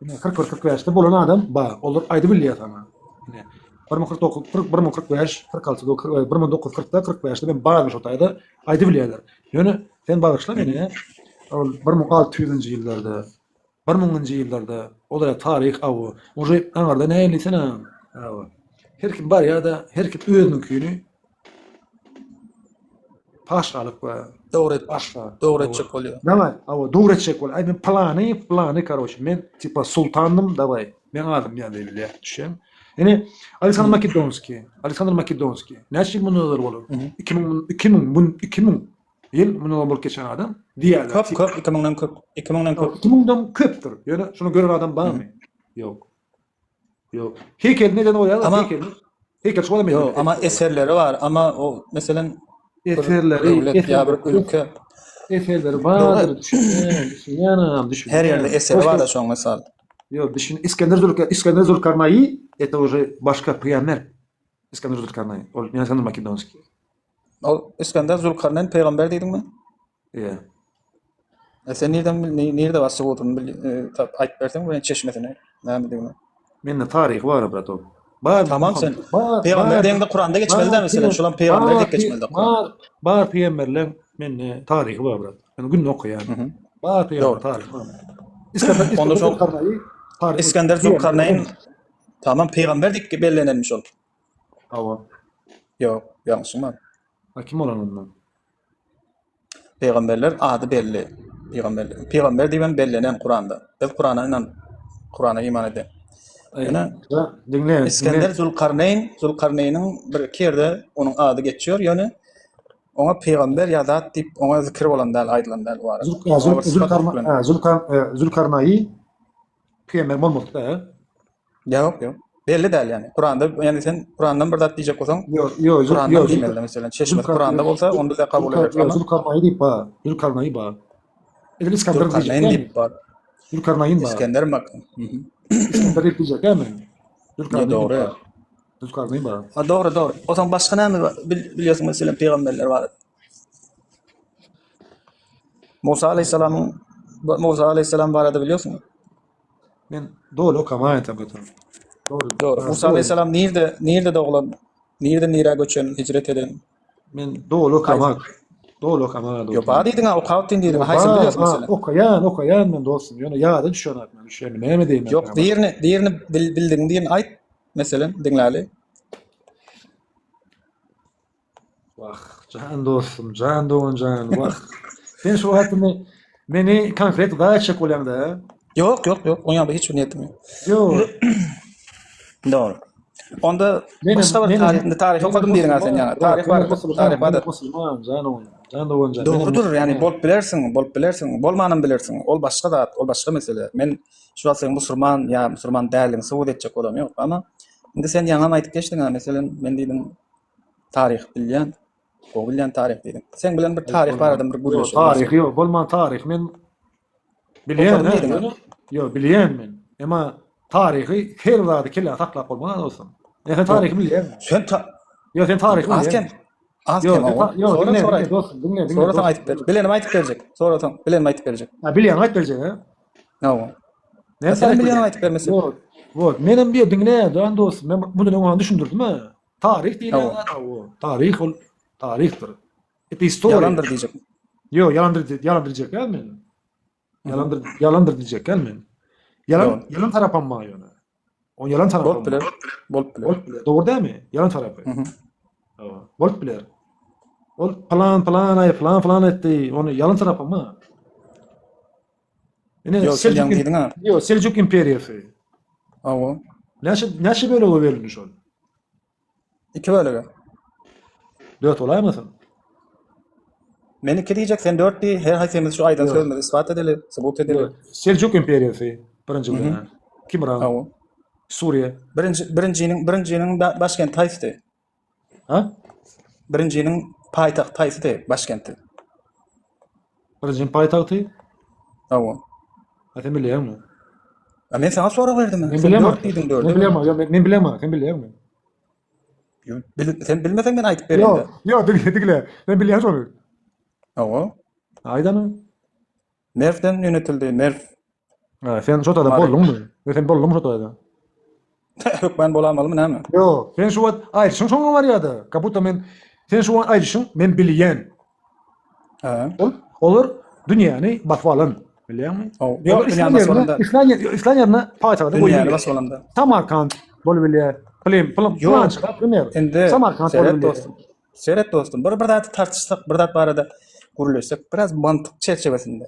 Ine 41 45-de bolan adam bar, olar aýdyp bilýär saňa. Ine 1049 40 1045 46 1940-da 45-de men bardym şo taýda aýdyp bilýärler. Ýöne sen bagyşla meni, ol 1600-nji ýyllarda Bir müňünji ýyllarda olara taryh awy uje aňyrda nähili-sene awy. Her kim barýar-da, her kim özüniňkini paşalyk we Dogry başga. Dogry etjek bolýar. Daway, awa dogry etjek bolýar. Aý men plany, plany karoçe, men tipa sultandym, daway. Meň adym ýa diýilýär, düşýäňmi? Ine Aleksandr Makedonskiý, Aleksandr Makedonskiý näçe ýyl mundan ozal bolan? 2000 2000 2000 Ýyl mundan bolup geçen adam diýýärler. Köp köp 2000 den köp. 2000 den köp. 2000 den köpdür. Ýöne şuny gören adam barmy? Ýok. Ýok. Heýkel neden goýarlar? Ama Heýkel. Heýkel şu adam Ýok, ama eserleri bar. Ama o meselen eserleri, döwlet ýa bir ülke eserleri bardyr. Düşünýän, düşünýänem, düşünýän. Her ýerde eseri bar da şoň mysal. Ýok, düşün. Iskender Zülke, Iskender Zülkarnaýy это уже başga pygamber. Iskender Zülkarnaýy. Ol Alexander Makedonskiý. Ol Iskender Zülkarneýn pygamber diýdiňmi? Ýa. E sen nirden bil, nirde basjak oturyny bil, e, tap aýdyp berseň, men çeşmesini nämedigini. Mende taryhy bar bratok. Bar Tamam sen bar pygamber bar diýeňde Kuranda geçmeli bar dä meselem, şolam pygamber bar diýip geçmeli dä Kuranda. bar bar pygamberleň mende taryhy bar brat. Men günde okaýan. Mhm. Bar pygamber Dogry. taryhy bar. İskender Onda İskender şol Zülkarnaýy taryhy İskender pygamber Zülkarnaýn tamam pygamber diýip bellenenmiş ol. Hawa. Ýok, ýalňyşyň bar. Ha kim bolan ondan? Pygamberler ady belli. Pygamberler. Pygamber diýibem bellenen Kuranda. Biz Kurana ynan Kurana iman eden. Ýöne Diňle, İskender Zülkarneýn, Zülkarneýniň bir iki ýerde onuň ady geçýär, ýöne oňa pygamber ýa zat diýip oňa zikir bolan däl, aýdylan däl bu arada. Zülkarnaýy pygamber bolmadyk da. Ýok, ýok. Belli däl ýani. Kuranda, ýani sen Kurandan bir zat diýjek bolsaň, Ýok, ýok, Kurandan ýok. diýmeli meselem. Çeşmesi Kuranda bolsa, onda da kabul ederis ama. Zülkarnaýy diýip bar. Zülkarnaýy bar. Edil İskender diýjek. Zülkarnaýyn diýip bar. Zülkarnaýyn bar. İskender bak. Mhm. İskender diýip diýjek dälmi? Zülkarnaýyn Dogry. Zülkarnaýyn bar. Ha dogry, dogry. O zaman başga näme bilýärsiň meselem pygamberler barada? Musa aleyhisselamyň Musa aleyhisselam barada bilýärsiňmi? Men doly okamaýan tabi. Dogry. Dogry. Musa aleyhisselam nirde nirde doglan? Nirden nirä göçen, hijret eden? Men doly okamak. Doly okamak. Ýok, bar diýdiň ha, okapdyn diýdiň. Haýsyny bilýärsiň meselem? Okaýan, okaýan men dostum. Ýöne ýada düşenok men. Düşýän näme diýeyim? Ýok, birini, birini bildigiň birini aýt. Meselem, diňläli. Wah, jan dostum, jan dogan jan, wah. Sen şu wagt meni, meni konkret zaýa etjek bolýaň-da. Ýok, ýok, ýok. Oňa hiç bir niýetim ýok. Ýok. Dogry. Onda başga bir taryh, indi taryh okadym diýdiň sen ýaňy. Taryh barada, taryh barada. Musulman, jan oglum, jan dogan jan. Dogrudyr, ýani bolup bilersiň, bolup bilersiň, bolmanam bilersiň. Ol başga zat, ol başga mesele. Men şu wagt seň musurman ýa musurman däldigiňi subut etjek bolam ýok. Amma indi sen ýaňam aýdyp geçdiň-ä, meselem, men diýdiň, Taryh bilýän, gowy bilýän taryh diýdiň. Seň bilen bir taryh barada bir gürleşelim. Taryh ýok, bolman taryh men bilýän. Ýok, bilýän men. Emma taryhy her zady kellä saklap bolmaz dostum. Men sen taryhy bilýän. Sen ta Ýok, sen taryhy bilýän. Az kem. Az kem. Ýok, diňle, diňle dostum, diňle, diňle. Sorasaň aýdyp ber. Bilenimi aýdyp berjek. Sorasaň, bilenimi aýdyp berjek. Ha, bilýän aýdyp berjek, ha? Hawa. Ne sen bilýän aýdyp bermesen. Ýok. Wot, menem bir diňle, jan dostum, men bundan öň düşündirdim ha. Taryh diýilýän zat o. Taryh ol taryhdyr. Это история. Ýalandyr diýjek. Ýok, ýalandyr ýalandyr diýjek däl men. Ýalandyr ýalandyr diýjek däl men. Ýalan ýalan tarapam bar ýöne. O ýalan tarapam. Bolup biler. Bolup biler. Bolup biler. Dogry dälmi? Ýalan tarapy. Hawa. Bolup biler. Ol plan plan aý plan plan etdi. Ony ýalan tarapam bar. Ine Ýok, sen ýaňy diýdiň ha. Ýok, Seljuk imperiýasy. Hawa. Näçe näçe bölege bölündi şol? Iki bölege. Dört bolaýmasyn? Men iki diýjek, sen dört diý. Her haýsymyz şu aýdan sözümizi isbat edeli, subut edeli. Seljuk imperiýasy birinji bilen. Kim ran? Hawa. Suriýa. Birinji birinjiniň birinjiniň başkenti haýsy? Ha? Birinjiniň paýtagty haýsydy, başkenti? Birinjiniň paýtagty? Hawa. Ha sen bilýäňmi? A men saňa sorag berdim. Men Sen bilemok. dört diýdiň dörde. Men bilemok. Ýok, men, men bilemok. Sen bilýäňmi? Ýok, bil, sen bilmeseň men aýdyp bereýin. Ýok, ýok, diňle, diňle. Sen bilýäň şony. Hawa. Aýdany. Merwden ýönetildi, Merw. Ha, sen şo taýda bolduňmy? Ýa sen bolduňmy şo taýda? Hökman bolamalymy näme? Ýok, sen şu wagt aýdyşyň şoňa barýada. Как будто men sen şu wagt aýdyşyň men bilýän. Ha. Ol olar dünýäni basyp alan, bilýäňmi? Ýok, dünýäni basyp alanda. Islän islän ýerine paýtagty goýup. Dünýäni basyp alanda. Samarkand bolup bilýär. Plim, plim, Ýok, primer. Indi Samarkand bolup bilýär. Seret dostum, bir bir zady tartyşsak, bir zat barada gürleşsek, biraz mantyk çerçevesinde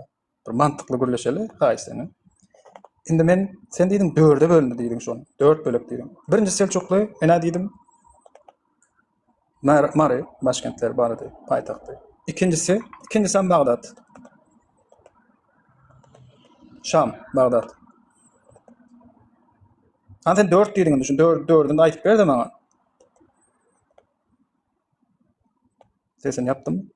bir mantykly gürleşeli, haýyş senden. Indi men sen diýdiň dörde bölündi diýdiň şony. Dört bölek diýdiň. Birinji Selçukly, menä diýdim. Mar Mary başkentleri barady, paýtagty. Ikinjisi, ikinjisi hem Bagdat. Şam, Bagdat. Hany sen dört diýdiň indi şu dört dördüni aýdyp ber-de maňa. Sesini ýapdym.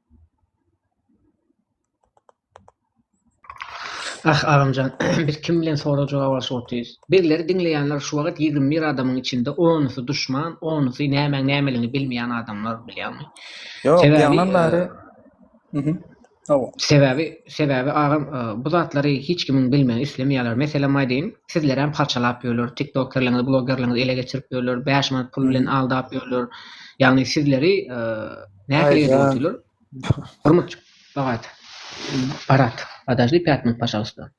Ah agamjan biz kim bilen sorag jogap alşyp otyrys. Bizleri diňleýänler şu wagt 21 adamyň içinde onusy duşman, onusy nämäň nämeligini bilmeýän adamlar bilýäňmi? Ýok, Sebäbi ýaňdan bäri. Mhm. Hawa. Sebäbi, sebäbi agam bu zatlary hiç kimiň bilmegini islemeýärler. Meselem aýdaýyn, sizlerem parçalap ýörler, tiktokerleriňizi, blogerleriňizi ele geçirip ýörler, 5 manat pul bilen aldap ýörler. Ýagny sizleri nähili edip otyrlar? Hormat Bagat. Barat. Podожди 5 minut, pažalsta.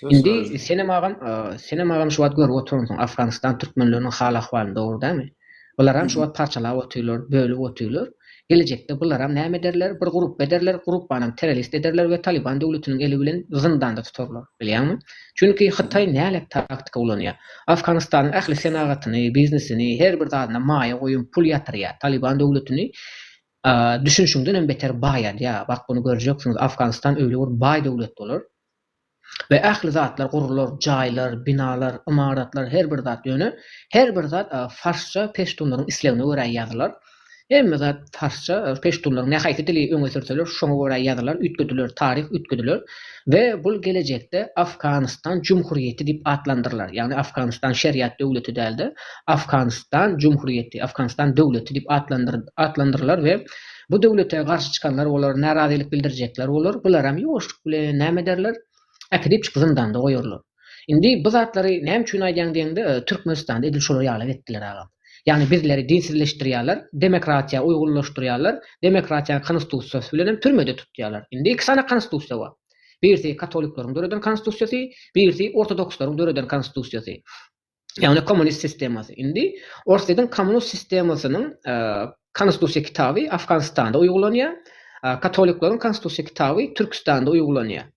Indi senem agam, senem agam şu wagt görüp oturansyň Afganistan türkmenleriniň hal-ahwalyny dogry dälmi? Bularam şu wagt parçalap otyrlar, bölüp otyrlar. Gelejekde bularam näme ederler? Bir grupba ederler, grupbanam terrorist ederler we Taliban döwletiniň eli bilen zyndanda tutarlar. Bilýäňmi? Çünki Hytaý nälet taktika ulanýar. Afganistanyň ähli senagatyny, biznesini, her bir zadyna maýa goýum, pul ýatyrýar. Taliban döwletini düşünşiňdenem beter baýadýar. Bak muny görjeksiňiz, Afganistan öýle bir baý döwlet bolar. We ähli zatlar gurular, jaýlar, binalar, ymaratlar, her bir zat. Ýöne her bir zat farsça peştunlaryň islegine görä ýazylar. Hemme zat farsça, peştunlaryň ne haýsy dili öňe sürseler, şoňa görä ýazylar, üýtgediler, taryh üýtgediler. We bul gelejekde Afganistan Jumhuriýeti diýip atlandyrylar. Ýagny Afganistan şeriat döwleti däl-de, Afganistan Jumhuriýeti, Afganistan döwleti diýip atlandyrylar we Bu döwlete garşy çykanlar bolar, närazylyk bildirjekler bolar, bularam ýuwaşlyk bilen näme ederler, äkidipjik zyndanda goýarlar. Indi bu zatlary näme üçin aýdýaň diýeňde, Türkmenistanda edil şolar ýalak etdiler agam. Ýagny bizleri dinsizleşdirýärler, demokratiýa uýgunlaşdyrýarlar, demokratiýanyň konstitusiýasy bilenem türmede tutýarlar. Indi iki sany konstitusiýa bar. Birisi katolikleriň döreden konstitusiýasy, birisi ortodokslaryň döreden konstitusiýasy. Ýagny kommunist sistemasy. Indi Orsýetiň kommunist sistemasynyň konstitusiýa kitaby Afganistanda uýgulanýar. Katolikleriň konstitusiýa kitaby Türküstanda uýgulanýar.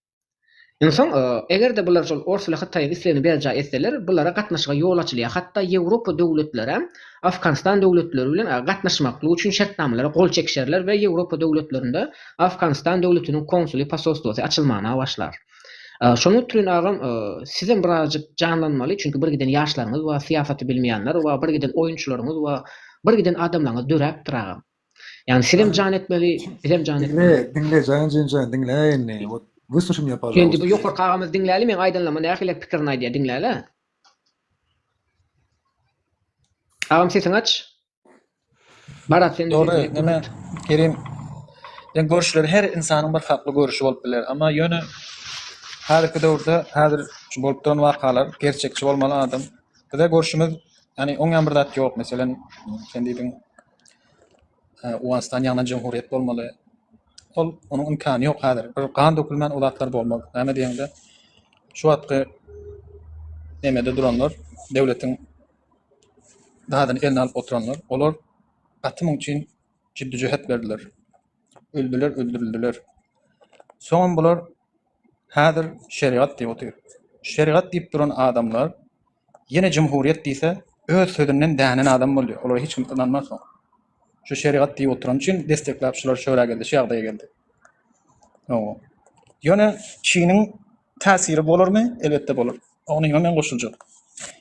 Onsoň eger-de bular şol ors bilen Hytaýyň islegini berjaý etseler, bulara gatnaşyga ýol açylýar. Hatda Ýewropa döwletlerem Afganistan döwletleri bilen gatnaşmaklyk üçin şertnamalara gol çekişerler we Ýewropa döwletlerinde Afganistan döwletiniň konsuly posolstwosy açylmana başlar. Şonuň üçin agam sizem birazjyk janlanmaly, çünki bir giden ýaşlaryňyz bar, syýasaty bilmeýänler bar, bir giden oýunçylaryňyz bar, bir giden adamlaryňyz döräpdir agam. Ýagny sizem jan etmeli, bizem jan etmeli. Diňle, diňle jan jemjan diňle indi. Wot wysluşaý menya Indi bu pažaluysta. ýokarky agamyzy diňläli, meň aýdanlaryma nähili pikirini aýdýar, diňläli. Agam sesiňi aç. Barat sen Dogry, neme Kerim Sen görüşleri her insanyň bir farkly görüşi bolup biler. Amma ýöne häzirki döwürde häzir şu bolup duran wakalar gerçekçi bolmaly adam. Bize görüşimiz ýani oňýan bir zat ýok. Meselem, sen diýdiň Owganystan ýagny jumhuriýet bolmaly. Ol onuň imkany ýok häzir. Bir gan dökülmän o zatlar bolmaz. Näme diýeňde şu wagtky nemede duranlar döwletiň zadyny eline alyp oturanlar, olar gaty muň üçin jiddi-jöhet berdiler. Öldüler, öldürildiler. Soňam bular häzir şerigat diýip otyr. Şerigat diýip duran adamlar ýene jumhuriýet diýse, öz sözünden dänen adam bolýar. Olara hiç kim ynanmaz soň. Şu şerigat diýip oturan üçin destekläp şular şöwrä geldi, şu ýagdaýa geldi. Hawa. Ýöne Çiniň täsiri bolarmy? Elbetde bolar. Onuňa men goşuljak.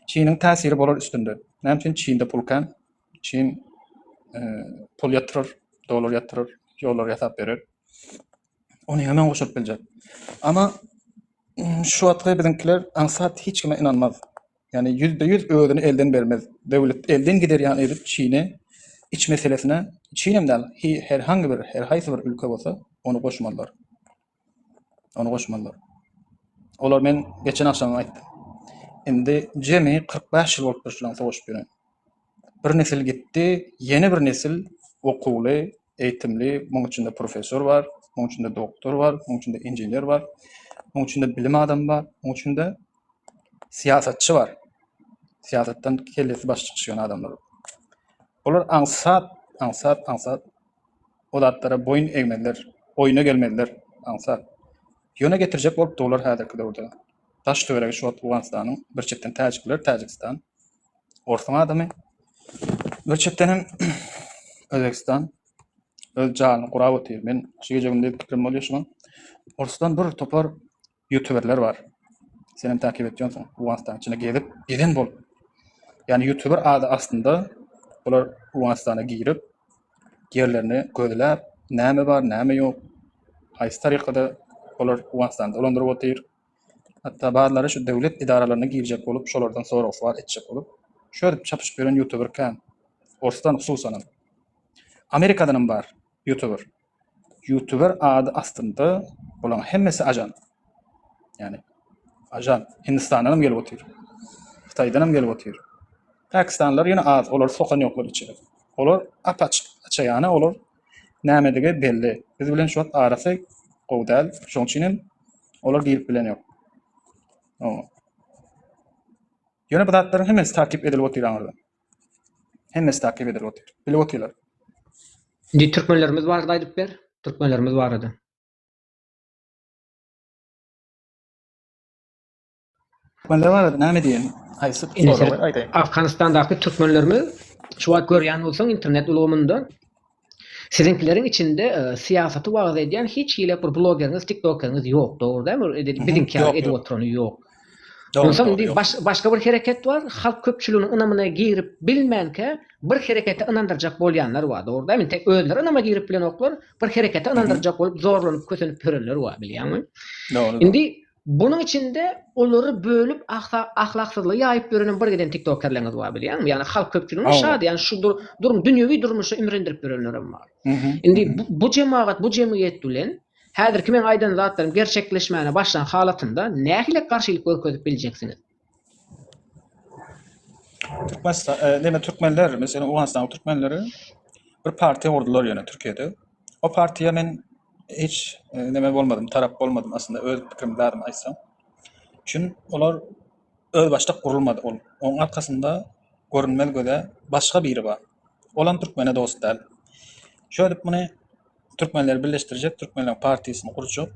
Çiniň täsiri bolar üstünde. Näme üçin Çinde pul kän? Çin e, pul ýatyrar, dollar ýatyrar, ýollar ýasap berer. Onuňa men goşulyp biljek. Ama şu wagtky biziňkiler aňsat hiç kime ynanmaz. Ýani %100 özüni elden bermez. Döwlet elden gider ýaly edip Çini iç meselesine, Çinem däl, her hangi bir, her haýsy bir ülke bolsa, ony goşmalylar. Ony goşmalylar. Olar men geçen agşam aýtdym. Indi jemi 45 ýyl bolupdyr şularyň sowaşyp ýören. Bir nesil gitdi, ýene bir nesil okuwly, eýitimli, muň içinde professor bar, muň içinde doktor bar, muň içinde inžener bar, muň içinde bilim adamy bar, muň içinde syýasatçy bar. Syýasatdan kellesi baş çykyşýan adamlar. Olar aňsat, aňsat, aňsat o zatlara boýun egmezler, oýuna gelmezler aňsat. Ýöne getirjek bolup durlar häzirki döwürde. Daş töweregi şu wagt Owganystanyň bir çetden täjikler, Täjigistan, orsuň adamy, bir çetden hem Özbegistan öz jalyny gurap otyr. Men şu gije gündiz pikirim bolýar şuňa. Orsdan bir topar ýutuberler bar. Senem takip etýänsiň. Owganystanyň içinde gezip, gezen bolup. Ýani ýutuber ady astynda bular Owganystana girip, ýerlerini gözläp, näme bar, näme ýok, haýsy tarykada olar Owganystany dolandyryp otyr. Hatda bazylary şu döwlet edaralaryna girjek bolup, şolardan sorag-sowal etjek bolup, şödüp çapyşyp ýören ýutuber kän. Orsdan hususanam. Amerikadanam bar ýutuber. Youtuber ady astynda bulaň hemmesi ajan. Ýani ajan Hindistandan hem gelip otyr. Hytaýdan hem gelip otyr. Pakistanlylar ýene az, olary sokan ýoklar içeri. Olar ap-açyk, açaýana olar nämedigi belli. Biz bilen şu wagt arasy gowy däl. Şonuň üçin hem olar girip bilen ýok. Ýöne bu zatlaryň hemmesi takyp edilip otyr aňyrdan. Hemmesi takyp edilip otyr. Bilip otyrlar. Indi türkmenlerimiz barada aýdyp ber. Türkmenlerimiz barada. Türkmenler barada näme diýeýin? Haýsy soragy aýdaýyn? Afganistandaky türkmenlerimiz şu wagt görýän bolsaň internet ulgamynda siziňkileriň içinde e, syýasaty wagyz edýän hiç hili bir blogeriňiz, tiktokeriňiz ýok, dogry dälmi? Biziňki ýaly edip oturany ýok. Onsoň indi baş, başga bir hereket bar, halk köpçüliginiň ynamyna girip bilmänkä bir herekete ynandyrjak bolýanlar bar, dogry dälmi? Tek özleri ynama girip bilenoklar, bir herekete ynandyrjak bolup zorlanyp kösenip ýörenler bar, bilýäňmi? Indi Bunuň içinde olary bölüp ahlaksyzlygy ýaýyp ýörenem bir giden tiktokerleňiz bar bilýäňmi? Ýagny halk köpçüligini şadyýan şu durum dünýewi durmuşa imrindirip ýörenlerem bar. Indi bu jemagat bu jemgyýet bilen häzirki meň aýdan zatlarym gerçekleşmäne başlan halatynda nähili garşylyk görkezip biljeksiňiz? Türkmenistan, e, neme türkmenler, meselem Owganystanyň türkmenleri bir partiýa gurdular ýöne Türkiýede. O partiýa men hiç e, neme bolmadym, tarap bolmadym aslynda öz pikrimi zadymy aýtsam. Çün olar özbaşdak gurulmady ol. Oň arkasynda görünmez göze başga biri bar. Olam türkmene dost däl. Şöýdüp muny türkmenleri birleşdirjek, türkmenleriň partiýasyny gurjak.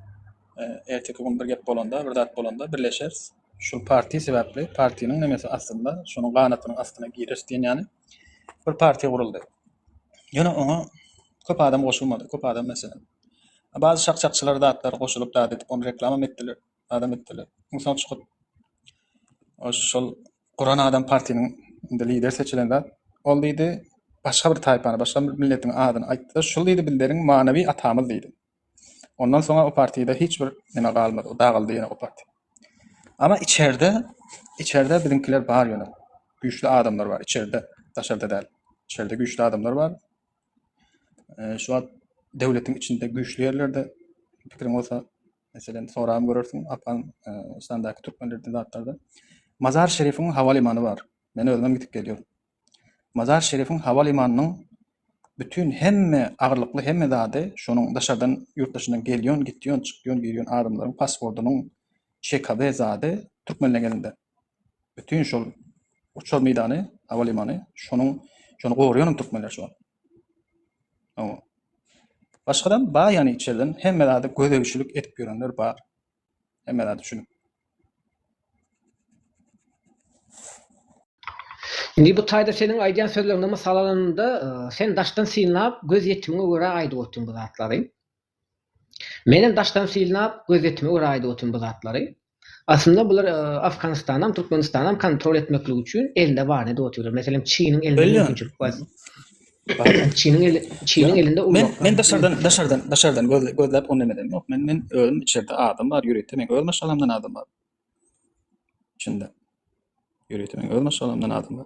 E, erteki gün bir gep bolanda, bir zat bolanda birleşeris. Şul partiýa sebäpli, partiýanyň nemesi astynda, şonuň ganatynyň astyna gireris diýen ýaly bir partiýa guruldy. Ýöne oňa köp adam goşulmady. Köp adam meselem. Bazı şakçakçylar zatlar goşulyp zat edip ony reklamam etdiler, adam etdiler. Soň çykyp o şol guran adam partiýanyň indi lider seçilen zat. Ol diýdi, başga bir taýpany, başga bir milletiň adyny aýtdy. Şul diýdi bizleriň manawi atamyz diýdi. Ondan soňra o partiýada hiç bir neme galmady. O dagyldy ýene o partiýa. Ama içerde içerde biziňkiler bar ýöne. Güýçli adamlar bar içerde, daşarda däl. İçerde güýçli adamlar bar. E, şu wagt döwletiň içinde güýçli ýerlerde pikiriň bolsa, meselem, soram görersiň, Afganistandaky türkmenlerden zatlarda. Mazar Şerifiň howalimany bar. Men özüm gidip gelýän. Mazar Şerifiň howalimanynyň bütin hemme agyrlykly hemme zady şonuň daşardan ýurt daşyndan gelýän, gitýän, çykýan, girýän adamlaryň pasportynyň ÇKB zady türkmenleň elinde. Bütin şol uçar meýdany, howalimany şonuň şony goraýanam türkmenler şu wagt. Hawa. Başgadam bar ýany içerden hemme zady gözegçilik edip ýörenler bar. Hemme zady düşünip. Indi bu taýda seniň aýdýan sözleriňden mysal alanymda, sen daşdan synlap, göz ýetimiňe görä aýdyp otyryn bu zatlary. Menem daşdan synlap, göz ýetime görä aýdyp otyryn bu zatlary. Aslynda bular Afganistanam, Türkmenistanam kontrol etmeklik üçin elde baryny edip otyrlar. Meselem, Çiniň elinde mümkinçilik bar. Çiniň eli, Çiniň elinde uly. Men men daşardan daşardan daşardan gözle, gözläp onu nemeden ýok. Men men özüm içerde adam bar, ýörite men öz maşgalamdan adam bar. İçinde. Ýörite men öz maşgalamdan adam bar.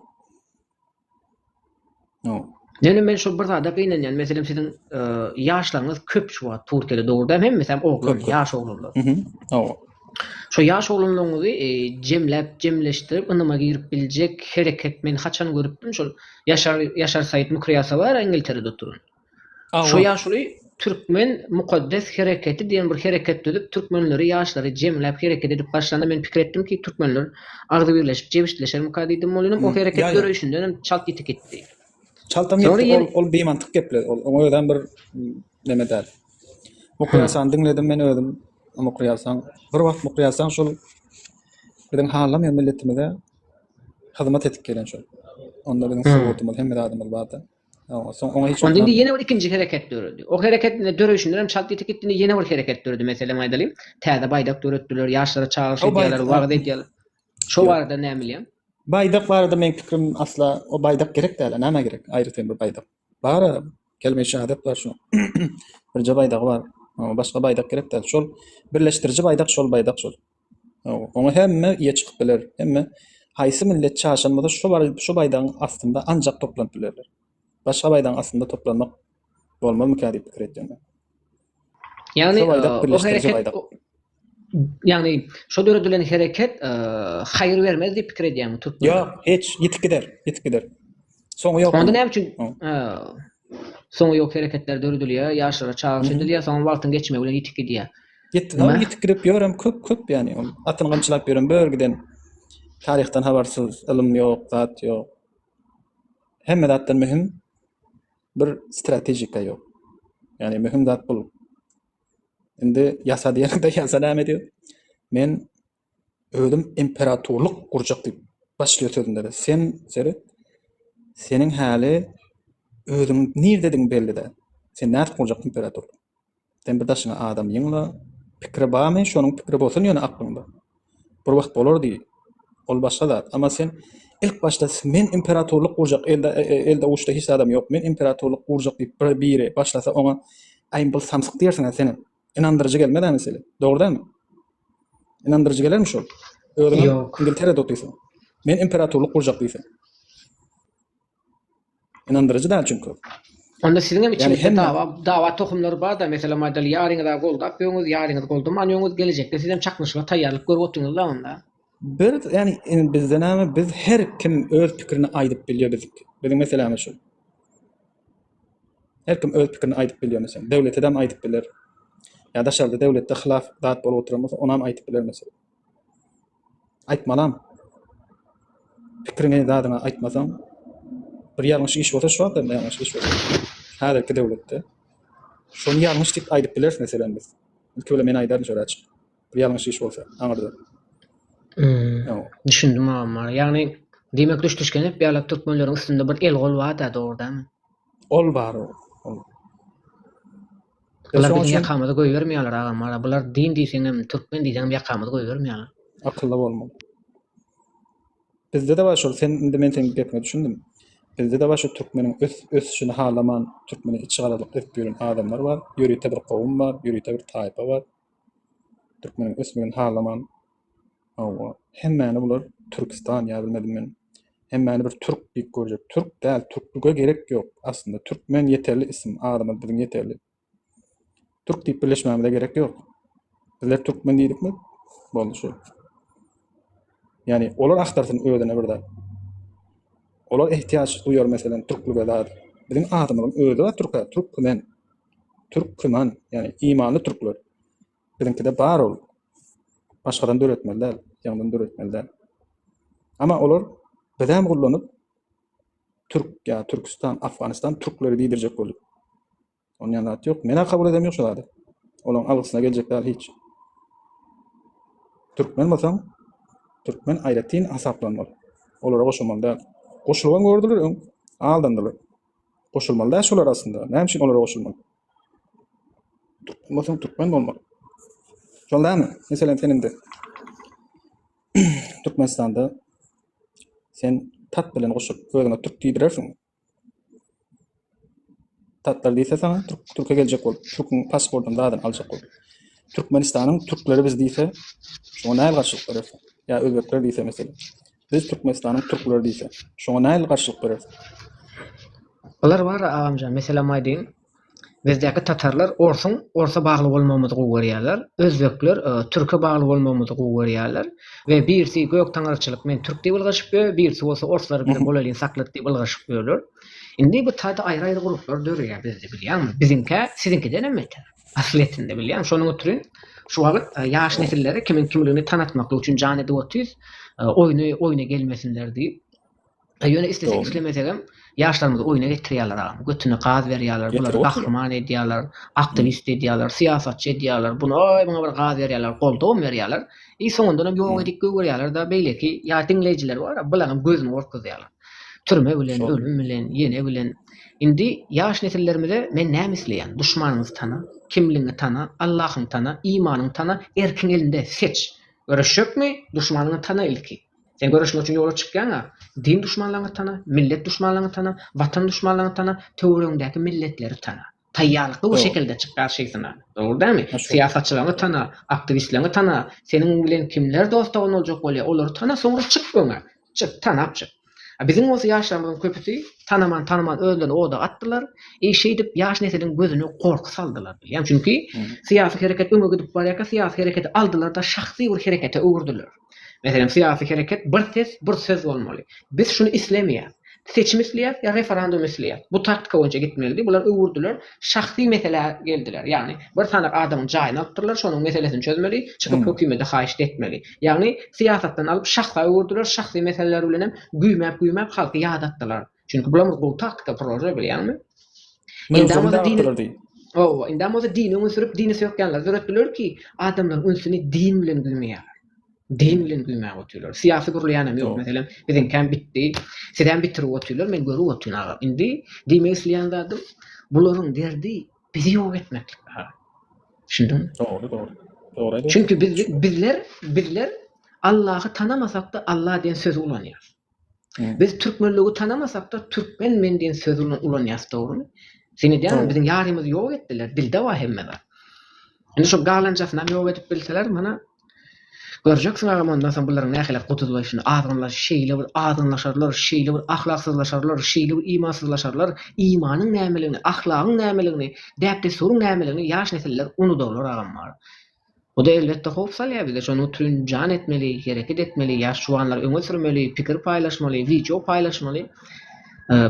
No. Ýöne men şol bir zada gynanýan. Meselem siziň e, ýaşlaryňyz köp şu wagt Türkiýede dogry däl, hemmesi hem oglan, ýaş oglanlar. Mhm. Hawa. Şo ýaş oglanlaryňyzy e, jemläp, jemleşdirip ynama girip biljek hereket men haçan görüpdim şol Ýaşar Ýaşar Said Mukryýasow bar Ingilterede oturan. Şo ýaşuly Türkmen mukaddes hereketi diýen bir hereket düzüp türkmenleri ýaşlary jemläp hereket edip başlanda men pikir etdim ki türkmenler agzybirleşip jebişleşermika diýdim welinem o hereket döreýşindenem çalt ýiti gitdi. Çaltam ýetdi ol ol bimantyk gepledi ol oňa özem bir neme däl. Mukryýasany diňledim men özüm Mukryýasan bir wagt Mukryýasan şol biziň halamaýan milletimize hyzmat edip gelen şol. Onda biziň sowatymyz hemme zadymyz bardy. Soň oňa hiç Onda indi ýene bir ikinji hereket döredi. O hereket indi döreýşinden hem çalt ýetip gitdi, indi ýene bir hereket döredi. Meselem aýdalyň, täze baýdak döretdiler, ýaşlara çagyryş edýärler, wagyz edýärler. Şo barada näme bilýäň? Baýdak barada meň pikrim asla o baýdak gerek däl, nämä gerek aýratyn bir baýdak. Bar kelime şahadat bar şu. Birje baýdagy bar. Başga baýdak gerek däl. Şol birleşdiriji baýdak şol baýdak şol. Oňa hemme eýe çykyp biler. Hemme haýsy millet çaşan bolsa şo şu baýdagyň astynda ancak toplanyp bilerler. Başga baýdagyň astynda toplanmak bolmazmyka diýip pikir edýän men. Ýagny Şo baýdak o birleşdiriji hereket baýdak. ýagny şo döredilen hereket haýyr bermez diýip pikir edýäňmi türkmenlere? Ýok, hiç, ýitip gider, ýitip gider. Soňy ýok Onda onuň. näme üçin soňy ýok hereketler döredilýär, ýaşlara çagyryş edilýär, soňam wagtyň geçmegi bilen ýitip gidýär. Ýitdi, ol ýitip gidip ýörem köp köp ýagny ol atyny gamçylap ýören bör giden taryhdan habarsyz, ylym ýok, zat ýok. Hemme zatdan möhüm bir strategika ýok. Ýagny möhüm zat bul. Indi ýasa diýende ýasa näme diýip? Men özüm imperatorlyk gurjak diýip başlaýar sözünde. Sen seret seniň häli özüň nirdedigiň belli däl. Sen nädip gurjak imperatorlyk? Sen bir daşyňa adam ýyňla, pikiri barmy, şonuň pikiri bolsun ýöne aklyňda. Bir wagt bolar diý. Ol başga zat. Amma sen ilk başda men imperatorlyk gurjak, elde e, e, elde uçda hiç zadam ýok. Men imperatorlyk gurjak diýip bir biri başlasa oňa aý bul samsyk diýersiň senem. Inandyryjy gelmez ha mesele. Dogry dälmi? Inandyryjy gelermi şol? Özüň Ýok. Ingilterede otyrsyň. Men imperatorlyk gurjak diýseň. Ynandyryjy däl çünki. Onda siziň hem Ýagny içiňizde hemme dawa dawa tohumlary bar-da, meselem aýdaly, ýaryňyz-a goldap ýöňüz, ýaryňyz goldaman ýöňüz, gelejekde sizem çaknyşyga taýýarlyk görüp otyňyz-da onda. Bir, ýagny indi bizde näme, biz her kim öz pikirini aýdyp bilýär biz. Biziň meselämiz şu. Her kim öz pikirini aýdyp bilýär meselem. Döwletedem aýdyp biler. Ýa daşarda döwletde hylaf zat bolup oturan bolsa, onam aýdyp biler meselem. Aýtmalam. Pikiriňi zadyňy aýtmasaň bir ýalňyş iş bolsa şu wagt hem ýalňyş iş bolsa häzirki döwletde şony ýalňyş diýip aýdyp bileris meselem biz. Ilki bilen men aýdaryn şöyle açyk. Bir ýalňyş iş bolsa aňyrda. Hmm. Düşündim agam. Ýagny diýmek düşdüşgenip ýalak türkmenleriň üstünde bir el-gol bar-da dogrudanmy? Ol bar ol. Bular biziň ýakamyzy goýbermeýärler agam wara bular din diýseňem türkmen diýseňem ýakamyzy goýbermeýärler. Akylly bolmaly. Bizde-de bar şol sen indi men seň gepiňe düşündim. Bizde-de bar şo türkmeniň ös ösüşini halaman türkmene içi garalyk edip ýören adamlar bar. Ýörite bir kowum bar, ýörite bir taýpa bar. Türkmeniň ösmegini halaman Hawa, hemmäni bular Türkistan ýa bilmedim men. Hemmäni bir türk diýip görjek. Türk däl, türklüge gerek ýok. Aslynda türkmen ýeterli isim, adymyz biziň ýeterli. Türk diýip birleşmämize gerek ýok. Bizler türkmen diýdikmi? Boldy şu. Ýani olar agtarsyn özüne bir zat. Olar ehtiýaç duýar meselem türklüge zat. Biziň adymyzyň özi bar türke, türkmen. Türkmen, ýani imanly türkler. Biziňkide bar ol. Başgadan döretmeli däl, ýaňdan döretmeli däl. Amma olar bizem gullanyp Türk ýa Türkistan, Afganistan türkleri diýdirjek boldy. Onýan zat ýok. Men kabul edem ýok şu zady. Olaryň algysyna geljek däl hiç. Türkmen bolsaň, türkmen aýratyn hasaplanmaly. Olara goşulmaly däl. Goşulybam gördüler öň, aldandylar. Goşulmaly däl şolar aslynda. Näme üçin olara goşulmaly? Türkmen bolsaň türkmen bolmaly. Şol dälmi? Meselem sen indi Türkmenistanda sen tat bilen goşup özüňe türk diýdirersiň. Tatlar diýse sana türk, türke geljek bolup, türküň pasportyny zadyny aljak bolup. Türkmenistanyň türkleri biz diýse, şoňa näl garşylyk berersiň? Ýa özbekler diýse meselem. Biz Türkmenistanyň türkleri diýse, şoňa näl garşylyk berersiň? Bular bar agamjan, meselem aýdaýyn, Bizdäki tatarlar orsuň orsa bagly bolmagymyzy gowy görýärler, özbekler türke bagly bolmagymyzy gowy görýärler we birisi gök taňryçylyk men türk diýip ylgaşyp ýör, birisi bolsa orslar bizi bolelin saklady diýip ylgaşyp ýörler. Indi bu taýda aýry-aýry gruplar döreýär bizde bilýäňmi? Biziňkä siziňkidenem beter. Aslyýetinde bilýäňmi? Şonuň ötri şu wagt ýaş nesilleri kimiň kimligini tanatmaklyk üçin jan edip otyrys, oýny oýna gelmesinler diýip. Ýöne islesek islemesegem ýaşlarymyzy oýna getirýärler agam. Götüne gaz berýärler, bulary gahryman edýärler, aktiwist edýärler, syýasatçy edýärler. Buny oý muňa bir gaz berýärler, goldawam berýärler. I soňundanam ýok edip goýberýärler-de beýleki ýa diňleýjiler bar, bularyň gözüni gorkuzýarlar. Türme bilen, ölüm bilen, ýene bilen. Indi ýaş nesillerimize men näme isleýän? Duşmanyňyzy tana, kimligiňi tana, Allahyňy tana, imanyňy tana, erkiň elinde, seç. Göreşjekmi? Duşmanyňy tana ilki. Sen göreşmek üçin ýola çykýaň-a, din duşmanlaryňy tana, millet duşmanlaryňy tana, watan duşmanlaryňy tana, töweregiňdäki milletleri tana. Taýýarlykly bir şekilde çyk garşysyna. Dogry dälmi? Syýasatçylaryňy tana, aktiwistleriňi tana, seniň bilen kimler dost-dogan boljak bolýar, olary tana, soňra çyk öňe. Çyk, tanap çyk. A biziň bolsa ýaşlarymyzyň köpüsi tanaman tanaman özlerini oda atdylar. E şeýdip ýaş nesiliň gözüne gorky saldylar bilýäň. Çünki syýasy hereket öňe gidip barýarka syýasy hereketi aldylar-da şahsy bir herekete öwürdiler. Meselem syýasy hereket bir ses bir söz bolmaly. Biz şuny islemeýäs. Seçim isleýäs ýa referandum isleýäs. Bu taktika boýunça gitmelidi. Bular öwürdiler şahsy meselä geldiler. Ýagny bir sany adamyň jaýyny alypdyrlar şonuň meselesini çözmeli, çykyp hökümete haýyşt etmeli. Ýagny syýasatdan alyp şahsa öwürdiler, şahsy meseleler bilenem güýmäp-güýmäp halky ýadatdylar. Çünki bulam bir gowy taktika, proje bilýäňmi? Indem bolsa dini Hawa, indem bolsa dini öňe sürüp, dini sökýänleri döretdiler ki, adamlaryň ünsüni din bilen güýmeýärler. Din bilen güýmäp otyrlar. Syýasy gürleýänem ýok, meselem, biziňkäm bitdi, sizem bitirip otyrlar, men görüp otyryn agam. Indi diýmek isleýän zadym, bularyň derdi bizi ýok etmeklik agam. Düşündiňmi? Dogry, dogry. Dogry aýdýaň. Çünki biz bizler bizler Allahy tanamasakda Allah diýen sözi ulanýarys. Biz türkmenligi tanamasakda türkmen men diýen sözi ulanýarys dogrymy? Sen edýäňmi? Biziň ýarymyzy ýok etdiler. Dilde bar hemme zat. Indi şo galanjasynam ýok edip bilseler mana görjeksiň agam ondan soň bularyň nähili guduzlaýşyny azgynlaş şeýle bir azgynlaşarlar şeýle bir ahlaksyzlaşarlar şeýle bir imansyzlaşarlar imanyň nämeligini ahlagyň nämeligini däp-dessuryň nämeligini ýaş nesiller unudarlar agam bar. Bu-da elbetde howp salýar bize. Şonuň üçin jan etmeli, hereket etmeli, ýaş juwanlary öňe sürmeli, pikir paýlaşmaly, wideo paýlaşmaly.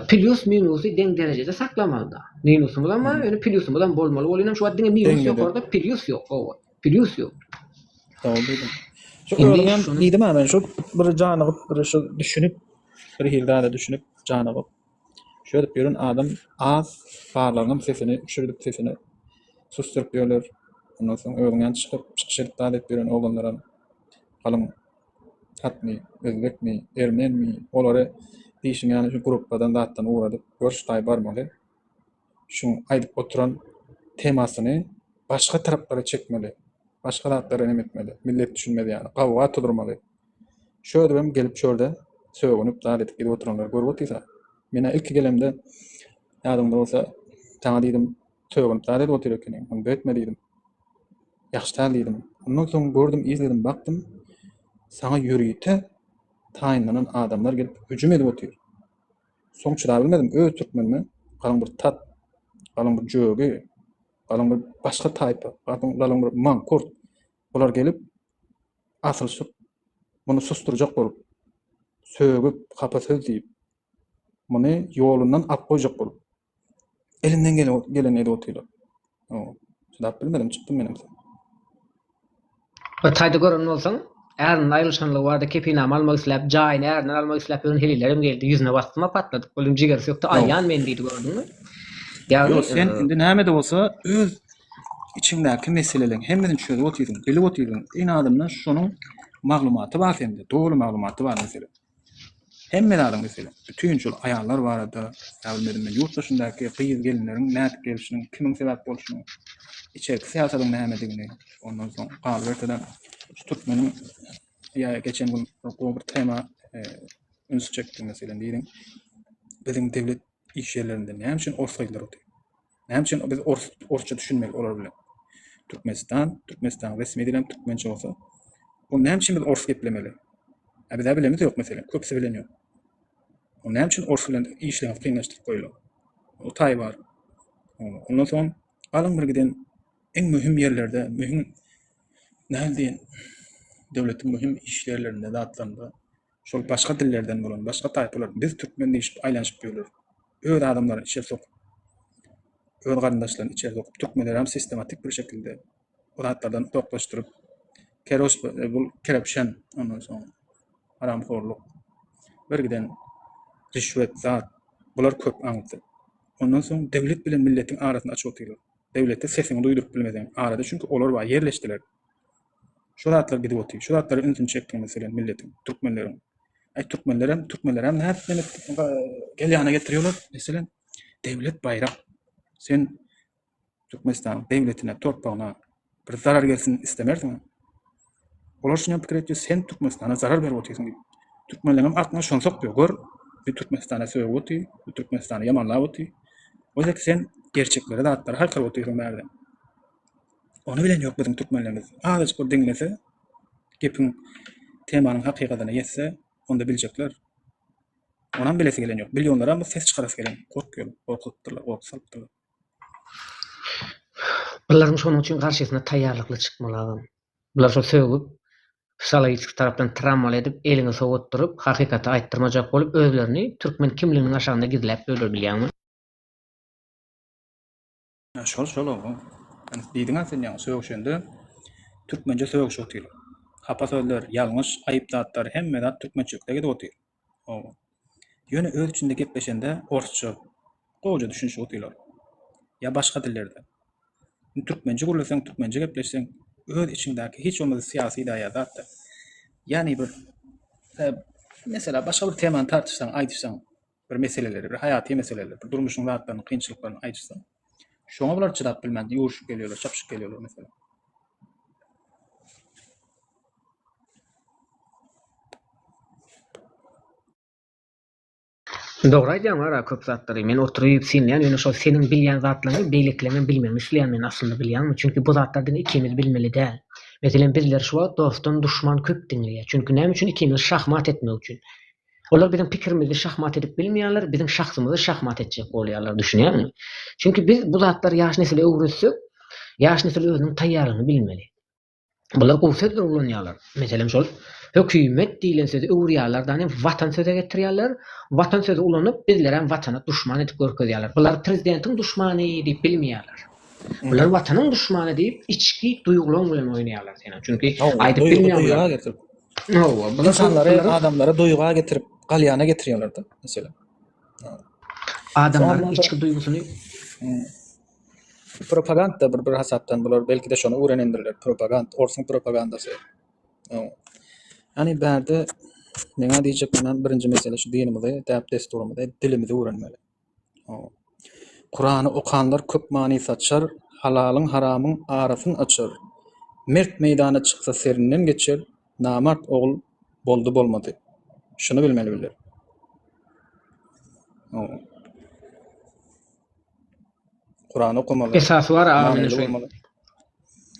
Plýus-minusy deň derejede saklamaly-da. Minusymyzam bar, ýöne plýusymyzam bolmaly bolýanam şu wagt diňe minus ýokarda, plýus ýok, hawa, plýus ýok. Dogry diýdiň. Şu özüňem diýdim-ä men şu bir janygyp, bir şu düşünip, bir hili zada düşünip, janygyp. Şöýdüp ýören adam az, barlaryňam sesini üşürdip sesini susduryp ýörler. Ondan soň özüňem çykyp çykyş edip zat edip ýören oglanlaram galyň tatmy, özbekmi, ermenmi olary diýşiň ýaly şu gruppadan zatdan ugradyp gör şu taý barmaly. Şuň aýdyp oturan temasyny başga taraplara çekmeli. Başga zatlara neme etmeli. Millet düşünmez ýaly. Gawga tuzurmaly. Şöýdibem gelip şörde sögünip zat edip gidip oturanlary görüp otyrsa. Menä ilki gelemde ýadyňda bolsa saňa diýdim sögünip zat edip otyr ekeniň. Ony beýtme diýdim. Ýagşy däl diýdim. Ondan soň gördüm izledim bakdym saňa ýörite taýynlanan adamlar gelip hüjüm edip otyr. Soň çydabilmedim öz türkmenime galyň bir tat, galyň bir jögi, galyň bir başga taýpa, galyň bir mankurt bular gelip asylyşyp, muny susdurjak bolup, sögüp, hapa söz diýip, muny ýolundan alyp goýjak bolup, elinden gelenini edip otyrlar. Çydap bilmedim, çykdym menem. Bir taýda gören bolsaň, ärinden aýrylyşanlygy barada kepilnama almak isläp, jaýyny ärinden almak isläp ýören heleýlerem geldi, ýüzüne basdym-a patladyp, olam jigeri sökdi, alýan men diýdi, gördüňmi? Ýagny, Ýok, sen indi näme-de bolsa öz içiňdäki meseleleriň hemmesini çözüp otyrsyň, bilip otyrsyň. Iň azyndan şonuň maglumaty bar sende, doly maglumaty bar meselem. Hemme zadyň meselem, bütin şol aýallar barada, ýa bilmedim men, ýurt daşyndaky gyz-gelinleriň nädip gelşiniň, kimiň sebäp bolşunyň, içerki syýasatyň nämedigini, ondan soň galyberse-de şu türkmeniň ýa geçen gün gowy bir tema üns çekdi meselem diýdiň. Biziň döwlet iş ýerlerinde näme üçin ors gyzlar otyr? Näme üçin biz ors orsça düşünmeli olar bilen? Türkmenistan, Türkmenistanyň resmi dili hem türkmençe bolsa, o näme üçin biz ors geplemeli? A biz bilemiz ýok meselem, köpüsi bilen ýok. O näme üçin ors bilen işlemek kynlaşdyryp goýlan? O taý bar. Ondan soň galyň bir giden iň möhüm ýerlerde, möhüm nähili diýen döwletiň möhüm iş ýerlerinde zatlarynda Şol başga dillerden bolan, başga taýpalar biz türkmen diýişip aýlanyşyp ýörler. Öz adamlaryny içeri sokup, öz garyndaşlaryny içeri sokup, türkmenleri hem sistematik bir şekilde o zatlardan uzaklaşdyryp, keros e, bu kerepşen ondan soň haramhorluk, bir giden rişwet zat bular köp aňyrsy. Ondan soň döwlet bilen milletiň arasyny açyp otyrlar. Döwlete sesiňi duýduryp bilmeseň arada çünki olar bar ýerleşdiler. Şu zatlar gidip otyr. Şu zatlara ünsüni çekdiň meselem milletiň, türkmenleriň. Aý türkmenlerem, türkmenlerem nädip näme gel ýana getiriyorlar. Meselem döwlet baýrak. Sen Türkmenistanyň döwletine, torpagyna bir zarar gelsin istemersiň. Olar şuny pikir etýär, sen Türkmenistana zarar berip otyrsyň diýip. Türkmenleriň aklyna şony sokýar. Gör, bir Türkmenistana sögüp otyr, bir Türkmenistany ýamanlap otyr. Oysa ki sen gerçekleri zatlary haýkyryp otyrsyň bärde. Ony bilen ýok biziň türkmenlerimiz. Azajyk bir diňlese, gepiň temanyň hakykatyna ýetse, onda biljekler. Onam bilesi gelen ýok. Bilýonlaram bu ses çykarasy gelen. Gorkýarlar, gorkuzypdyrlar, gorky salypdyrlar. Bularyň şonuň üçin garşysyna taýýarlykly çykmaly agam. Bular şo sögüp, psihologiçki tarapdan trawmaly edip, eliňi sowatdyryp, hakykaty aýtdyrmajak bolup özlerini türkmen kimliginiň aşagynda gizläp ýörler bilýäňmi? Şol şol oba. Ýani diýdiňä sen ýaňy sögüşende türkmençe sögüşip otyrlar. Hapa sözler, ýalňyş, aýyp zatlar hemme zat türkmençilikde gidip otyr. Oba. Ýöne öz içinde gepleşende orsça gowja düşünişip otyrlar. Ýa başga dillerde. Indi türkmençe gürleseň, türkmençe gepleşseň öz içiňdäki hiç bolmasa syýasy-da ýa zat-da. Ýani bir mesela başga bir temany tartyşsaň, aýdyşsaň bir meseleleri, bir haýaty meseleleri, bir durmuşyň zatlaryny, kynçylyklaryny aýdyşsaň, şoňa bular çydap bilmän ýugurşyp gelýärler, çapyşyp gelýärler meselem. Dogry aýdýaň ara köp zatlary men oturyp synlaýan ýöne şol seniň bilýän zatlaryňy beýlekileňem bilmegini isleýän men aslynda bilýäňmi çünki bu zatlar diňe ikimiz bilmeli däl meselem bizler şu wagt dostdan duşman köp diňleýär çünki näme üçin ikimiz şahmat etmek üçin Olar biziň pikirimizi şahmat edip bilmeýärler, biziň şahsymyzy şahmat etjek bolýarlar, düşünýäňmi? Çünki biz bu zatlary ýaş nesile öwretsek, ýaş nesil özüniň taýýarlygyny bilmeli. Bular gowy sözler ulanýarlar. Meselem, şol hökümet diýlen sözi öwürýärler-de, watan söze getirýärler. Watan sözi ulanyp, bizlerem watana duşman edip görkezýärler. Bular prezidentiň duşmany diýip bilmeýärler. Bular watanyň duşmany diýip, içki duýgulaň bilen oýnaýarlar seniň. Çünki aýdyp bilmeýärler. Hawa, bular insanlary, adamlary duýga getirip, galýana getirýärler-de, meselem. Adamlaryň içki duýgusyny propaganda bir bir hasapdan bular belki-de şony öwrenendirler. Propaganda, orsuň propagandasy. Ýani bärde meňä diýjek bolýan birinji mesele şu dinimizi, däp-dessurymyzy, dilimizi öwrenmeli. Kurany okanlar köp many saçar, Halalyň-haramyň arasyn açar. Mert meýdana çyksa serinden geçer, Namart ogul boldy bolmady. Şuny bilmeli bizler. Kurany okamaly. Esasy bar agam şu.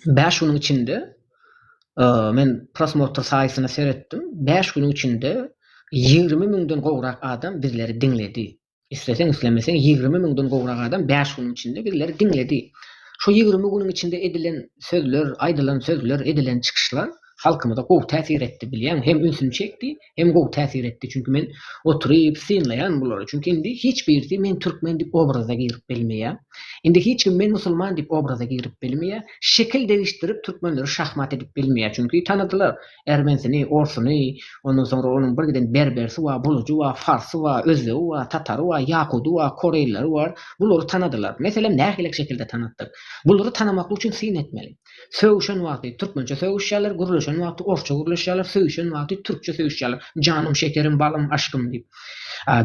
5 günüň içinde men prosmotr saýtyna seretdim. 5 günüň içinde 20 müňden gowrak adam bizleri diňledi. Isleseň islemeseň 20 müňden gowrak adam 5 günüň içinde bizleri diňledi. Şu 20 günüň içinde edilen sözler, aýdylan sözler, edilen çykyşlar halkymyza gowy täsir etdi bilýäňmi? Hem ünsüni çekdi, hem gowy täsir etdi. Çünki men oturyp synlaýan bulary. Çünki indi hiç birisi men türkmen diýip obraza girip bilmeýär. Indi hiç kim men musulman diýip obraza girip bilmeýär. Şekil degişdirip türkmenleri şahmat edip bilmeýär. Çünki tanadylar ermensini, orsuny, ondan soňra onuň bir giden berbersi bar, bulujy bar, farsy bar, özbegi bar, tatary bar, ýakudy bar, koreýlileri bar. Bulary tanadylar. Meselem nähili şekilde tanatdyk? Bulary tanamaklyk üçin syn etmeli. Sögüşen wagty türkmençe sögüşýärler, gürleşen wagty orsça gürleşýärler, söýüşen wagty türkçe söýüşýärler. Janym, şekerim, balym, aşkym diýip.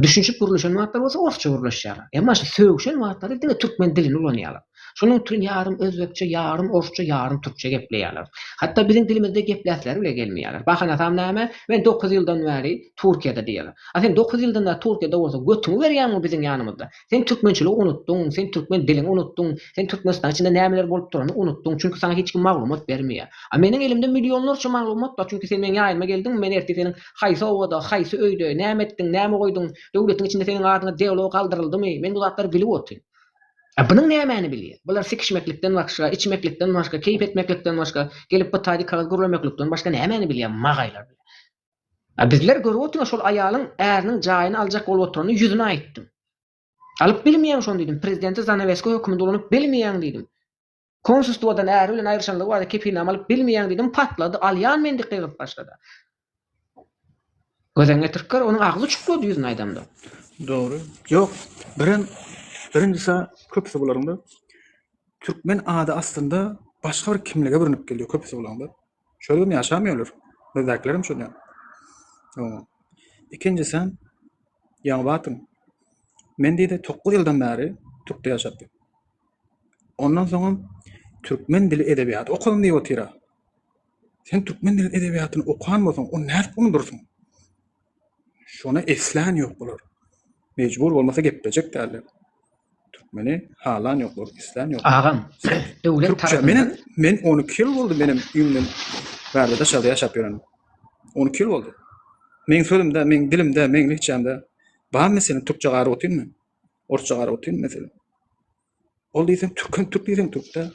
Düşünişip gürleşen wagtlary bolsa orsça gürleşýärler. Emma şu sögüşen wagtlary diňe türkmen dilini ulanýarlar. Şonuň üçin ýarym özbekçe, ýarym orsça, ýarym türkçe gepleýärler. Hatda biziň dilimizde gepläsleri bile gelmeýärler. Bahanasam näme? Men dokuz ýyldan bäri Türkiýede diýýärler. A sen dokuz ýyldan bäri Türkiýede bolsaň, götüňi berýäňmi biziň ýanymyzda? Sen türkmençiligi unutdyň, sen türkmen diliňi unutdyň, sen Türkmenistanyň içinde nämeler bolup duranyny unutdyň, çünki saňa hiç kim maglumat bermeýär. A meniň elimde millionlarça maglumat bar, çünki sen meň ýaýynyma geldiň, men ertir seniň haýsy obada, haýsy öýde, näme etdiň, näme goýduň, döwletiň içinde seniň adyňa delo galdyryldymy, men bu zatlary bilip otyryn. A bunuň nämäni bilýär? Bular sikişmeklikden başga, içmeklikden başga, keýp etmeklikden başga, gelip bir taýda iki agyz gürlemeklikden başga nämäni bilýär magaýlar? A bizler görüp otyrys şol aýalyň äriniň jaýyny aljak bolup oturanyny ýüzüne aýtdym. Alyp bilmeýäň şony diýdim. Prezidente zanaweska hökmünde ulanyp bilmeýäň diýdim. Konsulstwodan äri bilen aýryşanlygy barada kepilnama alyp bilmeýäň diýdim. Patlady. Alýan men diýip gygyryp başlady. Gözeňe getirip gör, onuň agzy uçuklady ýüzüne aýdamda. Dogry. Ýok, birem birinjisi köpüsi bularyň-da türkmen ady astynda başga bir kimlige bürünip gelýär köpüsi bularyň-da. Şöyle hem ýaşamıyorlar. Bizdäkilerem şöyle. Oňa. Ikinjisem ýaňy batyň. Men diýdi 9 ýyldan bäri Türkde ýaşap. Ondan soňam türkmen dili edebiýaty okadym diýip otyra. Sen türkmen dili edebiýatyny okan bolsaň, ony nädip unudyrsyň? Şony eslän ýok bular. Mejbur bolmasa geplejek däldir. Türkmeni halan ýoklar, islän ýok. Agam, döwlet Türkçe. tarapyndan Menem men 12 ýyl boldy menem öýümden bärde daşarda ýaşap ýörenim. 12 ýyl boldy. Meň sözümde, meň dilimde, meň lehjämde. Bar meselem türkçe garyp otyryn men. Orsça garyp otyryn meselem. Ol diýseň türkem türk diýseň türk-dä.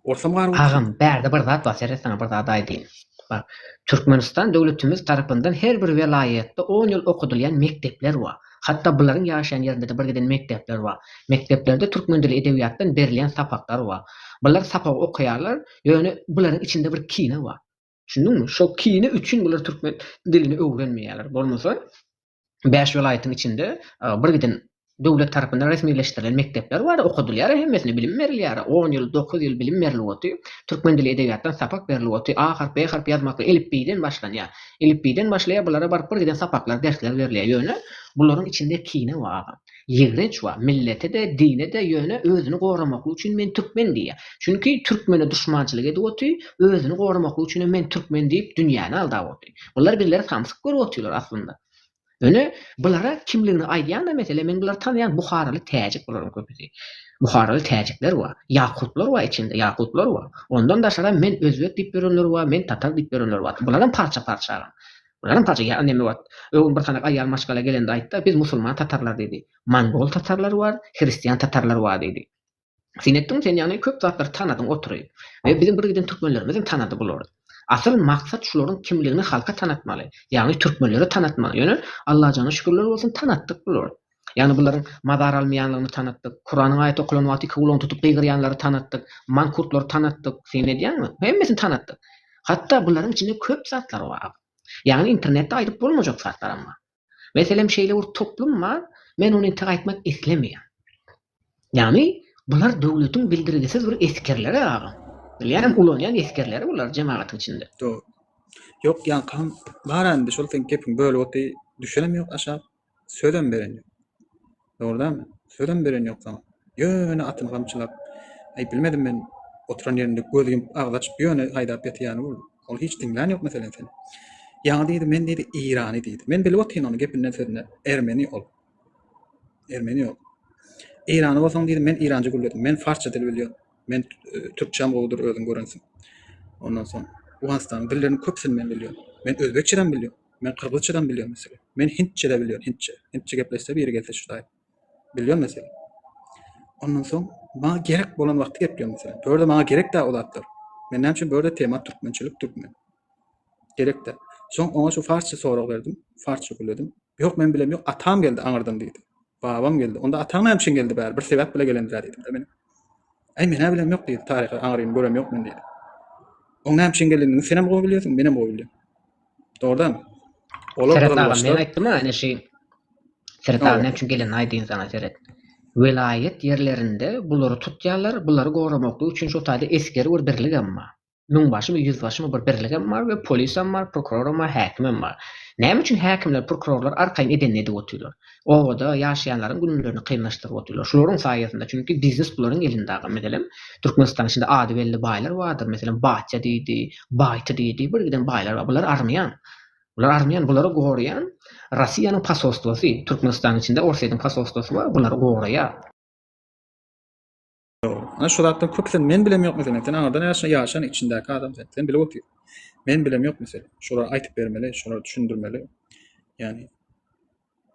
Orsam garyp otyryn. Agam bärde bir zat bar seret saňa bir zat aýdýyn. Bak Türkmenistan döwletimiz tarapyndan her bir welaýatda on ýyl okadylýan mekdepler bar. Hatda bularyň ýaşaýan ýerinde-de bir giden mekdepler bar. Mekdeplerde türkmen dili edebiýatdan berilýän sapaklar bar. Bular sapagy okaýarlar, ýöne bularyň içinde bir kine bar. Düşündiňmi? Şol kine üçin bular türkmen dilini öwrenmeýärler. Bolmasa 5 welaýatyň içinde bir giden döwlet tarapyndan resmileşdirilen mekdepler bar, okadylýar hemmesine bilim berilýär. 10 ýyl, 9 ýyl bilim berilip otyr. Türkmen dili edebiýatdan sapak berilip otyr. A harp, B harp ýazmakly elipbiýden başlanýar. Elipbiýden başlaýar, bulara baryp bir giden sapaklar, dersler berilýär. Ýöne bularyň içinde kine bar agam. Ýigrenç bar. Millete-de, dine-de ýöne özüni goramaklyk üçin men türkmen diýýär. Çünki türkmene duşmançylyk edip otyr, özüni goramaklyk üçinem men türkmen diýip dünýäni aldap otyr. Bular bizleri samsyk görüp otyrlar aslynda. Ýöne bulara kimligini aýdýan-da mesele men bulary tanaýan buharaly täjik bularyň köpüsi. Buharaly täjikler bar, ýakutlar bar içinde, ýakutlar bar. Ondan daşaram men özbek diýip ýörenler bar, men tatar diýip ýörenler bar. Bularam parça-parça agam. Bularam parça, ýa neme bar. Öň bir sanak aýal maşgala gelende aýtdy, biz musulman tatarlar diýdi. Mongol tatarlary bar, hristian tatarlary bar diýdi. Syn etdiňmi sen ýagny köp zatlary tanadyň otury. We biziň bir giden türkmenlerimiz hem tanady bulary. Asyl maksat şularyň kimligini halka tanatmaly. Ýagny türkmenlere tanatmaly. Ýöne Allajana şükürler bolsun tanatdyk bulary. Ýagny bularyň mazar almaýanlygyny tanatdyk. Kuranyň aýaty okalan wagty iki gulagyny tutup gygyrýanlary tanatdyk. Mankurtlary tanatdyk. Syn edýäňmi? Hemmesini tanatdyk. Hatda bularyň içinde köp zatlar bar. Ýagny internetde aýdyp bolmajak zatlaram bar. Meselem şeýle bir toplum bar, men ony entek aýtmak islemeýän. Ýagny bular döwletiň bildirgisiz bir esgerleri agam. Bilýäňmi ulanýan esgerleri bular jemagatyň içinde. Dogry. Ýok ýaňkam bar indi şol seň gepiň bölüp oty düşenem ýok aşak sözem beren ýok. Dogry dälmi? Sözem beren ýok saňa. Ýöne atyny gamçylap aý bilmedim men oturan ýerinde göz ýumup agzy açyp ýöne haýdap ýatýany boldy. Ol hiç diňlän ýok meselem seni. Ýaňy diýdi men diýdi Irany diýdi. Men bilip otyryn ony gepinden sözünden ermeni ol. Ermeni ýok. Eýrany bolsaň diýdim, men Eýrança gürledim. Men farsça dil bilýän. Men e, türkçem gowudyr özüň görensiň. Ondan soň Owganystanyň dilleriniň köpüsini men bilýän. Men özbekçeden bilýän. Men gyrgyzçadan bilýän meselem. Men hintçe-de bilýän, hintçe. Hintçe gepleşse biri gelse şu taýy. Bilýän meselem. Ondan soň maňa gerek bolan wagty gepleýän meselem. Bu ýerde maňa gerek däl o zatlar. Men näme üçin bu ýerde tema türkmençilik, türkmen. Gerek däl. Soň oňa şu farsça sorag berdim. Farsça gürledim. Ýok men bilem ýok atam geldi aňyrdan diýdi. Babam geldi. Onda ataň näme üçin geldi bäri? Bir sebäp bile gelendir diýdim-de men. Äý men-ä bilem ýok diýdi. Taryhy aňryny görem ýok men diýdi. Oň näme üçin gelendigini senem gowy bilýärsiň, menem gowy bilýän. Dogry dälmi? Olar Seret agam men gyzylbaşlar. aýtdym-a ine şi Seret agam näme üçin gelenini aýdaýyn saňa seret. Welaýat ýerlerinde bulary tutýarlar, bulary goramaklyk üçin şo taýda esgeri bir birligem bar. Müňbaşymy, ýüzbaşymy bir birligem bar we polisem bar, prokuroram bar, häkimem bar. Näme üçin häkimler, prokurorlar arkaýyn edenini edip otyrlar? Obada ýaşaýanlaryň günlerini kynlaşdyryp otyrlar. Şularyň saýasynda, çünki biznes bularyň elinde agam. Meselem, Türkmenistanyň içinde ady belli baýlar bardyr. Meselem, Batýa diýdi, Baýty diýdi, bir giden baýlar bar. Bular armýan. Bular armýan, bulary goraýan Rossiýanyň posolstwosy. Türkmenistanyň içinde Orsýetiň posolstwosy bar, bulary goraýar. Ana şu zatdan köpüsini men bilem ýok meselem. Sen aňyrdan ýaşan, ýaşan içindäki adam sen. Sen bilip otyr. Men bilem ýok meselem. Şolary aýtyp bermeli, şolary düşündirmeli. Ýani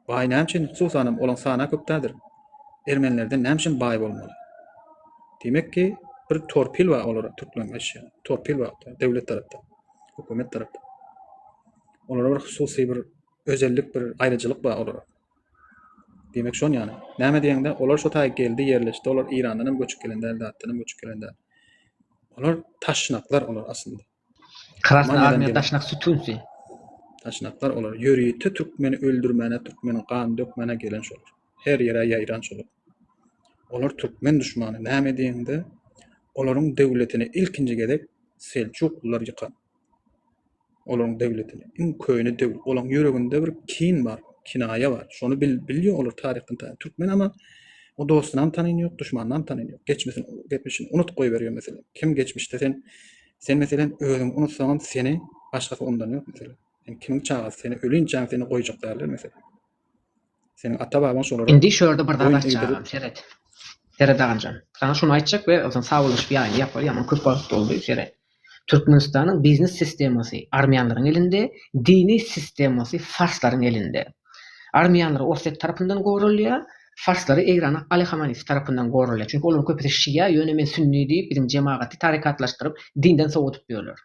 baý näme üçin hususan hem olaň sany köp däldir. Ermenilerden näme üçin baý bolmaly? Diýmek ki, bir torpil bar olara türkmen eşýä. Torpil bar döwlet tarapdan, hökümet tarapdan. Olara bir hususy bir özellik bir aýryjylyk bar olara. Diýmek şon ýaly. Näme diýeňde, olar şo taýy geldi, ýerleşdi. Olar Eýrandan hem göçüp gelen däl, zatdan hem göçüp gelen däl. Olar taşnaklar olar aslynda. Krasna Germaniýadan armiýa gelen. daşnak sütünsi. Taşnaklar olar. Ýörite türkmeni öldürmäne, türkmeniň ganyny dökmäne gelen şolar. Her ýere ýaýran şolar. Olar türkmen duşmany. Näme diýeňde, olaryň döwletini ilkinji gezek Selçuklular ýykan. Olaryň döwletini. Iň köne döwlet. Olaryň ýüreginde bir kin bar, kinaýa bar. Şony bil, bilýär olar taryhdan taýyn. Türkmen ama o dostunam tanyn ýok, duşmanynam tanyn ýok. Geçmişini, geçmişini unut goýberýär meselem. Kim geçmişde sen sen meselem özüňi unutsaňam seni başgasy undan ýok meselem. Sen kimiň çagasy seni ölinçäň seni goýjak däldir meselem. Seniň ata-babaň şolara Indi şu ýerde bir zat boýun aýtjak egdirip agam, seret. Seret agamjan. Saňa şuny aýtjak we onsoň sagbollaşyp ýaýyny ýapaly, ýaman köp wagt boldy, seret. Türkmenistanyň biznes sistemasy armýanlaryň elinde, dini sistemasy farslaryň elinde. Armýanlar Orsýet tarapyndan goralýar, Farslary Eýranyň Ali Hamanisi tarapyndan goralýar. Çünki olaryň köpüsi şiýa, ýöne men sünni diýip biziň jemagaty tarikatlaşdyryp, dinden sowadyp ýörler.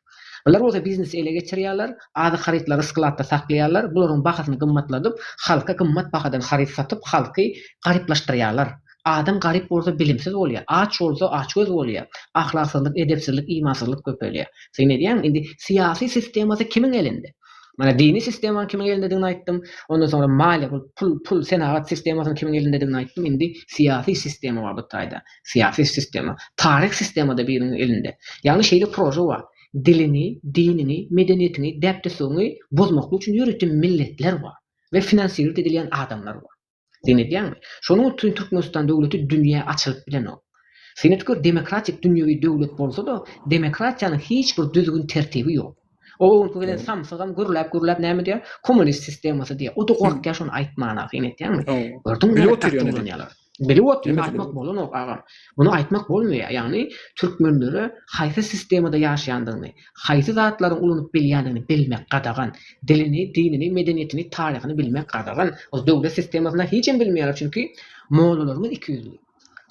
Bular bolsa biznesi ele geçirýärler, azyk harytlary skladda saklaýarlar, bularyň bahasyny gymmatladyp, halka gymmat bahadan haryt satyp, halky garyplaşdyrýarlar. Adam garyp bolsa bilimsiz bolýar, aç bolsa açgöz bolýar, ahlaksyzlyk, edepsizlik, imansyzlyk köpelýär. Syn edýäňmi? Indi syýasy sistemasy kimiň elinde? Mana dini sistemanyň kimiň elindedigini aýtdym. Ondan soňra maliýe, bu pul, pul, senagat sistemasynyň kimiň elindedigini aýtdym. Indi syýasy sistema bar bu taýda. Syýasy sistema. Taryh sistema-da biriniň elinde. Ýagny şeýle proje bar. Diliňi, diniňi, medeniýetiňi, däp-dessuryňy bozmaklyk üçin ýörite milletler bar we finansirt edilýän adamlar bar. Syn edýäňmi? Şonuň üçin Türkmenistan döwleti dünýä açylyp bilenok. Syn et gör, demokratik dünýewi döwlet bolsa-da, demokratiýanyň hiç bir düzgün-tertibi ýok. O öňki gelen samsygam gürläp-gürläp näme diýýär? Kommunist sistemasy diýýär. O-da gorkýar şony aýtmana, syn etýäňmi? Gördüňmi Bilip näme otyr taktik ýöne. ulanýarlar? Bilip otyr, Hemmesi aýtmak bilip. bolanok agam. Muny aýtmak bolmaýar. Ýagny türkmenlere haýsy sistemada ýaşaýandygyny, haýsy zatlaryň ulanyp bilýändigini bilmek gadagan. Dilini, dinini, medeniýetini, taryhyny bilmek gadagan. Ol döwlet sistemasynda hiçem bilmeýärler çünki mollalarymyz ikiýüzli.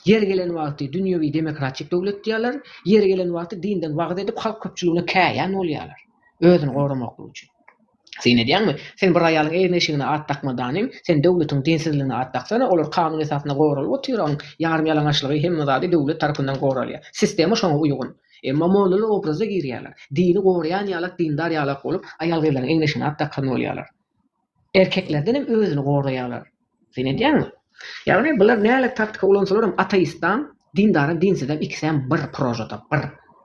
Ýeri gelen wagty dünýewi demokratik döwlet diýýärler, ýeri gelen wagty dinden wagyz edip halk köpçüligine käýän bolýarlar. Özüni goramaklyk üçin. Syn edýäňmi? Sen bir aýalyň egin-eşigine at dakmadanyň, sen döwletiň dinsizligine at daksana, olar kanun esasynda goralyp otyr, onuň ýarym-ýalaňaçlygy, hemme zady döwlet tarapyndan goralýar. Sistema şoňa uýgun. Emma mollalar obraza girýärler. Dini goraýan ýalak, dindar ýalak bolup, aýal-gyzlaryň egin-eşigine at dakan bolýarlar. Erkeklerdenem özüni goraýarlar. Syn edýäňmi? Ýagny bular näle taktika ulansalaram ateistam, dindaram, dinsizem ikisem bir prožada, bir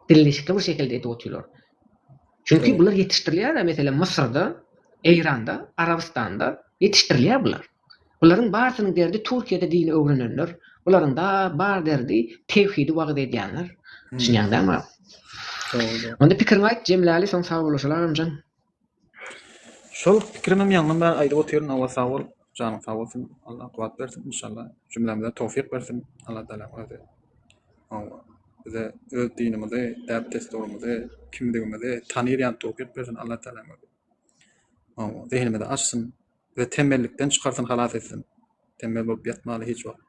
dilleşikli bir şekilde edip otyrlar. Çünki bular ýetişdirilýär-ä, meselem, Müsürde, Eýranda, Arabystanda ýetişdirilýär bular. Bularyň barysynyň derdi Türkiýede dini öwrenenler, bularyň da bar derdi tewhidi wagyz edýänler. Düşünýäň dämi? Onda pikiriňi aýt, jemläli, soň sag bolaşaly agamjan. Şol pikirimem ýaňdan bäri aýdyp otyryn, hawa sag bol, janyň sag bolsun, Allah kuwwat bersin, inşallah jümlämize towfyk bersin, Allah Tagalaň özi. Hawa, bize öz dinimizi, däp-dessurymyzy, kimdigimizi tanyr ýaly towfyk bersin Allah Tagalaň özi. Hawa, zehinimizi açsyn, bizi tembellikden çykarsyn, halas etsin. Tembel bolup ýatmaly hiç wagt.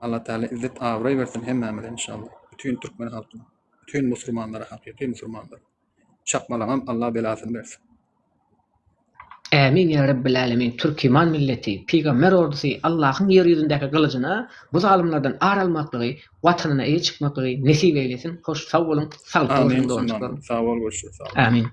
Allah Tagala izzet abraý bersin hemmämize inşallah. Bütin türkmen halkyna, bütin musurmanlara, hakyky musurmanlara. Çakmalaňam Allah belasyny bersin. Ämin ýa Rabbil Alemin Türkiman milleti Pygamber ordusy Allahyň ýer ýüzündäki gylyjyna bu zalymlardan ar almaklygy Watanyna eýe çykmaklygy nesip eýlesin hoş sag boluň saglykda Amin bolsun doganjyklarym Sag bol görüşürüz sag bol. Amin.